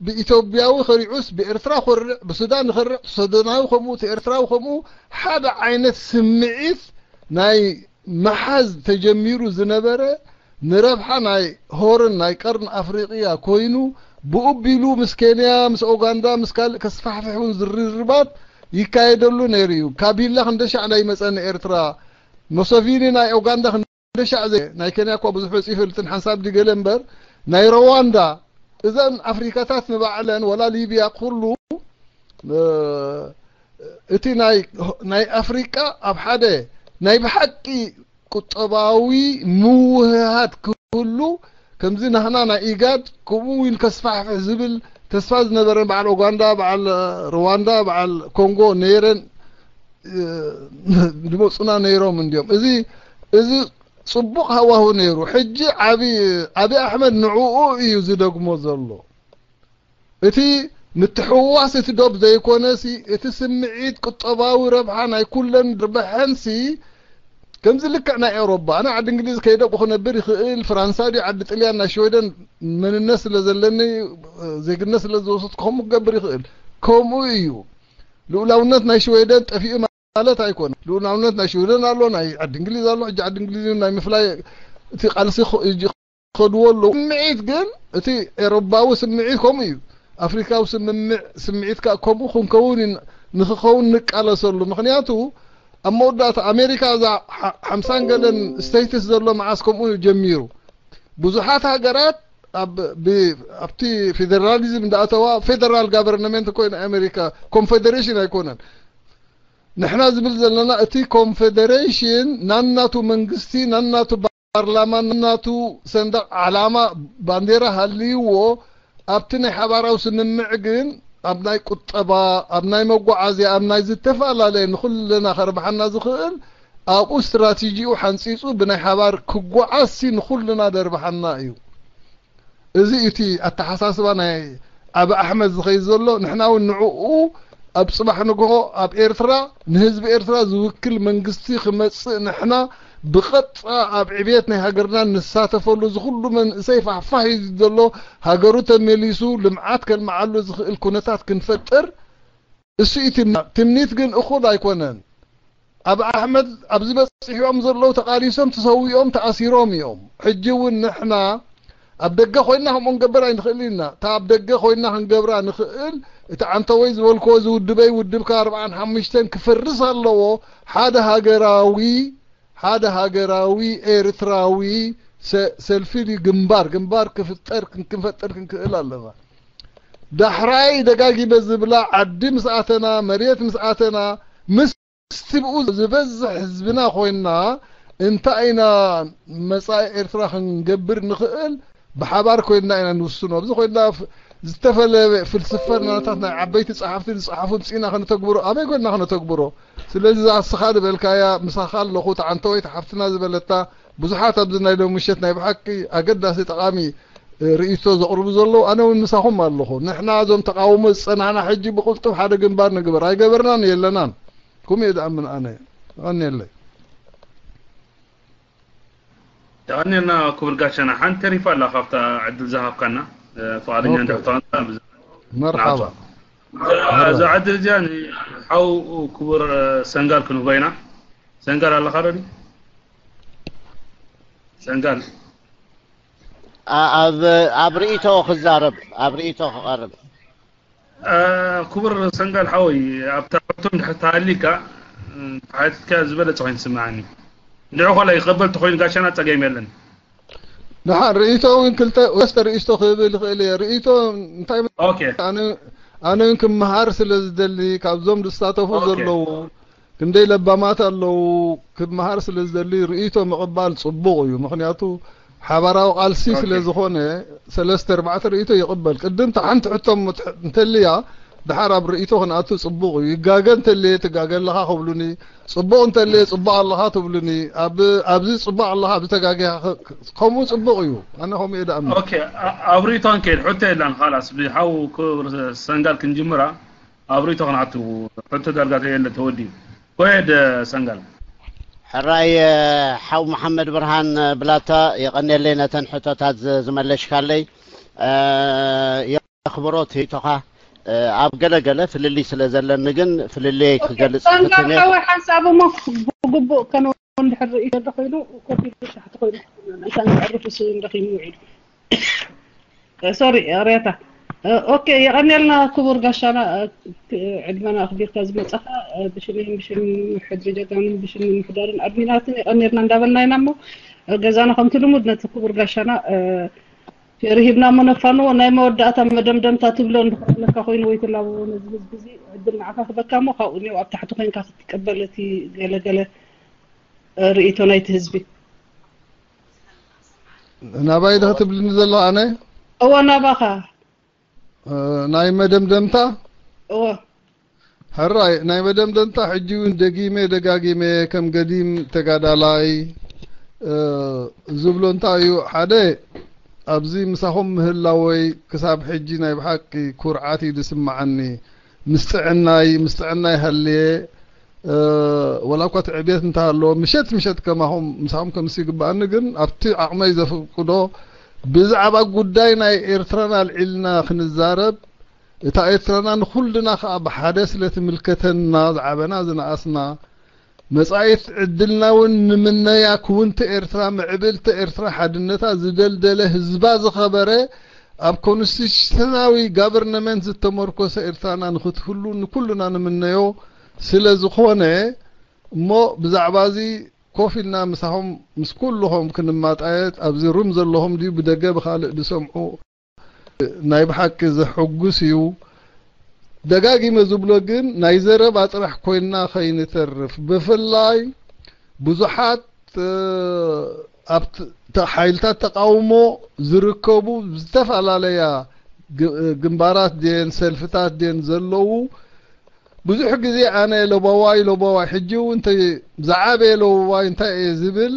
ብኢትዮጵያዊ ከሪዑስ ብኤርትራ ኮርዕ ብሱዳን ከርዕ ሱዳናዊ ከምኡ እቲ ኤርትራዊ ከምኡ ሓደ ዓይነት ስምዒት ናይ መሓዝ ተጀሚሩ ዝነበረ ንረብሓ ናይ ሆርን ናይ ቀርን ኣፍሪቅያ ኮይኑ ብኡ ቢሉ ምስ ኬንያ ምስ ኦጋንዳ ምስ ካልእ ከስፋሕፍሕ እውን ዝርርባት ይካየደሉ ነይሩ እዩ። ካቢላ ክንደሻዕ ናይ መፀ ንኤርትራ መሶቪኒ ናይ ኦጋንዳ ክንደሻዕ ዘ ናይ ኬንያ እኳ ብዙሕ ወፂኡ ይፈልጥን ሓንሳብ ድገለ እምበር ናይ ሮዋንዳ እዘን ኣፍሪካታት ንባዕለን ወላ ሊብያ ኩሉ እቲ ናይ ኣፍሪቃ ኣብ ሓደ ናይ ብሓቂ ቁጠባዊ ምውህሃድ ክህሉ ከምዚ ናህና ናይ ኢጋድ ከምኡ ኢሉ ከስፋሕፍሕ ዝብል ተስፋ ዝነበረን በዓል ኦጋንዳ በዓል ሩዋንዳ በዓል ኮንጎ ነይረን ዝመፁና ነይሮም እንዲዮም። እዚ እዚ ፅቡቕ ሃዋሁ ነይሩ። ሕጂ ዓብዪ ኣሕመድ ንዕኡ እዩ ዝደግሞ ዘሎ። እቲ ምትሕውዋስ እቲ ዶብ ዘይኮነሲ እቲ ስምዒት ቁጠባዊ ረብሓ ናይ ኩለን ርበሐንሲ ከምዚ ልክዕ ናይ ኤውሮባ ኣነ ዓዲ እንግሊዝ ከይደ ክነብር ይኽእል ፍራንሳ ድዩ ዓዲ ጥልያን ናይ ሽወደን መንነት ስለ ዘለኒ ዜግነት ስለ ዝወሰድኩ ከምኡ ክገብር ይኽእል። ከምኡ እዩ። ልኡላውነት ናይ ሽወደን ጠፊኡ ማለት ኣይኮነ። ልኡላውነት ናይ ሽወደን ኣሎ፣ ናይ ዓዲ እንግሊዝ ኣሎ። ሕጂ ዓዲ እንግሊዝ ናይ ምፍላይ እቲ ቃልሲ ከድዎ ኣለዉ። ስምዒት ግን እቲ ኤሮባዊ ስምዒት ከምኡ እዩ። ኣፍሪካዊ ስምምዕ ስምዒት ከዓ ከምኡ ክንከውን ንክኸውን ንቃለሰሉ። ምክንያቱ ኣብ መወዳእታ ኣሜሪካ እዛ ሓምሳን ገለን ስቴትስ ዘሎ መዓስ ከምኡ ጀሚሩ ብዙሓት ሃገራት ኣብቲ ፌደራሊዝም እንዳኣተዋ ፌደራል ጋቨርንመንት ኮይነ ኣሜሪካ ኮንፌደሬሽን ኣይኮነን። ንሕና ዝብል ዘለና እቲ ኮንፌደሬሽን ናናቱ መንግስቲ ናናቱ ፓርላማ ናናቱ ሰንደቅ ዓላማ ባንዴራ ሃልይዎ ኣብቲ ናይ ሓባራዊ ስምምዕ ግን ኣብ ናይ ቁጠባ ኣብ ናይ መጓዓዝያ ኣብ ናይ ዝተፈላለየ ንኩልና ከርብሓና ዝኽእል ኣብኡ ስትራቴጂኡ ሓንፂፁ ብናይ ሓባር ክጓዓዝሲ ንኩልና ደርብሓና እዩ። እዚ እቲ ኣተሓሳስባ ናይ ዓቢ ኣሕመድ ዝኸይድ ዘሎ ንሕና እውን ንዕኡ ኣብ ፅባሕ ንግሆ ኣብ ኤርትራ ንህዝቢ ኤርትራ ዝውክል መንግስቲ ክመፅእ ንሕና ብቐጥታ ኣብ ዕብየት ናይ ሃገርና ንሳተፈሉ እዚ ኩሉ መንእሰይ ፋሕፋሕ እዩ ዘሎ ሃገሩ ተመሊሱ ልምዓት ከልምዓሉ ዝኽእል ኩነታት ክንፈጥር እሱ እዩ ትምኒት ግን እኹል ኣይኮነን። ኣብ ኣሕመድ ኣብዚ በፂሕኦም ዘለዉ ተቓሊሶም ተሰዊኦም ተኣሲሮም እዮም። ሕጂ እውን ንሕና ኣብ ደገ ኮይና ከምኡ ክንገብር ኣይንኽእል ኢና። እታ ኣብ ደገ ኮይና ክንገብራ ንኽእል፣ እቲ ዓንተወይ ዝበልክዎ፣ እዚ ውድበይ ውድብካ ኣርብዓን ሓሙሽተን ክፈርስ ኣለዎ። ሓደ ሃገራዊ፣ ሓደ ሃገራዊ ኤርትራዊ ሰ-፣ ሰልፊ ድዩ ግንባር፣ ግንባር ክፍጠር፣ ክንፈጥር ክንክእል ኣለና። ዳሕራይ ደጋጊመ ዝብላ፣ ዓዲ ምስ ኣተና፣ መሬት ምስ ኣተና፣ ምስ ብኡ ዝበዝሕ ህዝብና ኮይና፣ እንታይ ኢና መጻኢ ኤርትራ ክንገብር ንኽእል? ብሓባር ኮይና ኢና ንውስኖ። ኣብዚ ኮይና ፍ-፣ ዝተፈለየ ፍልስፍናታት ናይ ዓበይቲ ጸሓፍቲ ዝጸሓፉ ምጽኢና ከነተግብሮ፣ ኣበይ ኮይና ከነተግብሮ? ስለዚ እዛ እስኻ ዝበልካያ፣ ምሳኻ ኣለኹ፣ እታ ዓንተወይቲ ሓፍትና ዝበለታ፣ ብዙሓት ኣብዚ ናይ ሎሚ ምሸት ናይ ብሓቂ ኣገዳሲ ጠቓሚ፣ እ፣ ርእይቶ ዘቕርቡ ዘለዉ፣ ኣነ እውን ምሳኹም ኣለኹ። ንሕና እዞም ተቓውሞ ዝጸናሕና ሕጂ ብቕልጡፍ ሓደ ግንባር ንግበር። ኣይገበርናን የለናን። ከምኡ እየ ዝኣምን ኣነ። የቐንየለይ። የቐንየልና ክቡር ጋሻና። ሓንቲ ተሪፋ ኣላ ካብታ ዕድል ዝሃብካና፣ እ፣ ፍቓደኛ ኦኬ። እንድሕር ተኾንካ፣ መርሓባ። እዛ ዕድል እዚኣ ንሓው ክቡር፣ እ፣ ሰንጋል ክንህቦ ኢና። ሰንጋል ኣለኻ ዶ? ሰንጋል። ኣ-፣ ኣብ፣ ኣብ ርእይቶ ክዛረብ፣ ኣብ ርእይቶ ክቐርብ። እ፣ ክቡር ሰንጋል ሓወይ፣ ኣብታ ሕቶ እንድሕር ተሃሊካ፣ እ፣ ሓቲትካ ዝበለጸ ኮይኑ ትስምዓኒ። እንድሕር ኮላ ይቐበል ተኾይኑ ጋሻና ጸገም የለን። ደሓን ርእይቶ እውን ክልተ ወስተ ርእይቶ ክብል ይኽእል እየ። ርእይቶ እንታይ ኦኬ። ኣነ፣ ኣነ እውን ክመሃር ስለ ዝደሊ፣ ካብዞም ዝሳተፉ ኦኬ። ዘለዉ ክንደይ ለባማት ኣለዉ፣ ክመሃር ስለ ዝደሊ ርእይቶ ምቕባል ጽቡቕ እዩ። ምኽንያቱ ሓባራዊ ቃልሲ ኦኬ። ስለ ዝኾነ ሰለስተ ኣርባዕተ ርእይቶ ይቕበል። ቅድም እታ ሓንቲ ሕቶ ምት-፣ እንተልያ ድሓር ኣብ ርእይቶ ክንኣቱ ጽቡቕ እዩ። ይጋገ እንተልየ ትጋገ ኣለኻ ክብሉኒ፣ ጽቡቕ እንተልየ ጽቡቕ ኣለኻ ትብሉኒ። ኣብ፣ ኣብዚ ጽቡቕ ኣለኻ፣ ኣብዚ ተጋጊኻ ኸ-፣ ከምኡ ጽቡቕ እዩ። ኣነ ከምኡ እየ ድኣምን። ኦኬ፣ ኣ-፣ ኣብ ርእይቶ ንከይድ፣ ሕቶ የላን፣ ኻላስ ብሓው ክብር ሰንጋል ክንጅምራ። ኣብ ርእይቶ ክንኣቱ፣ ሕቶ ዳርጋ የለ፣ ተወዲኡ። ጎሄድ ሰንጋል። ሕራይ፣ ሓው መሓመድ ብርሃን ብላታ፣ የቐንየለይ ነተን ሕቶታት ዝ-፣ ዝመለሽካለይ። እ፣ የኽብሮት ርእይቶኻ፣ እ፣ ኣብ ገለ ገለ ፍልልይ ስለ ዘለኒ ግን ፍልልየይ ኦኬ፣ ክገልጽ ሰንጋል ክፍትን እየ። ሓወይ ሓንሳብ እሞ ብግቡእ ከነው እንድሕር ርእይቶ እንተኾይኑ፣ ኮፍ ኢሉ ታሕቲ ኮይኑ፣ ምእንታን ክዕርፍ እሱ እውን ደኺሙ ውዒሉ። እ፣ ሶሪ፣ ይቕሬታ። እ፣ ኦኬ፣ የቐንየልና ክቡር ጋሻና፣ እ፣ ክ-፣ ዕድመና ኣኽቢርካ ዝመጻኻ፣ እ፣ ብሽመይን ብሽም ሕድሪ ጀጋኑን ብሽም ምምሕዳርን ኣድሚናትን የቐንየልና እንዳበልና ኢና እሞ፣ እ፣ ገዛና ከምቲ ልሙድ ነቲ ክቡር ጋሻና፣ እ፣ ርሂብና እሞ ነፋንዎ። ናይ መወዳእታ መደምደምታ ትብሎ እንድሕር ኣለካ ኮይኑ ወይ ትላበዎ ነዚ ህዝቢ እዚ ዕድል ንዓኻ ክበካ እሞ ካብኡ እኒኦ ኣብ ታሕቲ ኮይንካ ክትቀበል እቲ ገለገለ፣ እ፣ ርእይቶ ናይቲ ህዝቢ። ናባይ ዶ ክትብልኒ ዘለኻ ኣነ? እወ ናባኻ። እ፣ ናይ መደምደምታ? እወ። ሕራይ፣ ናይ መደምደምታ ሕጂ እውን ደጊመ ደጋጊመ ከም ገዲም ተጋዳላይ፣ እ፣ ዝብሎ እንታይ እዩ? ሓደ፣ ኣብዚ ምሳኹም ምህላወይ ክሳብ ሕጂ ናይ ብሓቂ ኩርዓት እዩ ዝስምዓኒ። ምስ ጥዕናይ፣ ምስ ጥዕናይ ሃልየ፣ እ፣ ወላ እኳ እቲ ዕብየት እንተሃለዎ፣ ምሸት ምሸት ከማኹም፣ ምሳኹም ከምሲ ይግብኣኒ፣ ግን ኣብቲ ዓቕመይ ዘፍቅዶ ብዛዕባ ጉዳይ ናይ ኤርትራና ኣልዒልና ክንዛረብ፣ እታ ኤርትራና ንኹልና ከኣ ብሓደ ስለ ትምልከተና፣ ዝዓበና ዝነኣስና፣ መጻኢት ዕድልና እውን ንምነያ ክውንቲ ኤርትራ፣ ምዕብልቲ ኤርትራ፣ ሓድነታ ዝደልደለ፣ ህዝባ ዝኸበረ፣ ኣብ ኮንስቲቱሽናዊ ጋቨርነመንት ዝተመርኮሰ ኤርትራና ንኽትህሉ ንኩልና ንምነዮ ስለ ዝኾነ፣ እሞ ብዛዕባ እዚ ኮፍ ኢልና ምሳኹም ምስ ኩልኹም ክንማጣየጥ፣ ኣብዚ ሩም ዘለኹም ድዩ ብደገ ብኻልእ ዝሰምዑ፣ ናይ ብሓቂ ዘሐጉስ እዩ። ደጋጊመ ዝብሎ ግን ናይ ዘረባ ጥራሕ ኮይንና ከይንተርፍ፣ ብፍላይ ብዙሓት፣ እ፣ ኣብ ት-፣ ተ-፣ ሓይልታት ተቃውሞ ዝርከቡ ዝተፈላለያ ግ-፣ ግንባራት ድየን ሰልፍታት ድየን ዘለዉ፣ ብዙሕ ግዜ ኣነ ለበዋይ ለበዋይ፣ ሕጂ እውን እንተ-፣ ዝዓበየ ለበዋይ እንታይ እየ ዝብል፣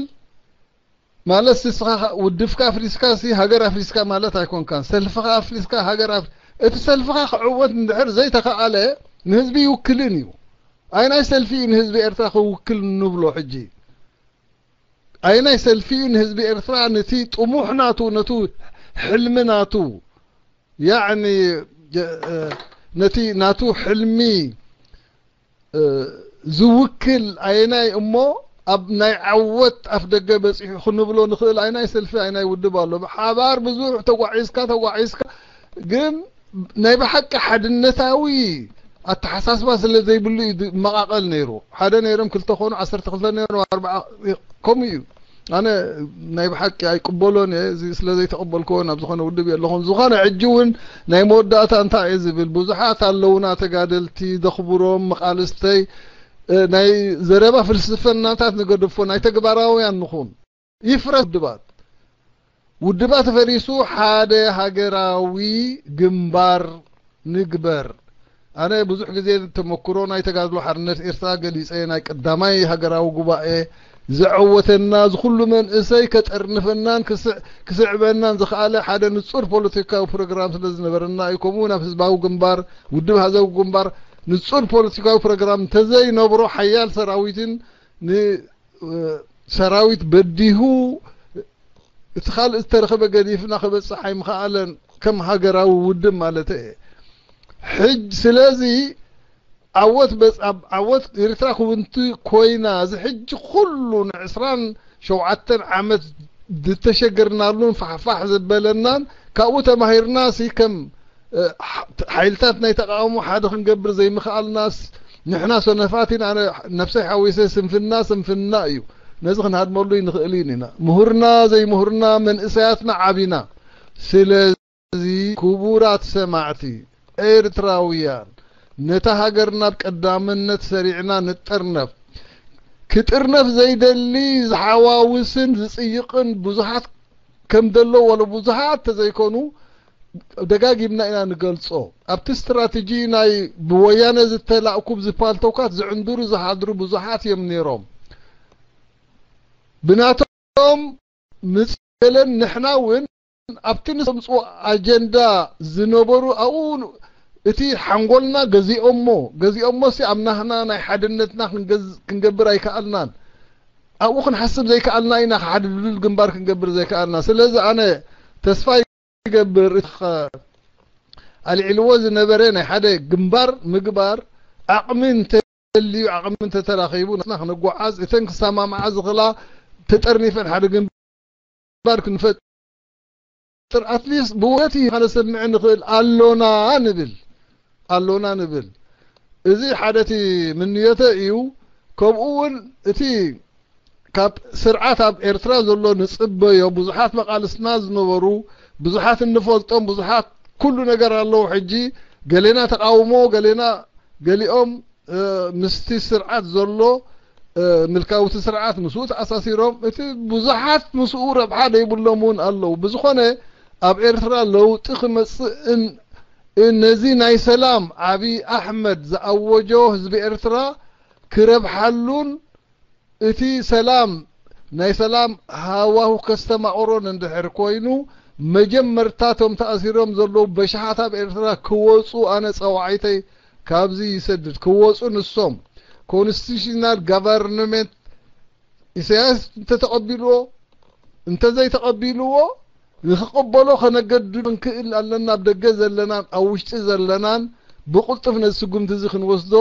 ማለት ንስኻ ውድብካ ኣፍሪስካ ሲ ሃገር ኣፍሪስካ ማለት ኣይኮንካን። ሰልፍኻ ኣፍሪስካ ሃገር ኣፍ-፣ እቲ ሰልፍኻ ክዕወት እንድሕር ዘይተኸኣለ ንህዝቢ ይውክልን እዩ። ኣይናይ ሰልፊ እዩ ንህዝቢ ኤርትራ ክውክል ንብሎ ሕጂ? ኣይናይ ሰልፊ እዩ ንህዝቢ ኤርትራ ነቲ ጥሙሕ ናቱ፣ ነቱ ሕልሚ ናቱ፣ ያዕኒ፣ ጀ-፣ እ፣ ነቲ ናቱ ሕልሚ፣ እ፣ ዝውክል ኣየናይ እሞ ኣብ ናይ ዓወት ኣፍ ደገ በጺሑ ክንብሎ ንኽእል። ኣይ ናይ ሰልፊ ኣይ ናይ ውድብ ኣሎ። ብሓባር ብዙሕ ተጓዒዝካ ተጓዒዝካ ግን ናይ ብሓቂ ሓድነታዊ ኣተሓሳስባ ስለ ዘይብሉ እዩ መቓቐል ነይሩ። ሓደ ነይሮም ክልተ ኮኑ፣ ዓሰርተ ክልተ ነይሮም፣ ኣርባዓ፣ ከምኡ እዩ። ኣነ ናይ ብሓቂ ኣይቅበሎን እየ። እዚ ስለ ዘይተቐበልክዎ ናብ ዝኾነ ውድብ የለኹን። ዝኾነ ሕጂ እውን ናይ መወዳእታ እንታይ እየ ዝብል፣ ብዙሓት ኣለውና ተጋደልቲ፣ ዘኽብሮም፣ መቓልስተይ፣ እ፣ ናይ ዘረባ ፍልስፍናታት ንገድፎ፣ ናይ ተግባራውያን ንኹን። ይፍረስ ውድባት። ውድባት ፈሪሱ ሓደ ሃገራዊ ግንባር ንግበር። ኣነ ብዙሕ ግዜ ተመክሮ ናይ ተጋድሎ ሓርነት ኤርትራ ገሊጸ፣ ናይ ቀዳማይ ሃገራዊ ጉባኤ ዘዐወተና፣ ዝኹሉ መንእሰይ ከጠርንፈናን ክስዕ-፣ ክስዕበናን ዝኸኣለ ሓደ ንጹር ፖለቲካዊ ፕሮግራም ስለ ዝነበረና እዩ። ከምኡ ናብ ህዝባዊ ግንባር፣ ውድብ ህዝባዊ ግንባር ንጹር ፖለቲካዊ ፕሮግራም እንተዘይነብሮ ሓያል ሰራዊትን ን-፣ ሰራዊት በዲሁ እቲ ካልእ ዝተረኸበ ገዲፍና ክበጽሕ ኣይምኸኣለን፣ ከም ሃገራዊ ውድብ ማለት እየ። ሕጅ ስለዚ ዓወት በጽ-፣ ኣብ ዓወት ኤርትራ ክውንቲ ኮይና፣ እዚ ሕጂ ኩሉ ንዕስራን ሸውዓተን ዓመት ዝተሸገርናሉን ፋሕፋሕ ዘበለናን፣ ካብኡ ተማሂርና ሲ ከም፣ እ፣ ሓ-፣ ሓይልታት ናይ ተቃውሞ ሓደ ክንገብር ዘይምኽኣልናስ፣ ንሕና ሰነፋት ኢና፣ ኣነ ነብሰይ ሓዊሰ ስንፍና፣ ስንፍና እዩ። ነዚ ክንሃድመሉ ይንኽእል ኢና። ምሁርና ዘይምሁርና መንእሰያትና ዓቢና። ስለዚ ክቡራት ሰማዕቲ ኤርትራውያን፣ ነታ ሃገር ናብ ቀዳምነት ሰሪዕና ንጠርነፍ። ክጥርነፍ ዘይደሊ ዝሓዋውስን ዝጽይቕን ብዙሓት ከም ደሎ ወለ ብዙሓት ተዘይኮኑ ደጋጊምና ኢና ንገልጾ። ኣብቲ ስትራተጂ ናይ ብወያነ ዝተላእኩ ዝፓልቶካት ዝዕንድሩ ዝሃድሩ ብዙሓት እዮም ነይሮም። ብናቶም ምጽለን ንሕና እውን ኣብቲ ንሰምጽዎ ኣጀንዳ ዝነበሩ ኣብኡ እቲ ሓንጎልና ገዚኦሞ፣ ገዚኦሞ ሲ ኣብ ናህና ናይ ሓድነትና ክንገዝ-፣ ክንገብር ኣይከኣልናን። ኣብኡ ክንሓስብ ዘይከኣልና ኢና፣ ሓደ ድልዱል ግንባር ክንገብር ዘይከኣልና። ስለዚ ኣነ ተስፋ ይገብር እቲ ኸ-፣ ኣልዒልዎ ዝነበረ ናይ ሓደ ግንባር ምግባር ዓቕሚ እንተልዩ፣ ዓቕሚ እንተተራኺቡ፣ ንሕና ክንጓዓዝ፣ እተን ክሰማምዓ ዝኽእላ ተጠርኒፈን ሓደ ግንባር ክንፈጥር፣ ኣትሊስት ብእውነት እዩ ከነሰምዕ ንኽእል ኣሎና ንብል፣ ኣሎና ንብል። እዚ ሓደ እቲ ምንዮተ እዩ። ከምኡ እውን እቲ ካብ ስርዓት ኣብ ኤርትራ ዘሎ ንጽበዮ፣ ብዙሓት መቓልስትና ዝነበሩ፣ ብዙሓት እንፈልጦም፣ ብዙሓት ኩሉ ነገር ኣለዉ። ሕጂ ገሌና ተቃውሞ፣ ገሌና፣ ገሊኦም፣ እ፣ ምስቲ ስርዓት ዘሎ፣ እ፣ ምልካውቲ ስርዓት ምስኡ ተኣሳሲሮም፣ እቲ ብዙሓት ምስኡ ረብሓ ዘይብሎም እውን ኣለዉ። ብዝኾነ ኣብ ኤርትራ ለውጢ ክመጽእ እን-፣ እ፣ ነዚ ናይ ሰላም ኣብይ ኣሕመድ ዝኣወጆ ህዝቢ ኤርትራ ክረብሓሉን እቲ ሰላም ናይ ሰላም ሃዋሁ ከስተማቕሮን እንድሕር ኮይኑ፣ መጀመርታ እቶም ተኣሲሮም ዘለዉ በሽሓት ኣብ ኤርትራ ክወጹ ኣነ ጸዋዒተይ ካብዚ ይሰድድ። ክወጹ ንሶም። ኮንስቲቱሽናል ጋቨርንመንት ኢሳያስ እንተተቐቢልዎ፣ እንተዘይተቐቢልዎ፣ ንኽቕበሎ ከነገድዶ ክንክእል ኣለና። ኣብ ደገ ዘለናን ኣብ ውሽጢ ዘለናን ብቕልጡፍ ነዚ ስጉምቲ እዚ ክንወስዶ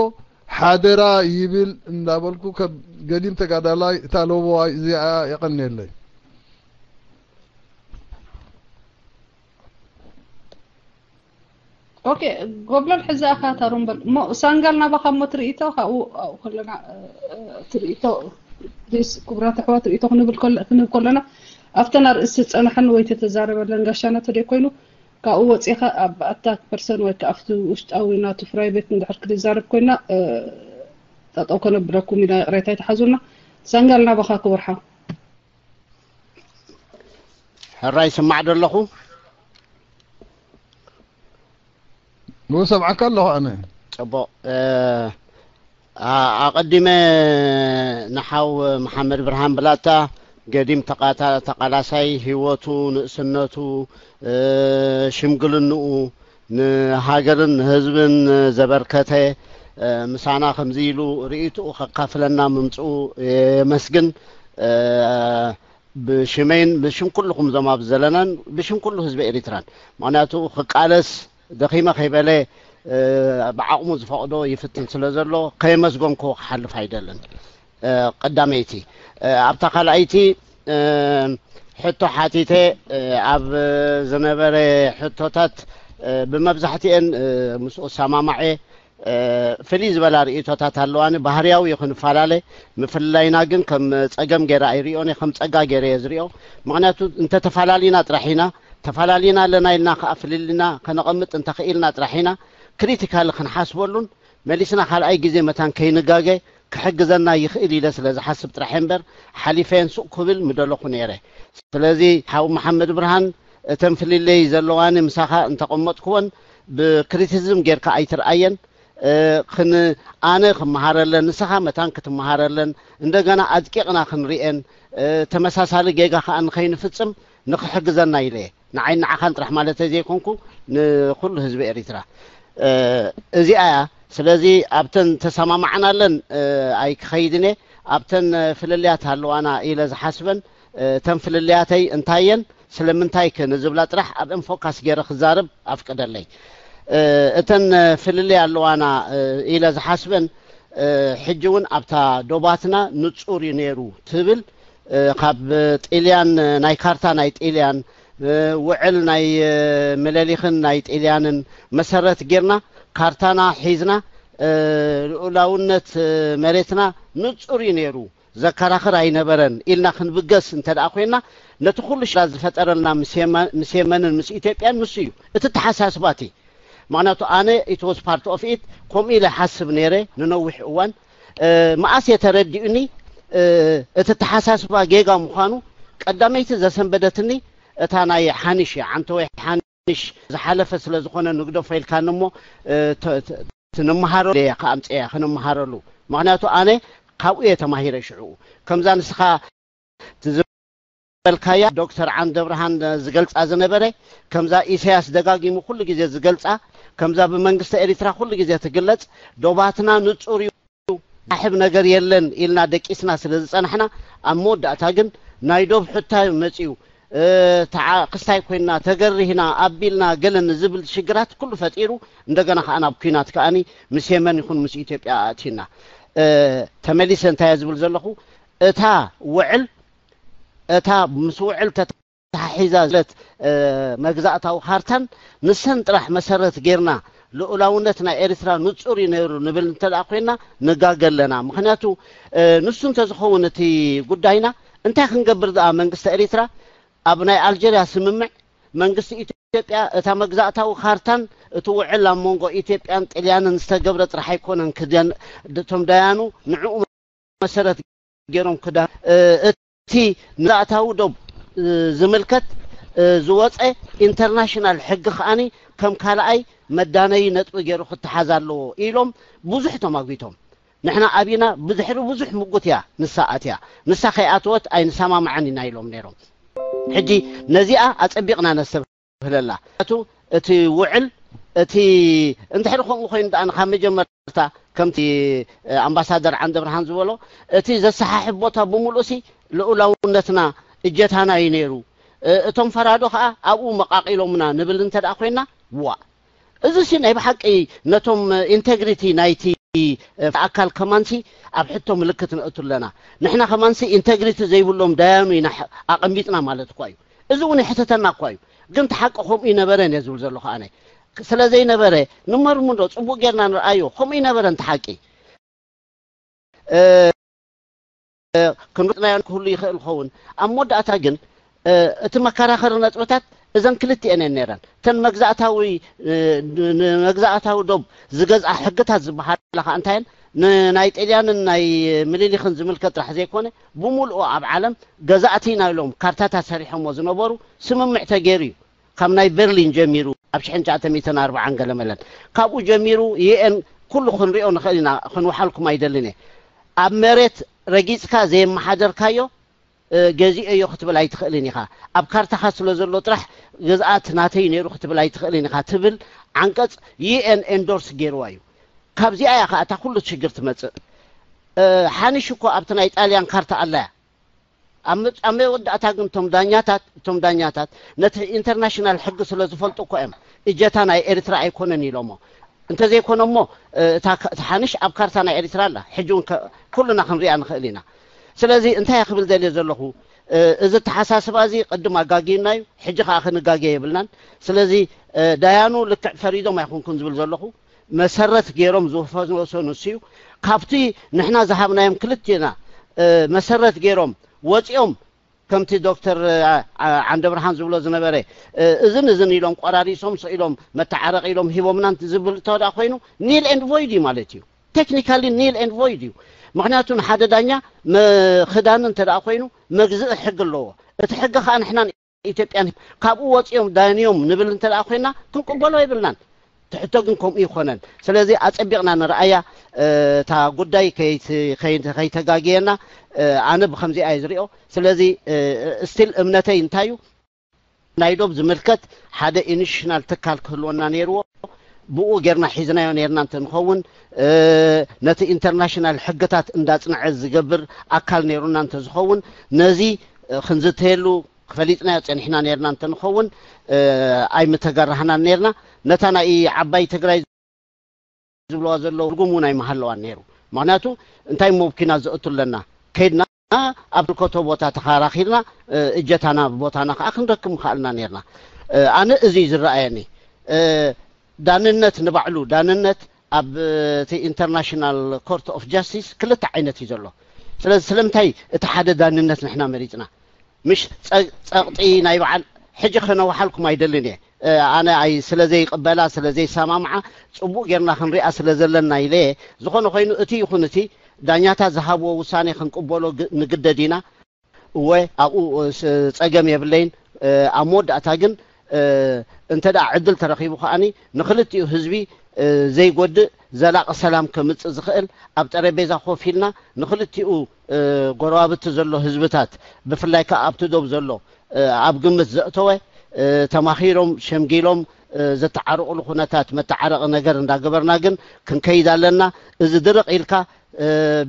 ሓደራ ይብል እንዳበልኩ፣ ከም ገዲም ተጋዳላይ እታ ለበዋይ እዚኣ የቐንየለይ። ኦኬ፣ ጎብለል ሕዚ ኣኻ ታሩምበል። እሞ ሳንጋል ናባኻ እሞ ትርኢቶ፣ ካብኡ ኣብኡ ከለና፣ እ፣ እ፣ ትርኢቶ፣ ፕሊስ፣ ክቡራት ኣሕዋት፣ ትርኢቶ ክንብል ከለ-፣ ክንህብ ከለና፣ ኣብተን ኣርእስቲ ዝጸናሕን ወይ ተተዛረበለን ጋሻና ተደይ ኮይኑ፣ ካብኡ ወጺኻ ኣብ ኣታክ ፐርሰን ወይ ከኣ ኣብቲ ውሽጣዊ ናቱ ፕራይቬት እንድሕር ክንዛረብ ኮይና፣ እ፣ ጠጠው ከነብለኩም ኢና፣ ይቕሬታ ይትሓዙልና። ሳንጋል ናባኻ ክቡር ሓው። ሕራይ ይስማዕ ዶ ኣለኹ? ንሰምዓካ ኣለኹ ኣነ። ጽቡቕ። እ፣ ኣ-፣ ኣቐዲመ ንሓው መሓመድ ብርሃን ብላታ፣ ገዲም ተቓታ-፣ ተቓላሳይ፣ ህይወቱ፣ ንእስነቱ፣ እ፣ ሽምግልንኡ፣ ንሃገርን ንህዝብን ዘበርከተ፣ እ፣ ምሳና ከምዚ ኢሉ ርእይትኡ ከካፍለና ምምጽኡ የመስግን። እ፣ ብሽመይን ብሽም ኩልኹም እዞም ኣብዚ ዘለናን ብሽም ኩሉ ህዝቢ ኤሪትራን። ምኽንያቱ ክቃለስ ደኺመ ከይበለ፣ እ፣ ብዓቕሙ ዝፈቕዶ ይፍትን ስለ ዘሎ ከየመስገንኩዎ ክሓልፍ ኣይደልን። እ፣ ቀዳመይቲ። እ፣ ኣብታ ካልኣይቲ፣ እ፣ ሕቶ ሓቲተ፣ እ፣ ኣብ ዝነበረ ሕቶታት፣ እ፣ ብመብዛሕትኤን፣ እ፣ ምስኡ እሰማማዕ እየ። እ፣ ፍልይ ዝበላ ርእይቶታት ኣለዋኒ። ባህርያዊ እዩ ክንፈላለ። ምፍልላይና ግን ከም ጸገም ገይረ ኣይርእዮን እየ፣ ከም ጸጋ ገይረ እየ ዝርእዮ። ምኽንያቱ እንተተፈላለና ጥራሕ ኢና፣ ተፈላለና ኣለና ኢልና ከኣ ፍልልና ከነቐምጥ እንተኽኢልና ጥራሕ ኢና ክሪቲካሊ ክንሓስበሉን መሊስና ካልኣይ ግዜ መታን ከይንጋገ ክሕግዘና ይኽእል ኢለ ስለ ዝሓስብ ጥራሕ እምበር ሓሊፈየን ሱቕ ክብል ምደለኹ ነይረ። ስለዚ ሓው መሓመድ ብርሃን፣ እተን ፍልልይ ዘለዋኒ ምሳኻ እንተቐመጥክወን ብክሪቲሲዝም ጌርካ ኣይትርኣየን። እ፣ ክን-፣ ኣነ ክመሃረለን፣ ንስኻ መታን ክትመሃረለን፣ እንደገና ኣድቂቕና ክንርእየን፣ እ፣ ተመሳሳሊ ጌጋ ከኣ ንኸይንፍጽም ንኽሕግዘና ኢለ እየ። ንዓይ ንዓኻን ጥራሕ ማለት ዘይኮንኩ፣ ንኹሉ ህዝቢ ኤሪትራ። እ፣ እዚኣ እያ። ስለዚ ኣብተን ተሰማማዕናለን፣ እ፣ ኣይክኸይድን እየ። ኣብተን፣ እ፣ ፍልልያት ኣለዋና ኢለ ዝሓስበን፣ እ፣ እተን ፍልልያተይ እንታይ እየን፣ ስለምንታይ ከ ንዝብላ ጥራሕ ኣብ ኤን ፎካስ ገይረ ክዛረብ ኣፍቅደለይ። እ፣ እተን፣ እ፣ ፍልልይ ኣለዋና፣ እ፣ ኢለ ዝሓስበን፣ እ፣ ሕጂ እውን ኣብታ ዶባትና ንጹር እዩ ነይሩ ትብል፣ እ፣ ካብ ጢልያን፣ እ፣ ናይ ካርታ ናይ ጢልያን፣ እ፣ ውዕል ናይ፣ እ፣ ምለሊኽን ናይ ጢልያንን መሰረት ጌርና ካርታና ሒዝና፣ እ፣ ልኡላውነት፣ እ፣ መሬትና ንጹር እዩ ነይሩ፣ ዘከራኽር ኣይነበረን ኢልና ክንብገስ እንተ ደኣ ኮይንና፣ ነቲ ኩሉ ሽግራት ዝፈጠረልና ምስ የመ-፣ ምስ የመንን ምስ ኢትዮጵያን ንሱ እዩ። እቲ ተሓሳስባ እቲ። ምኽንያቱ ኣነ it was part of it፣ ከምኡ ኢለ ሓስብ ነይረ ንነዊሕ እዋን። እ፣ መኣስ እየ ተረዲኡኒ፣ እ፣ እቲ ተሓሳስባ ጌጋ ምዃኑ። ቀዳመይቲ ዘሰንበደትኒ እታ ናይ ሓኒሽ እያ። ዓንተወይ ሓኒሽ ዝሓለፈ ስለ ዝኾነ ንግደፎ ኢልካኒ እሞ፣ እ፣ ተ-፣ ተ-፣ ትንመሃረሉ እየ ከኣምፅእያ ክንመሃረሉ። ምኽንያቱ ኣነ ካብኡ እየ ተማሂረ ሽዕኡ። ከምዛ ንስኻ ትዝበልካያ ዶክተር ዓንደብርሃን ዝገልጻ ዝነበረ፣ ከምዛ ኢሳያስ ደጋጊሙ ኩሉ ግዜ ዝገልጻ፣ ከምዛ ብመንግስቲ ኤሪትራ ኩሉ ግዜ ትግለጽ፣ ዶባትና ንጹር እዩ፣ ዛሕብ ነገር የለን ኢልና ደቂስና ስለ ዝጸናሕና፣ ኣብ መወዳእታ ግን ናይ ዶብ ሕቶ መጺኡ፣ እ፣ ተዓ-፣ ክስታይ ኮይና፣ ተገሪህና፣ ኣቢልና፣ ገለ ንዝብል ሽግራት ኩሉ ፈጢሩ፣ እንደገና ከኣ ናብ ኲናት ከኣኒ ምስ የመን ይኹን ምስ ኢትዮጵያ ኣእቲና። እ፣ ተመሊሰ እንታይ እየ ዝብል ዘለኹ? እታ ውዕል፣ እታ ምስ ውዕል ተተሓሒዛ ዝለት፣ እ፣ መግዛእታዊ ካርታን ንሰን ጥራሕ መሰረት ጌርና ልኡላውነት ናይ ኤርትራ ንጹር እዩ ነይሩ ንብል እንተ ደኣ ኮይና ንጋገ ኣለና። ምኽንያቱ፣ እ፣ ንሱ እንተ ዝኸውን እቲ ጉዳይና እንታይ ክንገብር ደኣ መንግስቲ ኤርትራ ኣብ ናይ ኣልጀርያ ስምምዕ መንግስቲ ኢትዮጵያ እታ መግዛእታዊ ካርታን እቲ ውዕል ኣብ መንጎ ኢትዮጵያን ጥልያንን ዝተገብረ ጥራሕ ኣይኮነን ክደን-፣ እቶም ዳያኑ ንዕኡ መሰረት ገይሮም ክዳ-፣ እ፣ እቲ ንግዛእታዊ ዶብ፣ እ፣ ዝምልከት፣ እ፣ ዝወፀ ኢንተርናሽናል ሕጊ ከኣኒ ከም ካልኣይ መዳነዪ ነጥቢ ገይሩ ክተሓዝ ኣለዎ ኢሎም ብዙሕ ተማጒቶም። ንሕና ኣቢና ብድሕሪ ብዙሕ ምጉት እያ ንሳ ኣትያ። ንሳ ከይኣተወት ኣይንሰማማዕን ኢና ኢሎም ነይሮም። ሕጂ ነዚኣ ኣጸቢቕና ነስተብህለላ። ምኽንያቱ እቲ ውዕል፣ እቲ እንድሕሪ ከምኡ ኮይኑ ደኣ ካብ መጀመርታ ከምቲ፣ እ፣ ኣምባሳደር ዓንደ ብርሃን ዝበሎ፣ እቲ ዘሰሓሕብ ቦታ ብምሉእሲ ልኡላውነትና እጀታና እዩ ነይሩ። እ፣ እቶም ፈራዶ ከኣ ኣብኡ መቃቒሎምና ንብል እንተ ደኣ ኮይና፣ ዋእ። እዚሲ ናይ ብሓቂ ነቶም ኢንቴግሪቲ ናይቲ ኣካል ከማንሲ ኣብ ሕቶ ምልክት ነእቱ ኣለና። ንሕና ከማንሲ ኢንቴግሪቲ ዘይብሎም ዳያኑ ኢና ሕ-፣ ኣቐሚጥና ማለት እኳ እዩ። እዚ እውን የሕተተና እኳ እዩ። ግን እቲ ሓቂ ከምኡ ይነበረን እየ ዝብል ዘለኹ ኣነ። ስለ ዘይነበረ ንመርምሮ፣ ጽቡቕ ጌርና ንርኣዮ። ከምኡ ይነበረን እቲ ሓቂ። እ፣ ክንርጥናዮ ክህሉ ይኽእል ይኸውን። ኣብ መወዳእታ ግን፣ እ፣ እቲ መከራኸሪ ነጥብታት እዘን ክልቲኤን እየን ነይረን። እተን መግዛእታዊ፣ እ፣ ን-፣ ንመግዛእታዊ ዶብ ዝገዝኣ ሕግታት ዝበሃላ ከኣ እንታይ እየን? ንናይ ጤልያንን ናይ ምኒልክን ዝምልከት ጥራሕ ዘይኮነ፣ ብምልኡ ኣብ ዓለም ገዛእቲ ኢና ኢሎም ካርታታት ሰሪሖምዎ ዝነበሩ ስምምዕ ተገይሩ እዩ። ካብ ናይ በርሊን ጀሚሩ ኣብ ሽሕን ትሽዓተ ሚእትን ኣርባዓን ገለ መለን፣ ካብኡ ጀሚሩ ዩ ኤን ኩሉ ክንሪኦ ንኽእል ኢና፣ ክንውሓልኩም ኣይደልን እየ። ኣብ መሬት ረጊጽካ ዘየመሓደርካዮ፣ እ፣ ገዚኦዮ ክትብል ኣይትኽእልን ኢኻ። ኣብ ካርታኻ ስለ ዘሎ ጥራሕ ግዝኣት ናተይ ነይሩ ክትብል ኣይትኽእልን ኢኻ ትብል ዓንቀጽ ዩ ኤን ኤንዶርስ ገይርዋ እዩ። ካብዚኣ እያ ከኣ እታ ኩሉ ሽግር ትመጽእ። እ፣ ሓኒሽ እኮ ኣብቲ ናይ ጣልያን ካርታ ኣላ እያ። ኣብ መ-፣ ኣብ መወዳእታ ግን እቶም ዳኛታት፣ እቶም ዳኛታት ነቲ ኢንተርናሽናል ሕጊ ስለ ዝፈልጡ እኮ እዮም እጀታ ናይ ኤርትራ ኣይኮነን ኢሎሞ። እንተዘይኮነ እሞ እታ ሓንሽ ኣብ ካርታ ናይ ኤርትራ ኣላ። ሕጂ እውን ኩልና ክንሪኣ ንኽእል ኢና። ስለዚ እንታይ ክብል ደልየ ዘለኹ፣ እዚ ኣተሓሳስባ እዚ ቅድም ኣጋጊና እዩ፣ ሕጂ ከዓ ክንጋገ የብልናን። ስለዚ ዳያኑ ልክዕ ፈሪዶም ኣይኮንኩን ዝብል ዘለኹ፣ መሰረት ገይሮም ዝወሰኑ ንሱ እዩ። ካብቲ ንሕና ዝሃብናዮም ክልቴና መሰረት ገይሮም ወፂኦም፣ ከምቲ ዶክተር ዓንደብርሃን ዝብሎ ዝነበረ እዝን እዝን ኢሎም ቆራሪሶም ስኢሎም መተዓረቂ ኢሎም ሂቦምና ዝብል እንተ ኮይኑ ኒል ኤንድ ቮይድ እዩ ማለት እዩ። ቴክኒካሊ ኒል ኤንድ ቮይድ እዩ። ምክንያቱ ንሓደ ዳኛ መክዳን እንተ ኮይኑ መግዝኢ ሕጊ ኣለዎ። እቲ ሕጊ ከዓ ንሕና ኢትዮጵያን ካብኡ ወፂኦም ዳንዮም ንብል እንተ ኮይና ክንቅበሎ የብልናን። ትሕቶ ግን ከምኡ ይኮነን። ስለዚ ኣፀቢቕና ንርኣያ፣ እታ ጉዳይ ከይተጋግየና። ኣነ ብከምዚኣ እየ ዝሪኦ። ስለዚ ስቲል እምነተይ እንታይ እዩ፣ ናይ ዶብ ዝምልከት ሓደ ኢንሽናል ትካል ክህልወና ነይርዎ። ብኡ ጌርና ሒዝናዮ ነይርና እንተንኸውን፣ ነቲ ኢንተርናሽናል ሕግታት እንዳፅንዐ ዝገብር ኣካል ነይሩና እንተዝኸውን፣ ነዚ ክንዝተየሉ ክፈሊጥናዮ ፀኒሕና ነይርና እንተንኸውን ኣይምተገራህናን ነይርና። ነታ ናይ ዓባይ ትግራይ ዝብለዋ ዘለዉ ትርጉም እውን ኣይምሃለዋን ነይሩ። ምክንያቱ እንታይ ሞብኪና ዘእቱ ኣለና ከይድና ኣብ ትልከቶ ቦታ ተኻራኺርና እጀታና ቦታና ከዓ ክንረክብ ምኽኣልና ነይርና። ኣነ እዚ ዝረኣየኒ ዳንነት ንባዕሉ ዳንነት ኣብ ኢንተርናሽናል ኮርት ኦፍ ጃስቲስ ክልተ ዓይነት እዩ ዘሎ። ስለዚ ስለምንታይ እቲ ሓደ ዳንነት ንሕና መሪፅና? ምሽ ጸቕጢ ናይ በዓል ሕጂ ከነውሓልኩም ኣይደልን እየ። ኣነ ኣይ ስለ ዘይቕበላ ስለ ዘይሰማምዓ ጽቡቕ ጌርና ክንሪኣ ስለ ዘለና ኢለ እየ። ዝኾነ ኮይኑ እቲ ይኹን እቲ ዳኛታት ዝሃብዎ ውሳኔ ክንቅበሎ ንግደድ ኢና። እወ ኣብኡ ጸገም የብለይን። ኣብ መወዳእታ ግን እንተ ደኣ ዕድል ተረኺቡ ከኣኒ ንክልቲኡ ህዝቢ ዘይጎድእ ዘላቒ ሰላም ከምጽእ ዝኽእል ኣብ ጠረጴዛ ኮፍ ኢልና ንክልቲኡ ጎረባብቲ ዘሎ ህዝብታት ብፍላይ ከኣ ኣብቲ ዶብ ዘሎ ኣብ ግምት ዘእተወ ተማኺሮም ሸምጊሎም ዝተዓረቑሉ ኩነታት መተዓረቒ ነገር እንዳገበርና ግን ክንከይድ ኣለና። እዚ ድርቕ ኢልካ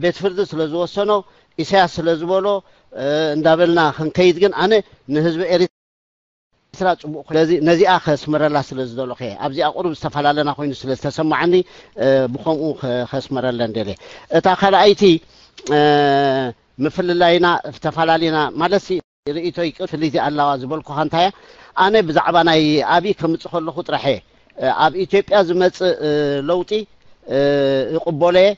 ቤት ፍርዲ ስለ ዝወሰኖ ኢሳያስ ስለ ዝበሎ እንዳበልና ክንከይድ ግን ኣነ ንህዝቢ ኤርትራ ጽቡቕ ኮይኑ ነዚኣ ከስምረላ ስለ ዝደለኹ እየ። ኣብዚኣ ቁሩብ ዝተፈላለና ኮይኑ ስለ ዝተሰማዓኒ ብኸምኡ ከስምረለን ደልየ። እታ ካልኣይቲ ምፍልላይና ተፈላለና ማለት ርእይቶይ ፍልይቲ ኣለዋ ዝበልኩኻ እንታይ እያ? ኣነ ብዛዕባ ናይ ኣብይ ከምጽእ ከለኹ ጥራሕ እየ ኣብ ኢትዮጵያ ዝመጽእ ለውጢ ይቕበሎ እየ።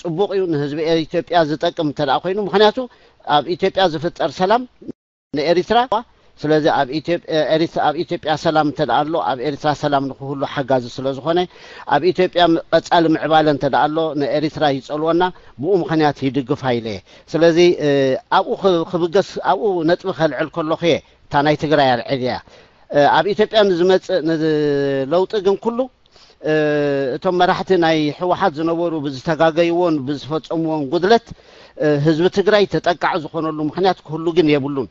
ጽቡቕ እዩ፣ ንህዝቢ ኢትዮጵያ ዝጠቅም እንተ ደኣ ኮይኑ፣ ምኽንያቱ ኣብ ኢትዮጵያ ዝፍጠር ሰላም ንኤሪትራ። ስለዚ ኣብ ኢትዮጵያ ሰላም እንተ ደኣ ኣሎ ኣብ ኤሪትራ ሰላም ንክህሉ ሓጋዚ ስለ ዝኾነ፣ ኣብ ኢትዮጵያ ቀጻሊ ምዕባለ እንተ ደኣ ኣሎ ንኤሪትራ ይጸልወና፣ ብኡ ምኽንያት ይድግፋ ኢለ እየ። ስለዚ ኣብኡ ክብገስ ኣብኡ ነጥቢ ከልዕል ከለኹ እየ እታ ናይ ትግራይ ኣልዒለያ። ኣብ ኢትዮጵያ ንዝመጽእ ለውጢ ግን ኩሉ እቶም መራሕቲ ናይ ህወሓት ዝነበሩ ብዝተጋገይዎን ብዝፈጸምዎን ጉድለት ህዝቢ ትግራይ ተጠቃዒ ዝኾነሉ ምኽንያት ክህሉ ግን የብሉን።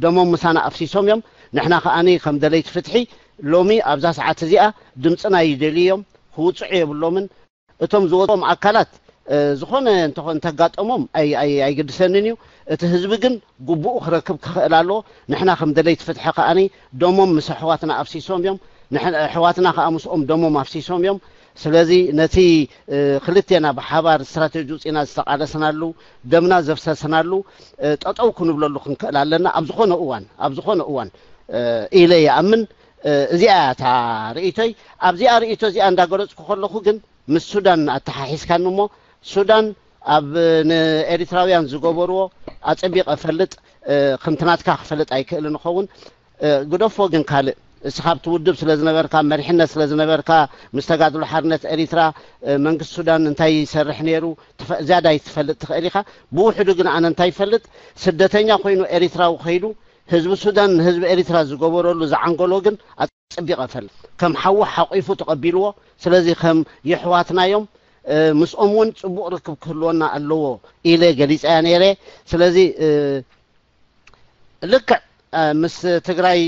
ደሞም ምሳና ኣፍሲሶም እዮም። ንሕና ከኣ ከም ደለይቲ ፍትሒ ሎሚ ኣብዛ ሰዓት እዚኣ ድምፅና ይደልዩ እዮም። ክውፅዑ የብሎምን። እቶም ዝወፅኦም ኣካላት ዝኾነ እንተጋጠሞም ኣይግድሰንን እዩ። እቲ ህዝቢ ግን ግቡኡ ክረክብ ክኽእል ኣለዎ። ንሕና ከም ደለይቲ ፍትሒ ከኣ ደሞም ምስ ኣሕዋትና ኣፍሲሶም እዮም። ኣሕዋትና ከኣ ምስኦም ደሞም ኣፍሲሶም እዮም። ስለዚ ነቲ ክልቴና ብሓባር ስትራቴጂ ውፅኢና ዝተቃለስናሉ ደምና ዘፍሰስናሉ ጠጠው ክንብለሉ ክንክእል ኣለና። ኣብ ዝኾነ እዋን ኣብ ዝኾነ እዋን ኢለ ይኣምን። እዚኣ እያ እታ ርእይቶይ። ኣብዚኣ ርእይቶ እዚኣ እንዳገለፅኩ ከለኹ ግን ምስ ሱዳን ኣተሓሒዝካኒ እሞ ሱዳን ኣብ ንኤሪትራውያን ዝገበርዎ ኣፀቢቐ እፈልጥ። ከምቲ ናትካ ክፈልጥ ኣይክእልን እኸውን። ግደፎ ግን ካልእ እስኻ ኣብቲ ውድብ ስለ ዝነበርካ መሪሕነት ስለ ዝነበርካ ምስ ተጋድሎ ሓርነት ኤሪትራ መንግስቲ ሱዳን እንታይ ይሰርሕ ነይሩ ዝያዳ ይትፈልጥ ትኽእል ኢኻ። ብውሕዱ ግን ኣነ እንታይ ይፈልጥ ስደተኛ ኮይኑ ኤሪትራዊ ከይዱ ህዝቢ ሱዳን ንህዝቢ ኤሪትራ ዝገበረሉ ዝዓንገሎ ግን ኣጸቢቐ እፈልጥ። ከም ሓዉ ሓቂፉ ተቐቢልዎ። ስለዚ ከም የሕዋትና እዮም። ምስኦም እውን ጽቡቕ ርክብ ክህልወና ኣለዎ ኢለ ገሊጸያ ነይረ። ስለዚ ልክዕ ምስ ትግራይ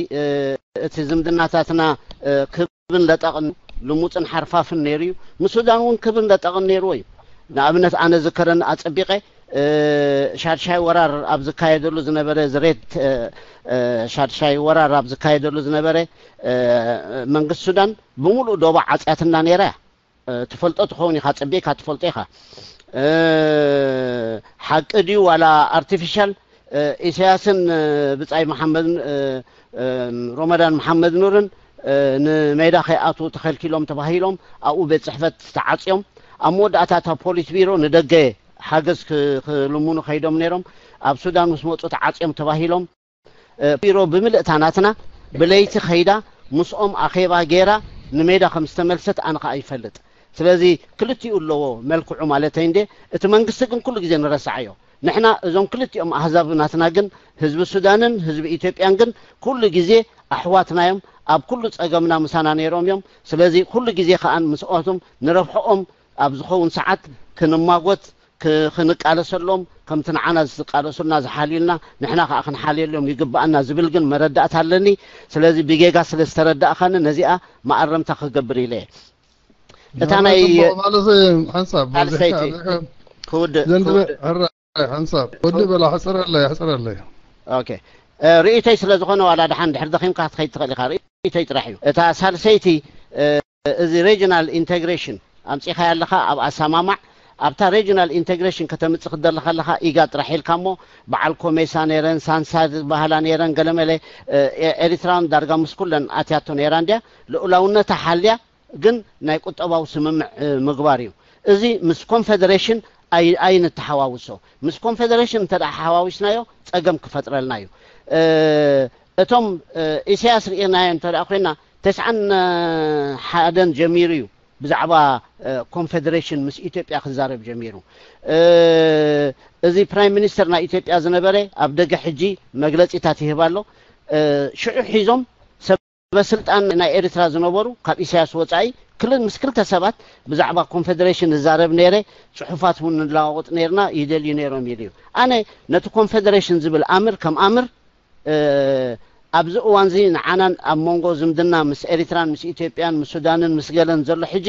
እቲ ዝምድናታትና ክብን ለጠቕን ልሙጽን ሓርፋፍን ነይሩ እዩ። ምስ ሱዳን እውን ክብን ለጠቕን ነይርዎ እዩ። ንኣብነት ኣነ ዝከረኒ ኣጸቢቐ እ፣ ሻድሻይ ወራር ኣብ ዝካየደሉ ዝነበረ፣ ዝሬድ እ፣ እ፣ ሻድሻይ ወራር ኣብ ዝካየደሉ ዝነበረ፣ እ፣ መንግስቲ ሱዳን ብምሉእ ዶባ ዓጽያትና ነይራ እያ። እ፣ ትፈልጦ ትኸውን ኢኻ፣ ጸቢቕካ ትፈልጦ ኢኻ። እ፣ ሓቂ ድዩ ዋላ ኣርቲፊሻል? እ፣ ኢሳያስን እ፣ ብጻይ መሓመድ እ፣ እ፣ ሮመዳን መሓመድ ኑርን እ፣ ንሜዳ ከይኣትዉ ተኸልኪሎም ተባሂሎም ኣብኡ ቤት ጽሕፈት ተዓጽዮም። ኣብ መወዳእታ እታ ፖሊት ቢሮ ንደገ ሓገዝ ክ- ክልምኑ ከይዶም ነይሮም። ኣብ ሱዳን ምስ መጹ ተዓጽዮም ተባሂሎም። እ፣ ቢሮ ብምልእታ ናትና ብለይቲ ከይዳ ምስኦም ኣኼባ ገይራ ንሜዳ ከም ዝተመልሰት ኣነ ከኣ ይፈልጥ። ስለዚ ክልቲኡ ኣለዎ መልክዑ ማለተይ እንዴ። እቲ መንግስቲ ግን ኩሉ ግዜ ንረስዓዮ። ንሕና እዞም ክልቲኦም ኣህዛብ ናትና ግን ህዝቢ ሱዳንን ህዝቢ ኢትዮጵያን ግን ኩሉ ግዜ ኣሕዋትና እዮም። ኣብ ኩሉ ጸገምና ምሳና ነይሮም እዮም። ስለዚ ኩሉ ግዜ ከኣ ምስኦቶም ንረብሕኦም ኣብ ዝኸውን ሰዓት ክንማጎት ክ- ክንቃለሰሎም፣ ከምቲ ንዓና ዝቃለሱልና ዝሓልዩልና ንሕና ከዓ ክንሓልየሎም ይግብኣና ዝብል ግን መረዳእታ ኣለኒ። ስለዚ ብጌጋ ስለ ዝተረዳእኻኒ ነዚኣ መኣረምታ ክገብር ኢለ እየ። እታ ናይ ጽቡቕ ማለት ሓንሳብ ሳልሰይቲ ኣብዚሕካ ክውድእ ዘንድበ ክውድእ ሕራይ ሓንሳብ ወዲ በላ ሕፅረለይ ሕፅረለይ። ኦኬ፣ እ፣ ርእይቶይ ስለ ዝኾነ ዋላ ደሓን ድሕር ደኺምካ ክትኸይድ ትኽእል ኢኻ። ርእይቶይ ጥራሕ እዩ። እታ ሳልሰይቲ እ፣ እዚ ሬጅናል ኢንቴግሬሽን ኣምጺኻ ያለኻ ኣብ ኣሰማማዕ ኣብታ ሬጅናል ኢንቴግሬሽን ከተምጽእ ክደሊ ከለኻ ኢጋ ጥራሕ ኢልካ እሞ በዓል ኮሜሳ ነይረን ሳንሳ ዝበሃላ ነይረን ገለመለ እ፣ ኤ- ኤሪትራን ዳርጋ ምስ ኩለን ኣትያቶ ነይራ እንድያ። ልኡላውነታ ሓልያ ግን ናይ ቁጠባዊ ስምምዕ እ፣ ምግባር እዩ። እዚ ምስ ኮንፌደሬሽን ኣይ- ኣይንተሓዋውሶ። ምስ ኮንፌደሬሽን እንተ ደኣ ሓዋዊስናዮ ጸገም ክፈጥረልና እዩ። እ፣ እቶም እ፣ ኢሳያስ ርኢናዮ እንተ ደኣ ኮይና ተስዓን ሓደን ጀሚሩ እዩ ብዛዕባ ኮንፌደሬሽን ምስ ኢትዮጵያ ክዛረብ ጀሚሩ። እዚ ፕራይም ሚኒስተር ናይ ኢትዮጵያ ዝነበረ ኣብ ደገ ሕጂ መግለፂታት ይህብ ኣሎ። ሽዑ ሒዞም ሰበስልጣን ናይ ኤርትራ ዝነበሩ ካብ ኢሳያስ ወፃኢ ክል- ምስ ክልተ ሰባት ብዛዕባ ኮንፌደሬሽን ንዛረብ ነይረ፣ ፅሑፋት እውን ንለዋወጥ ነይርና፣ ይደልዩ ነይሮም ኢሉ እዩ። ኣነ ነቲ ኮንፌደሬሽን ዝብል ኣምር ከም ኣምር ኣብዚ እዋንዚ ንዓናን ኣብ መንጎ ዝምድና ምስ ኤሪትራን ምስ ኢትዮጵያን ምስ ሱዳንን ምስ ገለን ዘሎ ሕጂ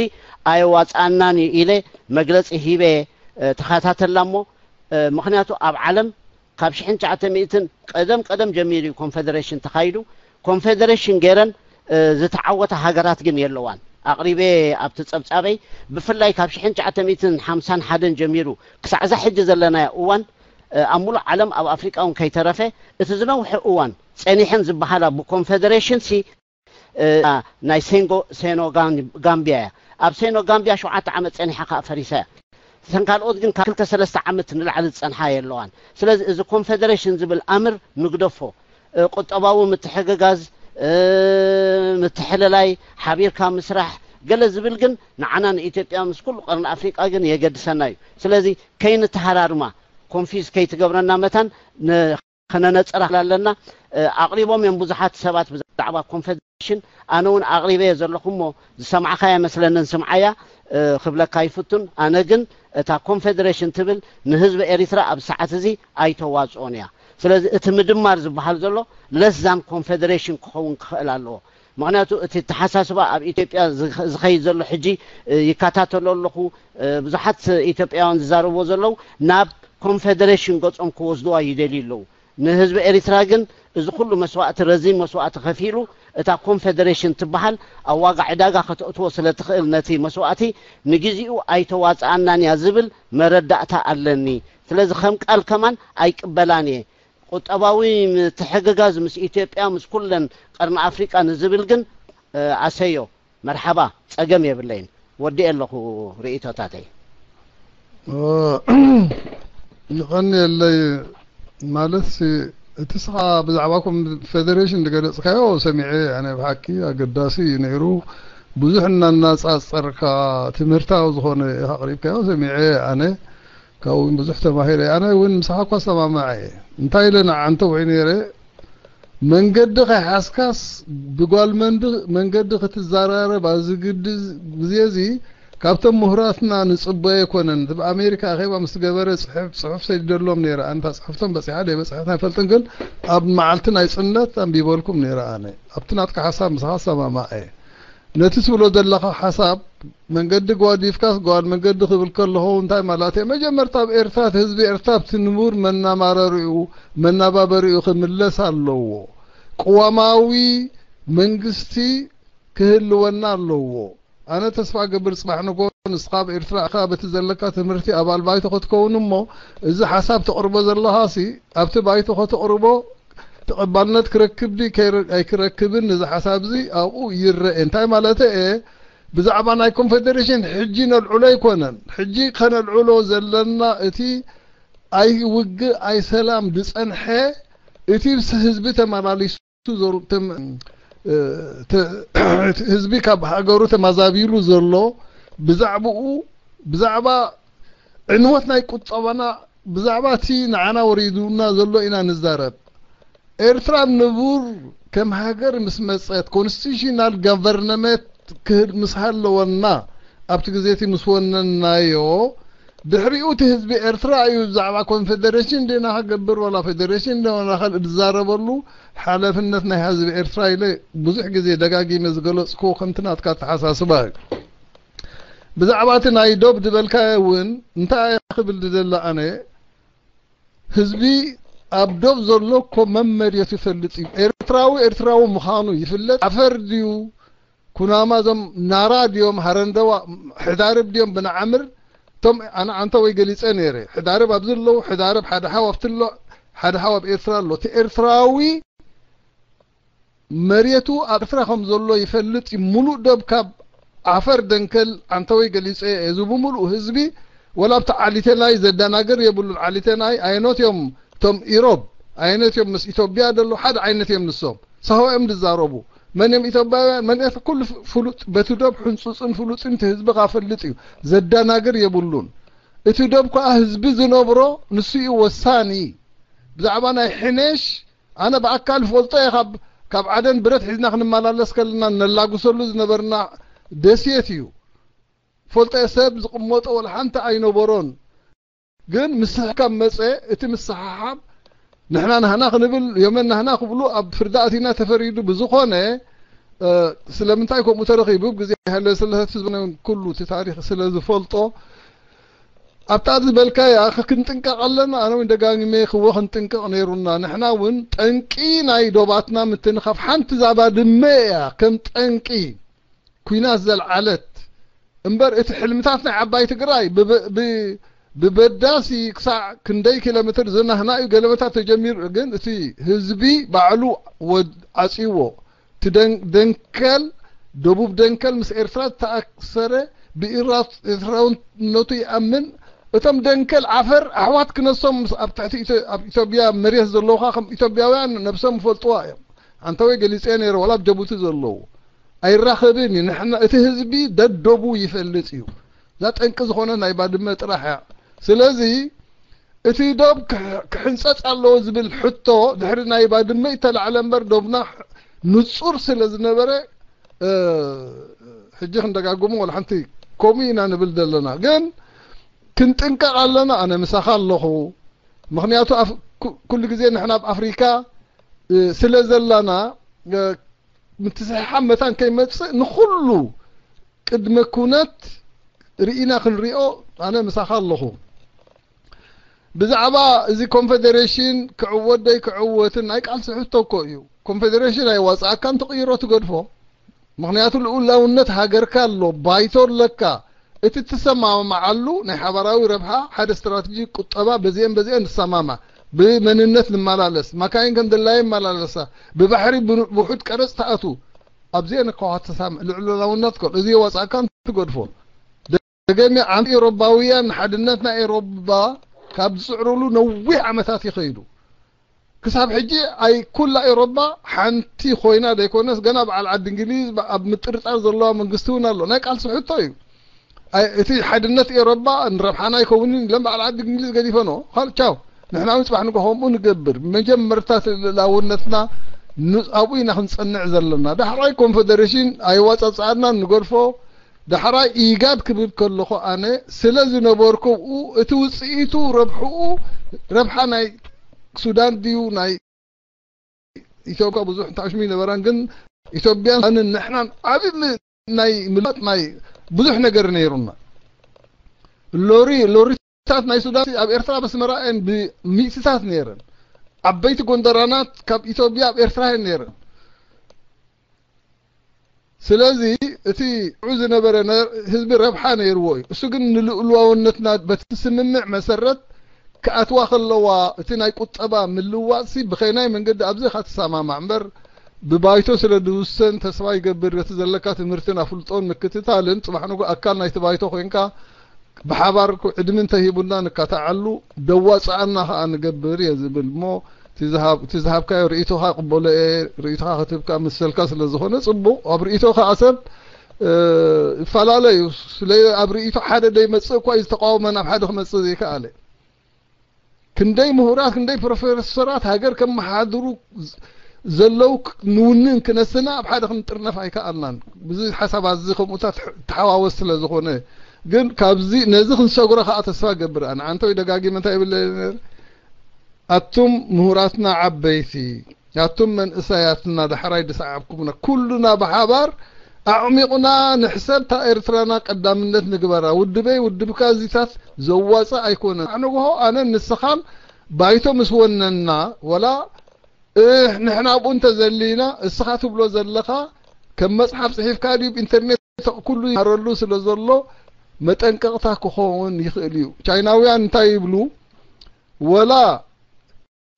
ኣየዋፅኣናን እዩ ኢለ መግለፂ ሂበ ተኸታተላ እሞ ምክንያቱ ኣብ ዓለም ካብ ሽሕን ትሽዓተ ሚእትን ቀደም ቀደም ጀሚሩ እዩ ኮንፌደሬሽን ተኻይዱ። ኮንፌደሬሽን ገይረን ዝተዓወታ ሃገራት ግን የለዋን። ኣቕሪበ ኣብቲ ፀብፃበይ ብፍላይ ካብ ሽሕን ትሽዓተ ሚእትን ሓምሳን ሓደን ጀሚሩ ክሳዕ እዛ ሕጂ ዘለናያ እዋን ኣብ ሙሉእ ዓለም ኣብ ኣፍሪቃ እውን ከይተረፈ እቲ ዝነውሐ እዋን ጸኒሐን ዝበሃላ ብኮንፌደሬሽን ሲ ናይ ሴንጎ ሴኖ ጋምቢያ እያ። ኣብ ሴኖ ጋምቢያ ሸውዓተ ዓመት ጸኒሓ ከኣ ፈሪሳ እያ። እተን ካልኦት ግን ካብ ክልተ ሰለስተ ዓመት ንላዕሊ ዝጸንሓ የለዋን። ስለዚ እዚ ኮንፌደሬሽን ዝብል ኣምር ንግደፎ። ቁጠባዊ ምትሕግጋዝ፣ ምትሕልላይ፣ ሓቢርካ ምስራሕ ገለ ዝብል ግን ንዓና ንኢትዮጵያ ምስ ኩሉ ቀርኒ ኣፍሪቃ ግን የገድሰና እዩ። ስለዚ ከይንተሃራርማ ኮንፊዝ ከይትገብረና መታን ከነነጽራ ኣለና። ኣቕሪቦም እዮም ብዙሓት ሰባት ብዛዕባ ኮንፌደሬሽን። ኣነ እውን ኣቕሪበ ዘለኹ እሞ ዝሰማዕካያ መስለንን ስምዓያ ክብለካ ይፍቱን። ኣነ ግን እታ ኮንፌደሬሽን ትብል ንህዝቢ ኤሪትራ ኣብ ሰዓት እዚ ኣይተዋፅኦን እያ። ስለዚ እቲ ምድማር ዝበሃል ዘሎ ለዛን ኮንፌደሬሽን ክኸውን ክኽእል ኣለዎ። ምክንያቱ እቲ ተሓሳስባ ኣብ ኢትዮጵያ ዝኸይድ ዘሎ ሕጂ ይከታተሎ ኣለኹ። ብዙሓት ኢትዮጵያውያን ዝዛረብዎ ዘለዉ ናብ ኮንፌደሬሽን ገጾም ክወስድዋ ይደልዩ ኣለዉ። ንህዝቢ ኤሪትራ ግን እዚ ኩሉ መስዋእቲ ረዚን መስዋእቲ ከፊሉ እታ ኮንፌደሬሽን ትበሃል ኣብ ዋጋ ዕዳጋ ከተእትዎ ስለ ትኽእል ነቲ መስዋእቲ ንግዚኡ ኣይተዋፅኣናን እያ ዝብል መረዳእታ ኣለኒ። ስለዚ ከም ቃል ከማን ኣይቅበላን እየ። ቁጠባዊ ምትሕግጋዝ ምስ ኢትዮጵያ ምስ ኩለን ቀርኒ ኣፍሪቃ ንዝብል ግን ኣሰዮ መርሓባ ጸገም የብለይን። ወዲኤ ኣለኹ ርእይቶታተይ። ይቐንየለይ። ማለት እቲ ስኻ ብዛዕባ ኮንፌደሬሽን ዝገለጽካዮ ሰሚዐ ኣነ ብሓቂ ኣገዳሲ እዩ ነይሩ። ብዙሕ እናናጻጸርካ ትምህርታዊ ዝኾነ ኣቕሪብካዮ ሰሚዐ ኣነ ካብኡ እውን ብዙሕ ተማሂረ። ኣነ እውን ምሳኻ እኳ ሰማማዐ እየ። እንታይ ኢለ ንዓንተ ውዒ ነይረ መንገዲ ከይሓዝካስ ብጓል መንዲ መንገዲ ክትዘራረብ ኣብዚ ግዲ ግዜ እዚ ካብቶም ምሁራትና ንፅበዮ ኣይኮነን። እቲ ብኣሜሪካ ኣኼባ ምስ ገበረ ፅሕፍ ፅሑፍ ሰዲደሎም ነይረ። ኣንታ ፅሕፍቶም በፂሓ ደይበፅሐት ኣይፈልጥን፣ ግን ኣብ መዓልቲ ናይ ፅነት ኣንቢበልኩም ነይረ። ኣነ ኣብቲ ናትካ ሓሳብ ምሳኻ ሰማማዕ እየ። ነቲ ትብሎ ዘለኻ ሓሳብ መንገዲ ጓዲፍካስ ጓል መንገዲ ክብል ከለኹ እንታይ ማለት እየ? መጀመርታ ኣብ ኤርትራ እቲ ህዝቢ ኤርትራ ኣብቲ ንቡር መናማረሪኡ መናባበሪኡ ክምለስ ኣለዎ። ቅዋማዊ መንግስቲ ክህልወና ኣለዎ። ኣነ ተስፋ ገብር ጽባሕ ንጎ ንስኻ ኣብ ኤርትራ ኢኻ በቲ ዘለካ ትምህርቲ ኣባል ባይቶ ክትከውን እሞ እዚ ሓሳብ ተቕርቦ ዘለኻሲ ኣብቲ ባይቶ ከተቕርቦ ተቐባልነት ክረክብ ድዩ ኣይክረክብን እዚ ሓሳብ እዚ ኣብኡ ይረአ። እንታይ ማለት እየ? ብዛዕባ ናይ ኮንፌደሬሽን ሕጂ ነልዕሎ ኣይኮነን። ሕጂ ከነልዕሎ ዘለና እቲ ኣይውግእ ኣይሰላም ዝጸንሐ እቲ ህዝቢ ተመላሊሱ ህዝቢ ካብ ሃገሩ ተማዛቢሉ ዘሎ ብዛዕባኡ ብዛዕባ ዕንወት ናይ ቁጠባና ብዛዕባ እቲ ንዓና ወሪዱና ዘሎ ኢና ንዛረብ። ኤርትራ ንቡር ከም ሃገር ምስ መጸት ኮንስቲቱሽናል ጋቨርነመንት ክህል ምስ ሃለወና ኣብቲ ግዜ እቲ ምስ ወነናዮ ድሕሪኡ እቲ ህዝቢ ኤርትራ እዩ ብዛዕባ ኮንፌደሬሽን ዲና ክገብር ዋላ ፌደሬሽን ዲና ካልእ ዝዛረበሉ ሓላፍነት ናይ ህዝቢ ኤርትራ ኢለ ብዙሕ ግዜ ደጋጊመ ዝገለጽኩዎ ከምቲ ናትካ ኣተሓሳስባ እዩ። ብዛዕባ እቲ ናይ ዶብ ዝበልካዮ እውን እንታይ እየ ክብል ዝደሊ ኣነ ህዝቢ ኣብ ዶብ ዘሎ እኮ መመርየቱ ይፈልጥ እዩ። ኤርትራዊ ኤርትራዊ ምዃኑ ይፍለጥ። ዓፈር ድዩ ኩናማ እዞም ናራ ድዮም ሃረንደዋ ሕዳርብ ድዮም ብንዓምር እቶም ኣነ ዓንተ ወይ ገሊጸ ነይረ ሕዳርብ ኣብዚ ኣለዉ ሕዳርብ ሓደ ሓው ኣብቲ ኣሎ ሓደ ሓው ኣብ ኤርትራ ኣሎ እቲ ኤርትራዊ መሬቱ ኣብ ኤርትራ ከም ዘሎ ይፈልጥ እዩ። ሙሉእ ደብ ካብ ዓፈር ደንከል ዓንተ ወይ ገሊጸ እዚ ብምሉእ ህዝቢ ወላ ኣብቲ ዓሊተናይ ዘደናገር የብሉን። ዓሊተናይ ኣየኖት እዮም እቶም ኢሮብ ኣየኖት እዮም ምስ ኢትዮጵያ ደሎ ሓደ ዓይነት እዮም ንሶም ሳሆ እዮም ዝዛረቡ። መን እዮም ኢትዮጵያውያን መን እዮም ኩሉ ፍሉጥ በቲ ዶብ ሕንጹጽን ፍሉጥን እቲ ህዝቢ ካፈልጥ እዩ። ዘደናግር የብሉን። እቲ ዶብ ከኣ ህዝቢ ዝነብሮ ንሱ እዩ ወሳኒ። ብዛዕባ ናይ ሕነሽ ኣነ ብኣካል ፈልጦ እየ ካብ ካብ ዓደን ብረት ሒዝና ክንመላለስ ከለና ነላግሰሉ ዝነበርና ደሴት እዩ። ፈልጦ እየ ሰብ ዝቕመጦ ወላ ሓንቲ ኣይነበሮን። ግን ምስሕካብ መጸ እቲ ምስሓሓብ ንሕና ናህና ክንብል የመን ናህና ክብሉ ኣብ ፍርዲ ኣቲና ተፈሪዱ ብዝኾነ ስለምንታይ ከምኡ ተረኺቡ ብግዜ ሃይለ ስለሰት ዝበነ ኩሉ እቲ ታሪኽ ስለ ዝፈልጦ ኣብታ ዝበልካያ ክንጥንቀቕ ኣለና ኣነ እውን ደጋጊመ ክዎ ክንጥንቀቕ ነይሩና ንሕና እውን ጠንቂ ናይ ዶባትና ምትንኻፍ ሓንቲ ዛባ ድመ እያ ከም ጠንቂ ኩናት ዘልዓለት እምበር እቲ ሕልምታት ናይ ዓባይ ትግራይ ብበዳሲ ክሳዕ ክንደይ ኪሎ ሜትር ዝናህና እዩ ገለመታት ተጀሚሩ ግን እቲ ህዝቢ ባዕሉ ዓፅይዎ እቲ ደንከል ደቡብ ደንከል ምስ ኤርትራ ዝተኣሰረ ብኢራት ኤርትራውነቱ ይኣምን እቶም ደንከል ዓፈር ኣሕዋት ክነሶም ኣብ ትሕቲ ኣብ ኢትዮጵያ መሬት ዘለውካ ከም ኢትዮጵያውያን ነብሶም ይፈልጥዋ እዮም ኣንተ ወይ ገሊፀ ነይረ ዋላ ኣብ ጀቡቲ ዘለዉ ኣይራኸብን እዩ ንሕና እቲ ህዝቢ ደደቡ ይፈልጥ እዩ እዛ ጠንቂ ዝኾነ ናይ ባድመ ጥራሕ እያ ስለዚ እቲ ዶብ ክሕንፀፅ ኣለዎ ዝብል ሕቶ ድሕሪ ናይ ባድመ ይተላዕለ እምበር ዶብና ንፁር ስለ ዝነበረ ሕጂ ክንደጋግሙ ወላ ሓንቲ ከምኡ ኢና ንብል ዘለና ግን ክንጥንቀቕ ኣለና ኣነ ምሳኻ ኣለኹ ምኽንያቱ ኩሉ ግዜ ንሕና ኣብ ኣፍሪካ ስለ ዘላና ምትስሕሓብ መታን ከይመፅእ ንኹሉ ቅድመ ኩነት ርኢና ክንሪኦ ኣነ ምሳኻ ኣለኹ ብዛዕባ እዚ ኮንፌዴሬሽን ክዕወት ደይ ክዕወትን ናይ ቃልሲ ሕቶ እኮ እዩ ኮንፌዴሬሽን ኣይዋፃእካን ትቕይሮ ትገድፎ ምኽንያቱ ልኡላውነት ሃገርካ ኣሎ ባይቶ ኣለካ እቲ ትሰማማዓሉ ናይ ሓባራዊ ረብሓ ሓደ ስትራተጂ ቁጠባ በዚአን በዚአን ንሰማማ ብመንነት ንመላለስ ማካይን ከም ድላየ ይመላለሳ ብባሕሪ ብውሑድ ቀረፅ ተኣቱ ኣብዚአን እኳ ተሳምዕ ልዕሉላውነት ኮን እዚ የዋፃእካን ትገድፎ ደገሚ ዓንቲ ኤሮባውያን ንሓድነት ናይ ኤሮባ ካብ ዝፅዕሩሉ ነዊሕ ዓመታት ይኸይዱ ክሳብ ሕጂ ኣይ ኩላ ኤሮባ ሓንቲ ኮይና ዘይኮነስ ገና በዓል ዓዲ እንግሊዝ ኣብ ምጥርጣር ዘለዋ መንግስቲ እውን ኣሎ ናይ ቃልሲ ሕቶ እዩ እቲ ሓድነት ኤሮባ ንረብሓና ኣይከውንን ኢለን በዓል ዓዲ እንግሊዝ ገዲፈኖ ካልእ ቻው ንሕና እውን ፅባሕ ንጎ ከምኡ ንገብር መጀመርታ ልእላውነትና ኣብኡ ኢና ክንፀንዕ ዘለና ዳሕራይ ኮንፌደሬሽን ኣይዋፃፃኣና ንገድፎ ዳሕራይ ኢጋድ ክብል ከለኹ ኣነ ስለ ዝነበርኩ ኣብኡ እቲ ውፅኢቱ ረብሕኡ ረብሓ ናይ ሱዳን ድዩ ናይ ኢትዮጵያ ብዙሕ ተኣሽሙ ይነበራን ግን ኢትዮጵያን ሱዳንን ንሕናን ዓብዪ ናይ ምልዋጥ ናይ ብዙሕ ነገር ነይሩና። ሎሪ ሎሪታት ናይ ሱዳን ኣብ ኤርትራ በስመራ እየን ብሚእትታት ነይረን። ዓበይቲ ጎንደራናት ካብ ኢትዮጵያ ኣብ ኤርትራ እየን ነይረን። ስለዚ እቲ ዑ ዝነበረ ነ- ህዝቢ ረብሓ ነይርዎ እዩ። እሱ ግን ንልኡላውነትና በቲ ስምምዕ መሰረት ክኣትዋ ከለዋ እቲ ናይ ቁጠባ ምልዋጥሲ ብኸይናይ መንገዲ ኣብዚ ኢኻ ትሰማማዕ እምበር ብባይቶ ስለ ዝውሰን ተስፋ ይገብር በቲ ዘለካ ትምህርትን ኣፍልጦን ምክትታልን ጽባሕ ንጎ ኣካል ናይቲ ባይቶ ኮይንካ ብሓባር እኮ ዕድሚ እንተሂቡና ንካታዓሉ ደዋፅኣና ከዓ ንገብር እየ ዝብል እሞ እቲ ዝሃብ- እቲ ዝሃብካዮ ርእይቶኻ ቅበሎ እየ። ርእይቶኻ ክትህብ ከዓ መሰልካ ስለ ዝኾነ ፅቡቕ። ኣብ ርእይቶ ከዓ ሰብ እ፣ ይፈላለ እዩ። ስለ ኣብ ርእይቶ ሓደ ደይመፅእ እኳ እዩ ዝተቃወመ ናብ ሓደ ክመፅእ ዘይከኣለ። ክንደይ ምሁራት ክንደይ ፕሮፌሰራት ሃገር ከመሓድሩ ዘለዉ ክ- ንውንን ክነስና ኣብ ሓደ ክንጥርነፍ ኣይከኣልናን። ብዙ ሓሳባት እዚ ከምኡታት ተሓዋወስ ስለ ዝኾነ ግን ካብዚ ነዚ ክንሰግሮ ከዓ ተስፋ ገብር ኣነ ዓንተ ወይ ደጋጊመ እንታይ ይብል ነይረ ኣቱም ምሁራትና ዓበይቲ ኣቱም መንእሰያትና ዳሕራይ ዝሰዓብኩምና ኩሉና ብሓባር ኣዕሚቑና ንሕሰብ እታ ኤርትራና ቀዳምነት ንግበራ ውድበይ ውድብካ እዚታት ዘዋፅእ ኣይኮነን ኣንግሆ ኣነን ንስኻን ባይቶ ምስ ወነና ወላ ንሕና ኣብኡ እንተዘሊና እስኻ ትብሎ ዘለኻ ከም መፅሓፍ ፅሒፍካ ድዩ ኢንተርኔት ኩሉ ይሃረሉ ስለ ዘሎ መጠንቀቕታ ክኸውን ይኽእል እዩ ቻይናውያን እንታይ ይብሉ ወላ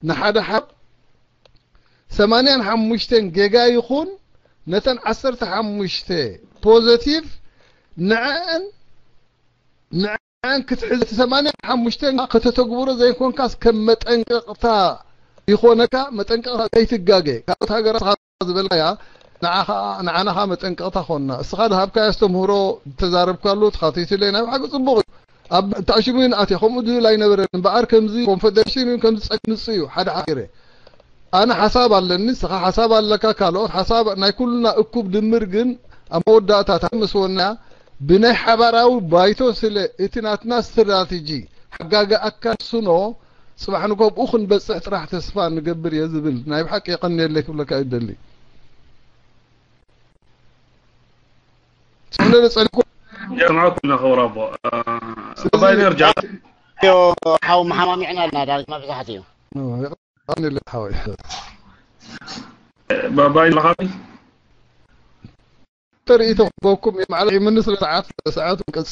ንሓደ ሓብ ሰማንያን ሓሙሽተን ጌጋ ይኹን ነተን ዓሰርተ ሓሙሽተ ፖዘቲቭ ንዐን ንዐን ክትሕዝ እቲ ሰማንያን ሓሙሽተን ከተተግብሮ ዘይኮንካስ ከም መጠንቀቕታ ይኾነካ መጠንቀቕታ ከይትጋገ ካልኦት ሃገራት ዝበልካያ ንዓኻ ንዓናኻ መጠንቀቕታ ኮንና እስኻ ዝሃብካዮ ኣስተምህሮ ዝተዛረብካሉ ተኻቲትለ ናይ ብሓቂ ጽቡቕ እዩ ኣብ ተኣሽሙ ይንኣት ከምኡ ዝብል ኣይነበረን እምበኣር ከምዚ ኮንፈደሬሽን እዩ ከምዚ ጸግምጽ እዩ ሓደ ሓገረ ኣነ ሓሳብ ኣለኒ ስኻ ሓሳብ ኣለካ ካልኦት ሓሳብ ናይ ኩልና እኩብ ድምር ግን ኣብ መወዳእታ ምስ ወና ብናይ ሓባራዊ ባይቶ ስለ እቲ ናትና ስትራቴጂ ሓጋገኣካ ስኖ ጽባሕ ንጎ ኣብኡ ክንበጽሕ ጥራሕ ተስፋ ንገብር እየ ዝብል ናይ ብሓቂ የቐንየለይ ክብለካ እዩ ደሊ ጸለለ ጸሊኩ ጀማዓ ኩልና ክብር ኣቦ ባይ ነርጃ ሓው መሓማሚዕና ኣለና ዳርግ መብዛሕት እዩ የቐንየለይ ሓወይ ባይ ለኻቢ ተርእይቶ ክበኩም ማዕለ ይምንስ ሰዓት ሰዓት ቅጽ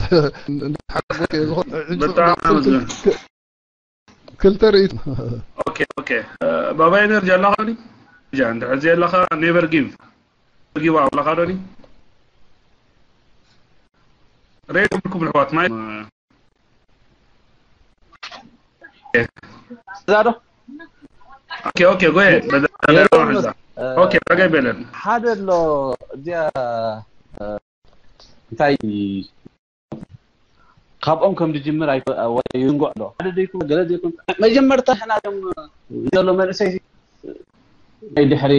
ሓጎት እየ ዝኾን ብጣዕሚ ክልተ ርእይቶ ኦኬ ኦኬ ባባይ ኤነርጂ ኣለኻ ዶ ጃ እንተ ሕዚ ኣለኻ ኔቨር ጊቭ ጊቭ ኣለኻ ዶ ሬድ ብልኩም ኣሕዋት ማይ እዛ ዶ ኦኬ ኦኬ ጎየ በደለና ሕዛ ኦኬ ረገ በለን ሓደ ኣሎ እዚኣ እንታይ ካብኦም ከም ዝጅምር ይንጎዕ ኣሎ ሓደ ዘይኮን ገለ ዘይኮን መጀመርታ ሕና ም ዘሎ መንእሰይ ናይ ድሕሪ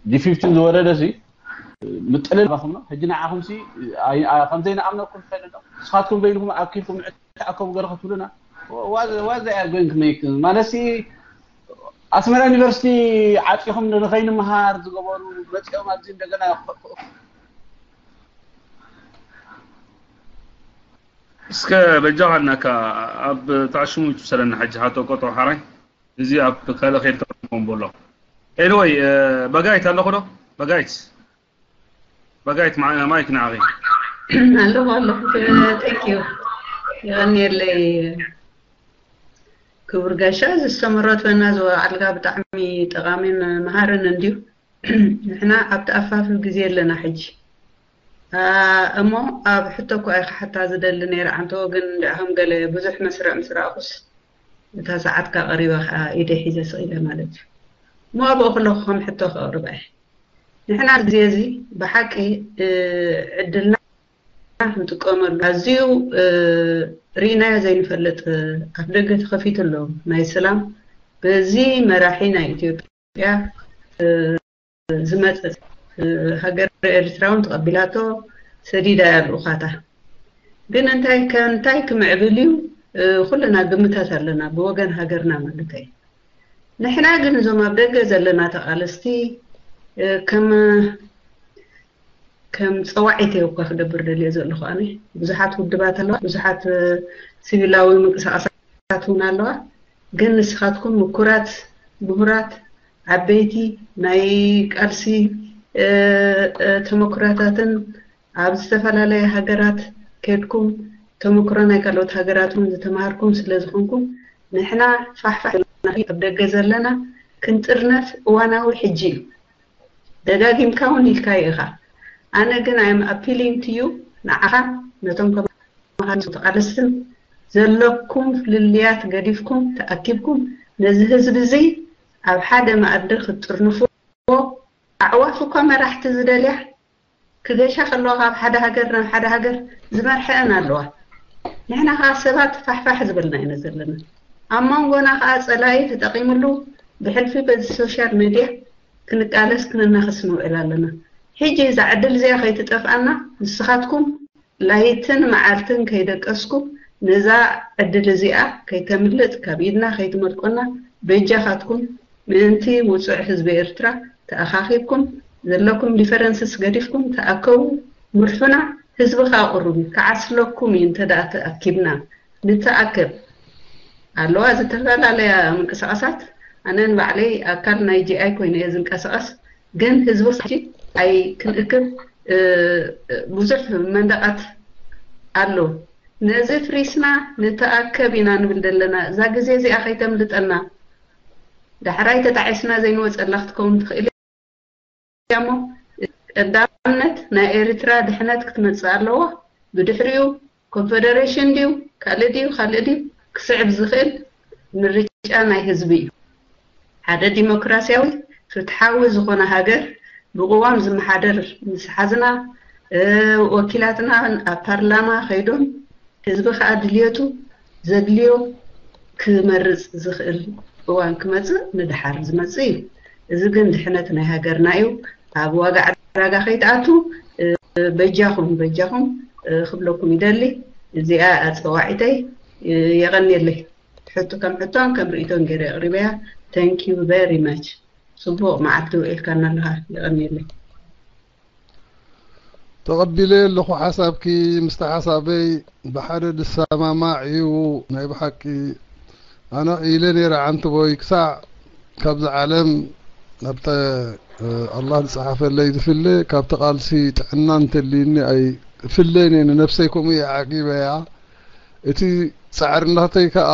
ጂ ፊፍቲን ዝወረደ ሲ ምጥልል ባኹም ነው ሕጂ ንዓኹም ሲ ከም ዘይንኣምነኩም ይፈልጥ ነው ንስኻትኩም በይንኩም ኣኪልኩም ተኣከቡ ገለ ክትብሉና what they are going to make ማለት ሲ ኣስመራ ዩኒቨርሲቲ ዓፂኹም ንኸይንምሃር ዝገበሩ መፂኦም ኣብዚ እንደገና እስከ በጃኻ እናካ ኣብ ታሽሙ ይትሰለና ሕጂ ሓቶ ቆጦ ሓራይ እዚ ኣብ ካልእ ከይድ ተቐምቆም በሎ anyway በጋይት ኣለኹ ዶ በጋይት በጋይት ማይክ ንዓኺ ኣለኹ ኣለኹ thank you የቐንየለይ ክቡር ጋሻ ዝተመረትወና ዝወዓልካ ብጣዕሚ ጠቓሚን መሃርን እንድዩ ንሕና ኣብቲ ኣፋፍብ ግዜ ኣለና ሕጂ እሞ ኣብ ሕቶ እኳ እየ ክሓታ ዝደሊ ነይረ ዓንተዎ ግን እንድዕኹም ገለ ብዙሕ መስርዕ ምስ ረኣኹስ እታ ሰዓትካ ቀሪባ ከዓ ኢደይ ሒዘ ስቕ ኢለ ማለት እዩ እሞ ኣብኡ ከለኹ ከም ሕቶ ከቕርባ እየ ንሕና ግዜ እዚ ብሓቂ ዕድልና ክንጥቀመሉ ኣዝዩ ርኢናዮ ዘይንፈልጥ ኣፍ ደገ ተኸፊቱ ኣሎ ናይ ሰላም በዚ መራሒ ናይ ኢትዮጵያ ዝመፀ ሃገር ኤርትራ እውን ተቐቢላቶ ሰዲዳ እያ ልኡኻታ ግን እንታይ ከ እንታይ ክምዕብል እዩ ኩልና ግምታት ኣለና ብወገን ሃገርና ማለት እዩ ንሕና ግን እዞም ኣብ ደገ ዘለና ተቓለስቲ ከም ከም ጸዋዒት እየ እኳ ክገብር ደልየ ዘለኹ። ኣነ ብዙሓት ውድባት ኣለዋ፣ ብዙሓት ሲቪላዊ ምንቅስቃሳት እውን ኣለዋ። ግን ንስኻትኩም ምኩራት፣ ምሁራት፣ ዓበይቲ ናይ ቃልሲ ተመኩራታትን ኣብ ዝተፈላለየ ሃገራት ከድኩም ተመክሮ ናይ ካልኦት ሃገራት እውን ዝተማሃርኩም ስለ ዝኾንኩም፣ ንሕና ፋሕፋሕ ኣብ ደገ ዘለና ክንጥርነፍ እዋናዊ ሕጂ እዩ። ደጋጊምካ እውን ኢልካዮ ኢኻ። ኣነ ግን ኣም ኣፒሊንግ ቱ ዩ፣ ንዓኻ፣ ነቶም ከማኻ ተቓለስትን ዘለኩም ፍልልያት ገዲፍኩም ተኣኪብኩም ነዚ ህዝቢ እዚ ኣብ ሓደ መኣዲ ክትጥርንፍዎ። ኣዕዋፍ እኳ መራሕቲ ዝደልያ ክገሻ ከለዋ ካብ ሓደ ሃገር ናብ ሓደ ሃገር ዝመርሐአን ኣለዋ። ንሕና ከዓ ሰባት ፋሕፋሕ ዝበልና ኢና ዘለና። ኣብ መንጎና ከዓ ፀላኢ ተጠቂምሉ ብሕልፊ በዚ ሶሻል ሜድያ ክንቃለስ ክንናኸስ ንውዕል ኣለና። ሕጂ እዛ ዕድል እዚኣ ከይትጠፍኣና ንስኻትኩም ላይትን መዓልትን ከይደቀስኩም ነዛ ዕድል እዚኣ ከይተምልጥ ካብ ኢድና ከይትመልቆና በጃኻትኩም ምእንቲ ውፁዕ ህዝቢ ኤርትራ ተኣኻኺብኩም ዘለኩም ዲፈረንስስ ገዲፍኩም ተኣከቡ። ምርሑና ህዝቢ ከዓ ቅሩብ እዩ፣ ክዓስለኩም እዩ እንተ ደኣ ተኣኪብና ንተኣከብ። ኣለዋ ዝተፈላለያ ምንቅስቃሳት። ኣነ ንባዕለይ ኣካል ናይ ጂ ኣይ ኮይነ እየ ዝንቀሳቀስ፣ ግን ህዝቢ ሕጂ ኣይ ክንእክብ ብዙሕ መንደቃት ኣሎ። ነዚ ፍሪስና ንተኣከብ ኢና ንብል ዘለና። እዛ ግዜ እዚኣ ከይተምልጠና። ዳሕራይ ተጣዒስና ዘይንወፀላ ክትከውን ትኽእል እያ እሞ ቀዳምነት ናይ ኤርትራ ድሕነት ክትመፅእ ኣለዎ። ብድሕሪኡ ኮንፈደሬሽን ድዩ ካልእ ድዩ ካልእ ድዩ ክስዕብ ዝኽእል ምርጫ ናይ ህዝቢ እዩ። ሓደ ዲሞክራሲያዊ ፍትሓዊ ዝኾነ ሃገር ብቅዋም ዝመሓደር ምስ ሓዝና፣ ወኪላትና ኣብ ፓርላማ ከይዶም ህዝቢ ከዓ ድልየቱ ዘድልዮ ክመርፅ ዝኽእል እዋን ክመፅእ ንድሓር ዝመፅእ እዩ። እዚ ግን ድሕነት ናይ ሃገርና እዩ። ኣብ ዋጋ ዕዳጋ ከይትኣቱ በጃኹም በጃኹም ክብለኩም ይደሊ። እዚኣ ኣፀዋዒተይ። የቐንየለይ። ሕቶ ከም ሕቶን ከም ርእይቶን ገይረ ኣቕሪበያ። Thank you very much። ፅቡቕ መዓልቲ ውዒልካና ኣለኻ። የቐንየለይ። ተቐቢለ ኣለኹ ሓሳብኪ። ምስቲ ሓሳበይ ብሓደ ዝሰማማዕ እዩ። ናይ ብሓቂ ኣነ ኢለ ነይረ፣ ዓንትቦይ፣ ክሳዕ ካብዚ ዓለም ናብታ ኣላህ ዝጸሓፈለይ ዝፍለ፣ ካብቲ ቃልሲ ጥዕና እንተልዩኒ ኣይፍለን እየ። ንነብሰይ ከምኡ እየ ዓቂበያ። እቲ ጻዕርነተይ ከኣ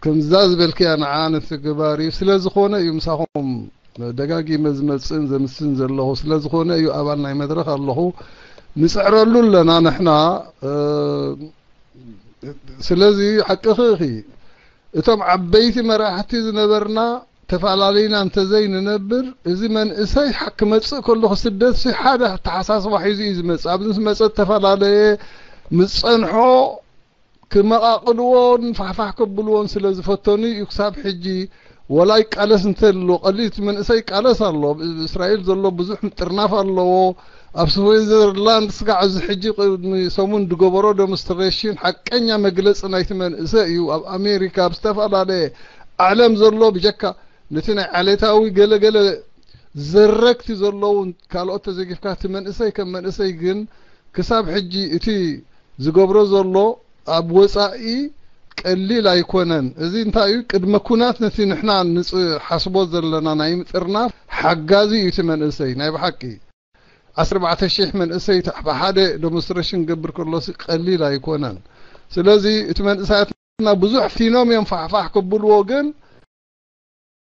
ከምዛ ዝበልክያ ንዓ ንትግባር እዩ። ስለ ዝኾነ እዩ ምሳኹም ደጋጊመ ዝመጽእን ዘምስን ዘለኹ። ስለ ዝኾነ እዩ ኣባል ናይ መድረኽ ኣለኹ። ንጽዕረሉ ኣለና ንሕና። ስለዚ ሓቅኺ ኢኺ። እቶም ዓበይቲ መራሕቲ ዝነበርና ተፈላለይና እንተዘይንነብር፣ እዚ መንእሰይ ሓ-፣ ክመጽእ ከሎ ክስደት ሲ ሓደ ኣተሓሳስባ ሒዙ እዩ ዝመጽእ። ኣብዚ ምስ መጸ ዝተፈላለየ ምስ ጸንሖ ክመቓቕልዎን ፋሕፋሕ ከብልዎን ስለ ዝፈተኑ እዩ ክሳብ ሕጂ ወላ ይቃለስ እንተሎ፣ ቀሊል እቲ መንእሰይ ይቃለስ ኣሎ። ኣብ እስራኤል ዘሎ ብዙሕ ምጥርናፍ ኣለዎ። ኣብ ስዊዘርላንድ ስጋዕ እዚ ሕጂ ቅድሚ ሰሙን ዝገበሮ ደሞንስትሬሽን ሓቀኛ መግለጺ ናይቲ መንእሰይ እዩ። ኣብ ኣሜሪካ፣ ኣብ ዝተፈላለየ ዓለም ዘሎ ብጀካ ነቲ ናይ ዓሌታዊ ገለገለ ዘረግቲ ዘለዉ ካልኦት ተዘጊፍካ፣ እቲ መንእሰይ ከም መንእሰይ ግን ክሳብ ሕጂ እቲ ዝገብሮ ዘሎ ኣብ ወጻኢ ቀሊል ኣይኮነን። እዚ እንታይ እዩ? ቅድመ ኩናት ነቲ ንሕና ንጽ-፣ ሓስቦ ዘለና ናይ ምጥርናፍ ሓጋዚ እዩ እቲ መንእሰይ። ናይ ብሓቂ ዓሰርተ ኣርባዕተ ሺሕ መንእሰይ ታ-፣ ብሓደ ደሞንስትሬሽን ክገብር ከሎሲ ቀሊል ኣይኮነን። ስለዚ እቲ መንእሰያትና ብዙሕ ፊኖም እዮም ፋሕፋሕ ከብልዎ፣ ግን